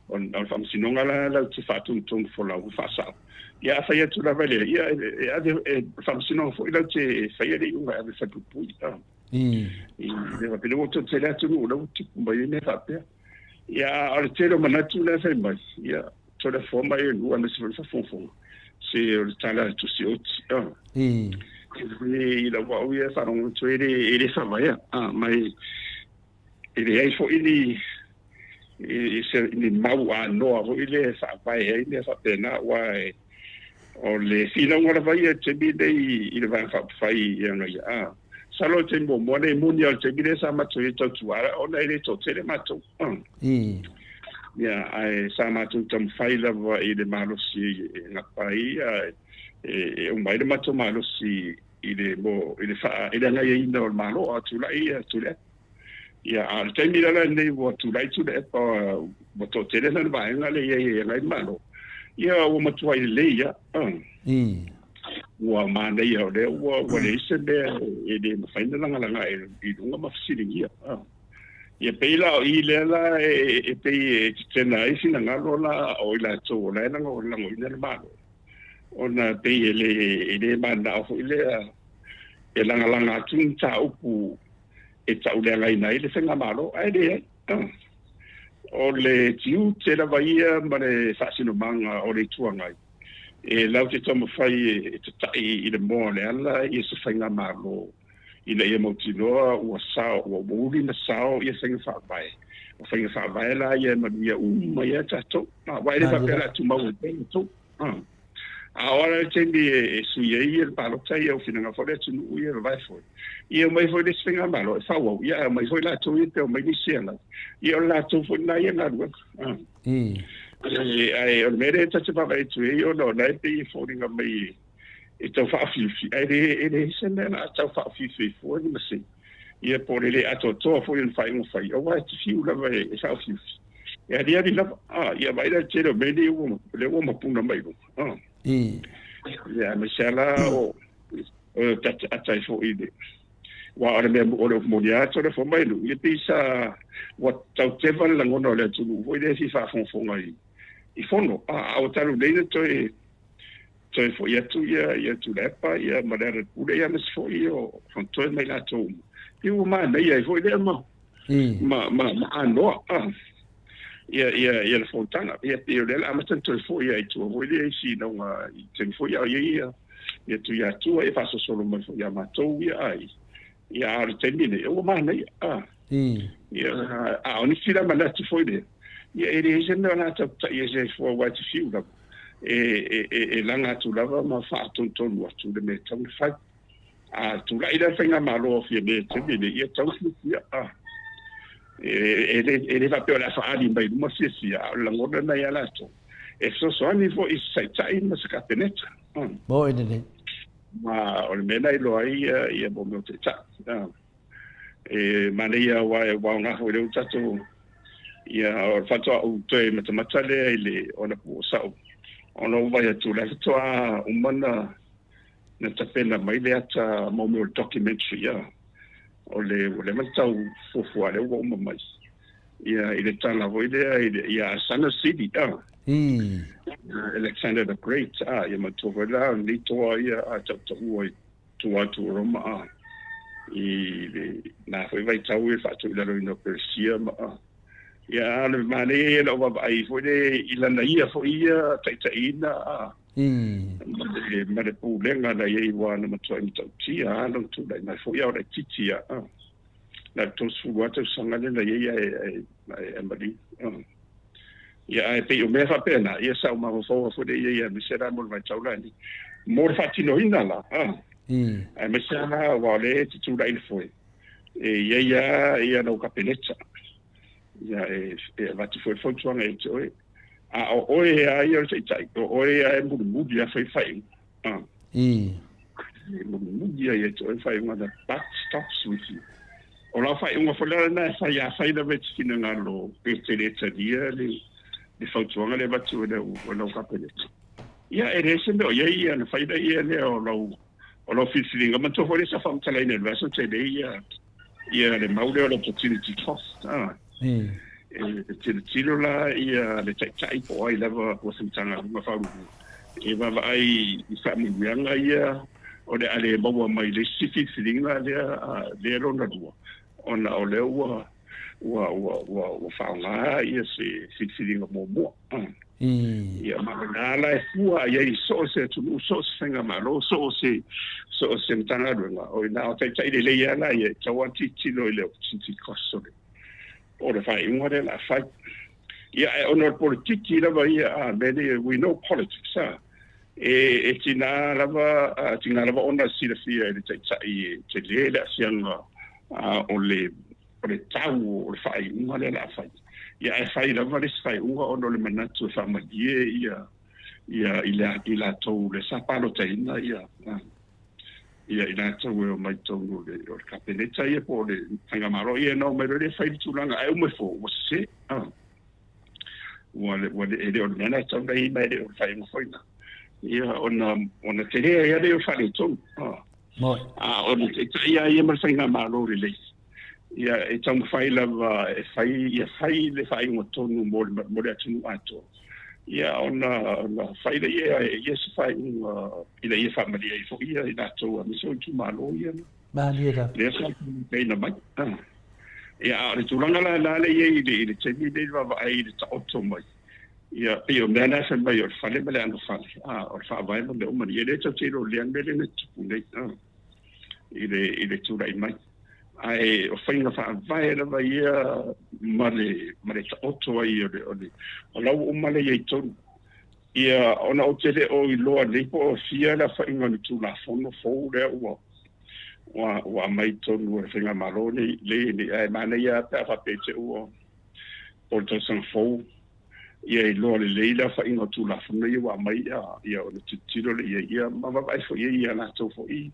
O le Faamasinoga la latou te faatonutonu folau ma faasao. Ia a fai atu lava lea, ia e ave e le Faamasinoga foi latou te faia le iuga e ave i le falepuipui. I le faapea ua toatele atunuu la ua tupu mai ai mea faapea. Ia a o le tele o manatu la e fai mai, ia Toleafoa ma Elua aemaise foi le faafogafoga, se o le tala a le tusi oti. I lau au ia e faalogo atu ai e le faavaea, ma e leai foi ni ni mau anoa foi lea e faavae ai mea faapena, aua o le finauga lava ia i le taimi lenei i le Vaega Faaupufai e agaia. A, masalo o le taimi muamua lenei, e moni lava o le taimi lea sa matou i ai tautua ona e le toatele matou. Ia, ae sa matou taumafai lava i le malosi e gapa ai, e uma ai le matou malosi i le mo i le faa i le agaiaina o le Malo a o tulai ia Tuilaepa. Ia, a o le taimi la lenei ua tulai Tuilaepa ua toatele lana vaega lea i ai e agai le Malo, ia ua matuai lelei lava. Ua manaia o lea ua ua leai se mea e le mafai ona lagalaga i luga ma fesiligia. Ia pei la o i lea la e pei e tetena ai finagalo la o i latou o la e lagolagoina le Malo, ona pei e le e le mananao foi lea e lagalaga atu ni mataupu e tauleagaina ai le faigamalo, ae leai. O le tiute lava ia ma le faasinomaga o le Itu Agai e latou te taumafai e tatai i le moa o le ala ia se faigamalo ina ia mautinoa ua sao, ua uli ma sao ia faiga faavae. O faiga faavae la ia e manuia uma ai tatou. Aua e le faapea o le a tumau ai pea tatou. A oo la i le taimi e sui ai le palota ia, ua finagalo foi le atunuu ia e vavae foi, ia omai foi le isi faigamalo e faaauau, ia ae omai foi latou ia pe omai nisi e agai, ia o le latou foi lena ia galuega. Ae o le mea lea ta te vaavaai atu ai ona o la e pei e foliga mai e tau faafiufi, ae le e leai se mea o le a tau faafiufi ai fua ni masei. Ia po o le le atoatoa foi o ni faaiuga fai, aua e te fiu lava e faafiufi. E aliali lava, a, ia vaai la i le tele o mea nei ua, lea ua mapuna mai luga. A. Ia, aemaise lava la o, o ata ai foi i le, aua o le mea, o le upu moni lava, tole fua mai nuu, ia pei sa, ua tau teva le lagona o le atunuu foi lea e fia faafogafoga i fono. A, a ua talu nei na toe, toe foi atu ia ia Tuilaepa ia ma Lealailepule ia aemaise foi o Fonotoe ma i latou uma. Pei ua manaia ai foi lea ma ma ma, ma anoa ia ia ia le fonotaga. Ia pei o lea la amata ona toe foi ai tua foi lea i finauga i taimi foi a o i ai ia ia Tuiatua ia faasolosolo mai foi ia matou ia ai. Ia a o le taimi nei ua manaia. Ia a o nisi la manatu foi lea, ia e leai se mea o le a tau ese ai fua aua e te fiu lava e laga atu lava ma faatonutonu atu le mea e tatau ona fai. A tulai la le faigamalo a Fiamē i le taimi lenei, ia tatau ona fiafia. E le faapea o le a faaali mai luma fiafia, a o le lagona lena ia latou, e fesoasoani foi i se taitai ma se Kapeneta. Moe lelei. Ma o le mea lena e iloa ai ia mea o taitai. E manaia aua e aoga foi lea ua tatou ia o le faatoa ou toe matamata lea i le ona po o sa'u ona ou vaai atu la e faatoa uma na na tapena mai le ata mo mea o le documentary ia o le ua leva ona tau fuafua lea ua uma mai ia i le tala foi lea i le ia Sana City Alexander the Great ia matua foi la lenei toa ia a tautaua i tua atu o Roma a i le na foi vaitau i le faatuilaloina o Peresia ma a ia a o le manaia ia lau vaavaai foi le i lana ia foi ia taitaiina a ma le pulega na i ai ua na matuai matautia a lona tulai mai foi a o laitiiti a na o le 30 lava tausaga lea na i ai ae maliu. Ia, ae pei o mea faapena, ia sa ou mafaufau foi lea i ai aemaise la mo le vaitau la nei. Mo le faatinoina la, aemaise la aua o lea e te tulai i le foe, e i ai lava ia lau Kapeneta, ia e avatu foi le fautuaga ia te oe. A o oe lava ia o le taitai, o oe lava e mulimuli lava fai faaiuga. E mulimuli lava ia te oe faaiuga, the buck stops with you. O lau faaiuga foi la lena e fai, afai lava e te finagalo e te le talia le fautuaga lea e avatu e lau Kapeneta, ia e leai se mea o i ai ia ona fai lea lea o lau o lau filifiliga. Manatua foi lea sa faamatalaina i le vaiaso tele ia ia le mau lea o le opportunity cost. E tilotilo la ia le taitai po o ai lava po o se Matagaluega Faauluuluga e vaavaai i faamanuiaga ia o le a le maua mai le isi filifiliga lea lea lona lua ona o lea ua ua ua ua ua faaaoga ia se filifiliga muamua. Ia ma o lena la e fua i ai i so o se atunuu, so o se faigamalo, so o se so o se Matagaluega, o i ina o taitai lelei lava la ia e tatau lava ona tilotilo i le opportunity cost o le o le faaiuga lea o le a fai. Ia, ae ona o le politiki lava ia, a mea nei, we know politics, a. E tiga lava, tiga lava ona silafia e le taitai e tele le aafiaga o le o le tau o le faaiuga lea o le a fai. Ia, ae fai lava le isi faaiuga ona o le manatu e faamalie ia ia i latou le sa palotaina ia ia i latou e omai totonu o le o le Kapeneta ia po o le Faigamalo ia na omai loa lea fai le tulaga ae uma ifo ua sese. Ua ua e le o le mea lena e tatau ona i ai ma e le o le faaiuga foi lena. Ia ona ona tele ai lea o le faaletonu. A o le taitai lava ia ma le faigamalo lelei, ia e taumafai lava e fai ia fai le faaiuga tonu mo le mo le atunuu atoa. Ia ona ona fai lea e ia se faaiuga ina ia faamalie ai foi ia i latou aemaise o itumalo ia na. Malie lava. Lea sa taina mai. Ia a o le tulaga la la lea i ai i le taimi lenei i le vaavaai i le taoto mai. Ia pei o mea na e fai mai o le fale ma le anofale, a o le faavae ma mea uma nei. Ia lea tatou te iloa lelei lava le mea lea na tupu nei i le i le tulai mai. Ae o faiga faavae lava ia ma le ma le taoto ai o le o le o la ua uma lea i ai totonu. Ia ona ou te le o iloa nei po o fia le aofaiga o ni Tulafono fou lea ua ua ua aumai i totonu o le faigamalo nei nei ae manaia lava pe a faapea te ua po o le tausaga fou. Ia iloa lelei le aofaiga o Tulafono ia ua aumai, ia ona tilotilo lea i ai, ia ma vaavaai foi i ai ia latou foi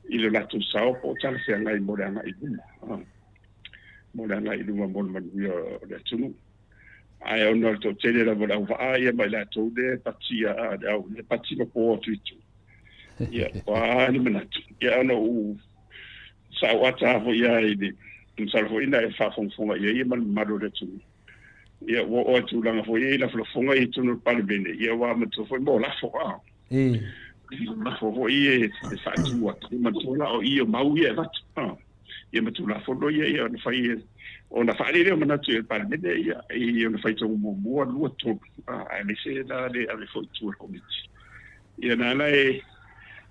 i lo latou sao po o talafeagai mo le agai i luma, mo le agai i luma mo le manuia o le atunuu. Ae ona o le toatele lava o le auvaa ia ma i latou lea e patia, le au lea e pati ma po atu i tua, ia, o a ni manatu, ia ona ou sauata lava foi lava i le, masalo foi na e faafogafoga i ai ma le mamalu o le atunuu. Ia, ua oo i tulaga foi ia i lafolafoga i totonu o le Palemene, ia ua matua foi mo lafo, a. Lafo foi ia e faatu atu, ia matua la o i o mau ia e avatu, a. Ia ma Tulafono ia, ia ona fai, ona faaali lea o manatu i le Palemene, ia, i ona faitauga muamua, lua, tolu, a, aemaise la le ave foi i tua i le Komiti. Ia na ala e,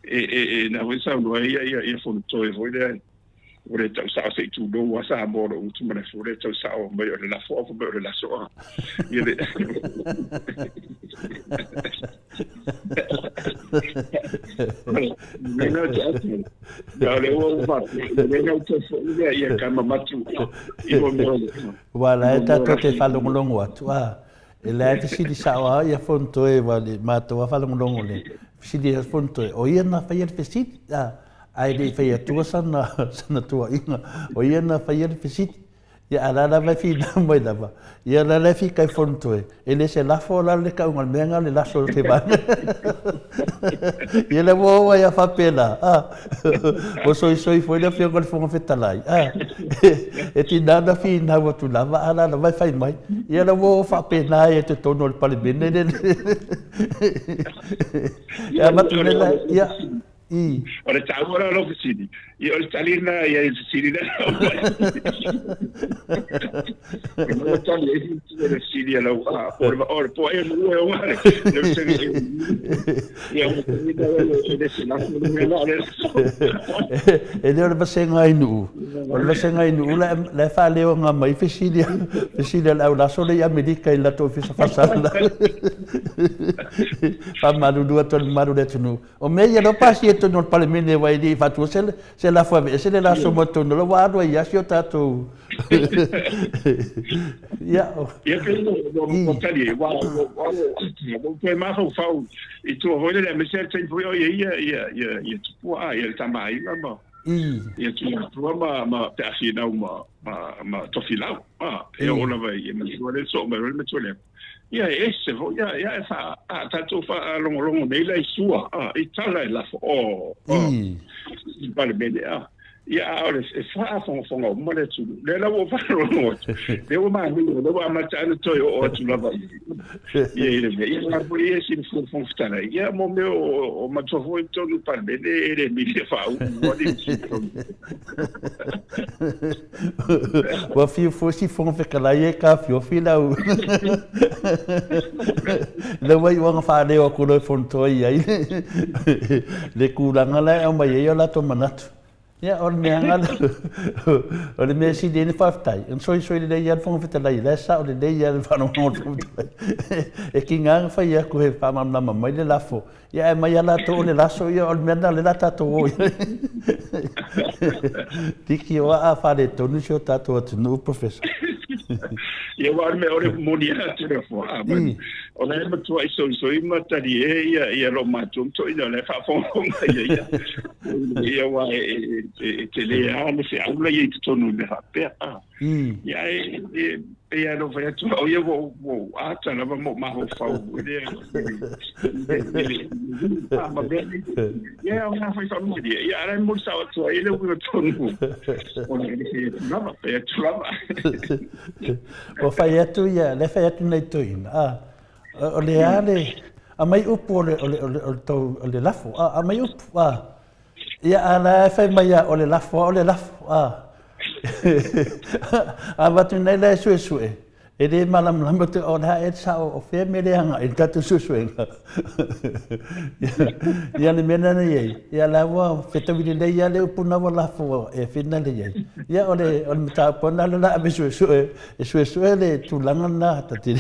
e, e, e na foi saunoa ai ia, ia, ia Fonotoe foi lea, Ua le tau sao se i tulou a Samoa lou utu ma le ua le tau sao mai o le lafo au mai o le laso a. Ia le Mena te atu. Ia le ua ua le nau te fo ia ia ka mamatu i mo mea. Ua la e tatou te faalogologo atu a. E la e fesili sao a ia Fonotoe wa le matou a faalogologo le fesili a Fonotoe o ia na faia le fesili a. Ae le i fai atua sana, sana tuuaiga, o ia na faia le fesili. Ia, a o la lava e finau mai lava, ia o la la e fika i Fonotoe, e le se lafo la le tauga o le mea lena o le laso o se vaega. Ia lea ua oo ai lava faapena, a, ua soisoi foi le Afioga i le Fofoga Fetalai, a, e tiga ona finau atu lava, a o la lava e fai mai. Ia lea ua oo faapena ai i totonu o le Palemene le, e avatu nei la, ia. O le taua la o lau fesili, ia o le tali lena i ai i le fesili lea na aumai. E maua tali ai le fesili a lau a po o le po ai o le ua e oga le le vasega i ia o le tali lena e le se lafo le mea o le lafo. E le o le vasega i Nuu, o le vasega i Nuu la la e faaleoga mai fesili fesili a le au laso le i Amerika i le latou ofisa faasala. Faamalulu atu i le mamalu o le atunuu. O mea ia lea ua pasia i totonu o le Palemene aua e le i faatua se, se lafo e aveese le laso mai totonu o la ua alu ai lava si o tatou Ia, o... Ia pei ua tali ai, ua ua toe mafaufau i tua foi lele, aemaise le taimi foi o ia ia ia ia ia tupua a ia le tama aiga ma ia tuatua ma ma pe a finau ma ma ma tofilau a e oo lava i matua le soo mai le matua lea. Ia e ese foi ia, ia e wha, a tātou whaalongolongo nei la i sua, a, i tala e lafo, o, o, i Palemene, a. Ia a o le e whaafongafonga uma le atunu. Le la ua whaalongolongo atu. Le ua māmino, le ua amata ana toe oo atu lava i ia i le mea. Ia ngā pui e sini whanga whitara. Ia mō mea o, o matua foi tonu Palemene e le mili e whaau, ua ni tonu. Ua fiu foi si Fofoga Fetalai e taofiofi lau lau iuga faaleo atu loa e Fonotoe i ai le tulaga la e aumai ai o latou manatu. Ia, o le mea lava o le mea sili ai ona faafetai, ona soisoi lelei lava le Fofoga Fetalai, o la e sao lelei lava le faalogologo a le Fofoga Fetalai. E tiga ona fai atu e faamalamalama mai le lafo, Ia ae aumai lava latou o le laso, ia o le mea lena o lea o le a tatou o i ai. Tiki o aa faaletonu si o tatou atunuu, Professor. Ia aua o le mea o le moni lava atu le foaa mai. O la e matuai soisoi ma talie ia ia lou matua ma toeaiina o la e faafogafoga ia ia. Ia aua e tele lava le feau la e i ai i totonu i mea faapea. Ia ae e pei lava ona ou fai atu, o ia ua ou ata lava ma ou mafaufau foi lea i le ma mea nei. Ia o le a fai faamalie. Ia a o la e momoli sao atu ai le uiga tonu o le fai atu lava, fai atu lava. Ua fai atu ia, lea e fai atu nai toeaiina, a, o le a le, aumai upu o le, o le, o le, o le tou, o le lafo, a, aumai upu, a. Ia, a o la e fai mai lava, o le lafo lava o le lafo, a. A avatu nei la e suesue, e le malamalama te o le a ea le sao o fea mea le agai i le tatou suesuega. Ia le mea lena e i ai, ia la ua fetaui lelei lava le upu lena ua lafo e finale i ai. Ia o le o le mataupu lena o le a ave suesue e suesue le tulaga lena ta te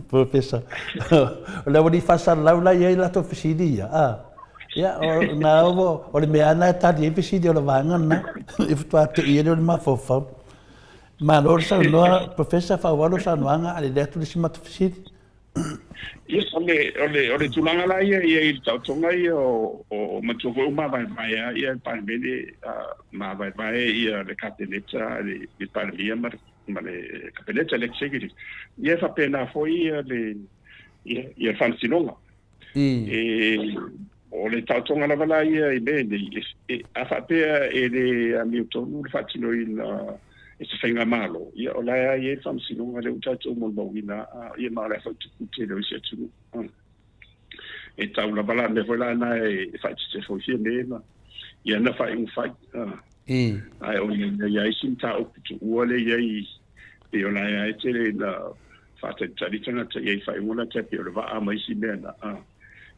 Professor. O le aualii faasalalau la e i ai latou fesili ia, a. Ia, o na o le mea lava lena e tali ai fesili o le vaega lena, e faatoa te i ai lea o le mafaufau. Malo le saunoa, Professor, faaauau lau saunoaga, a lelei atu le isi matou fesili. Ia, o le tulaga la ia i le taotoga ia o manatua foi ua mavaevae lava le Palemene, mavaevae le Kapeneta, le Palemia ma le Kapeneta, le Executive. Ia e faapena foi le Faamasinoga. O le taotoga lava la ia i mea nei, a faapea e le amiotonu le faatinoina e se faigamalo, ia o la e i ai le Faamasinoga lea ua tatou molimauina, ia ma o la e foi tupu tele o isi atunuu. E tau lava la mea foi la na e faaeteete foi fia me ma ia na faaiuga fai. Ae o ia isi mataupu tuua lea i ai, pei o la e tele ina faatalitali tagata i ai faaiuga la tai pei o le vaa ma isi mea na.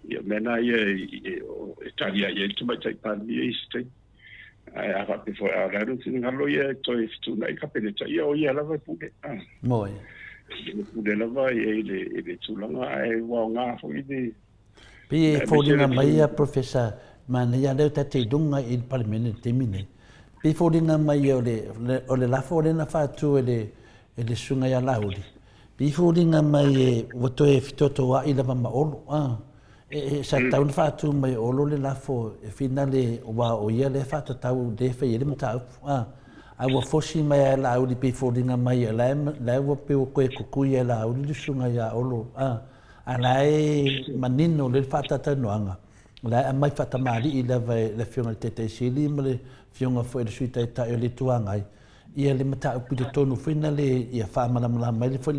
Ia mea na ia e tali ai le Tamaitai Palemia i isi taimi. Ae a faapea foi a o le a le finagalo ia e toe fetuunai le Kapeneta, ia o ia lava e pule. Moe. E pule lava ia i le tulaga, ae ua aoga foi le... Pei e foliga mai ia, Professor, manaia lea ta te i luga i le Palemene i le taimi nei. Pei e foliga mai o le lafo lea na faatu e le susuga ia Laauli, pei e foliga mai ua toe fetotoai lava ma Olo. Sa tatau ona faatu mai e Olo le lafo e finale, aua o ia lea e faatatau lea e fai ai le mataupu. Ae ua fosi mai lava e Laauli, pei e foliga mai o la ua pei ua toe kukui e Laauli le susuga ia Olo. A o la e manino lelei le faatalatalanoaga, o la e aumai faatamalii lava e le Afioga i le Taitai Sili ma le Afioga foi i le Sui Taitai o le Itu Agai, ia le mataupu i totonu foi na le ia faamalamalama ai foi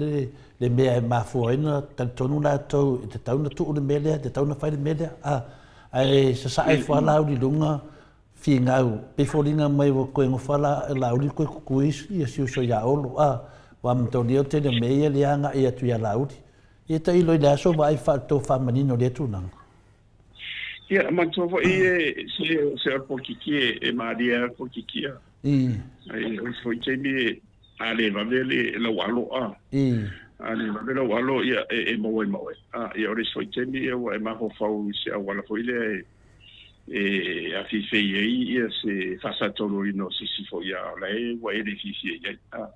le mea e mafua ai ona talitonu latou e tatau ona tuu le mea lea, e tatau ona fai le mea lea. Ae sasae ifo lava Laauli i luga, finau, pei foliga mai ua toe nofo lava Laauli toe kukui ia si uso ia Olo. Aua mataulia o le tele o mea ia lea e agai atu ia Laauli. Ia tailo i le aso vaai faatofa manino i lea tulaga. Ia, manatua foi e se o le polokiki e malie lava le polokiki. Ai, o isi foi taimi a le vave le lau alo, a le vave lau alo, ia e maua ai ma oe. Ia o le isi foi taimi ia ua e mafaufau i se auala foi lea e afifi ai ia se faasatauluina o se isi foi a o la e ua e le fiafia i ai.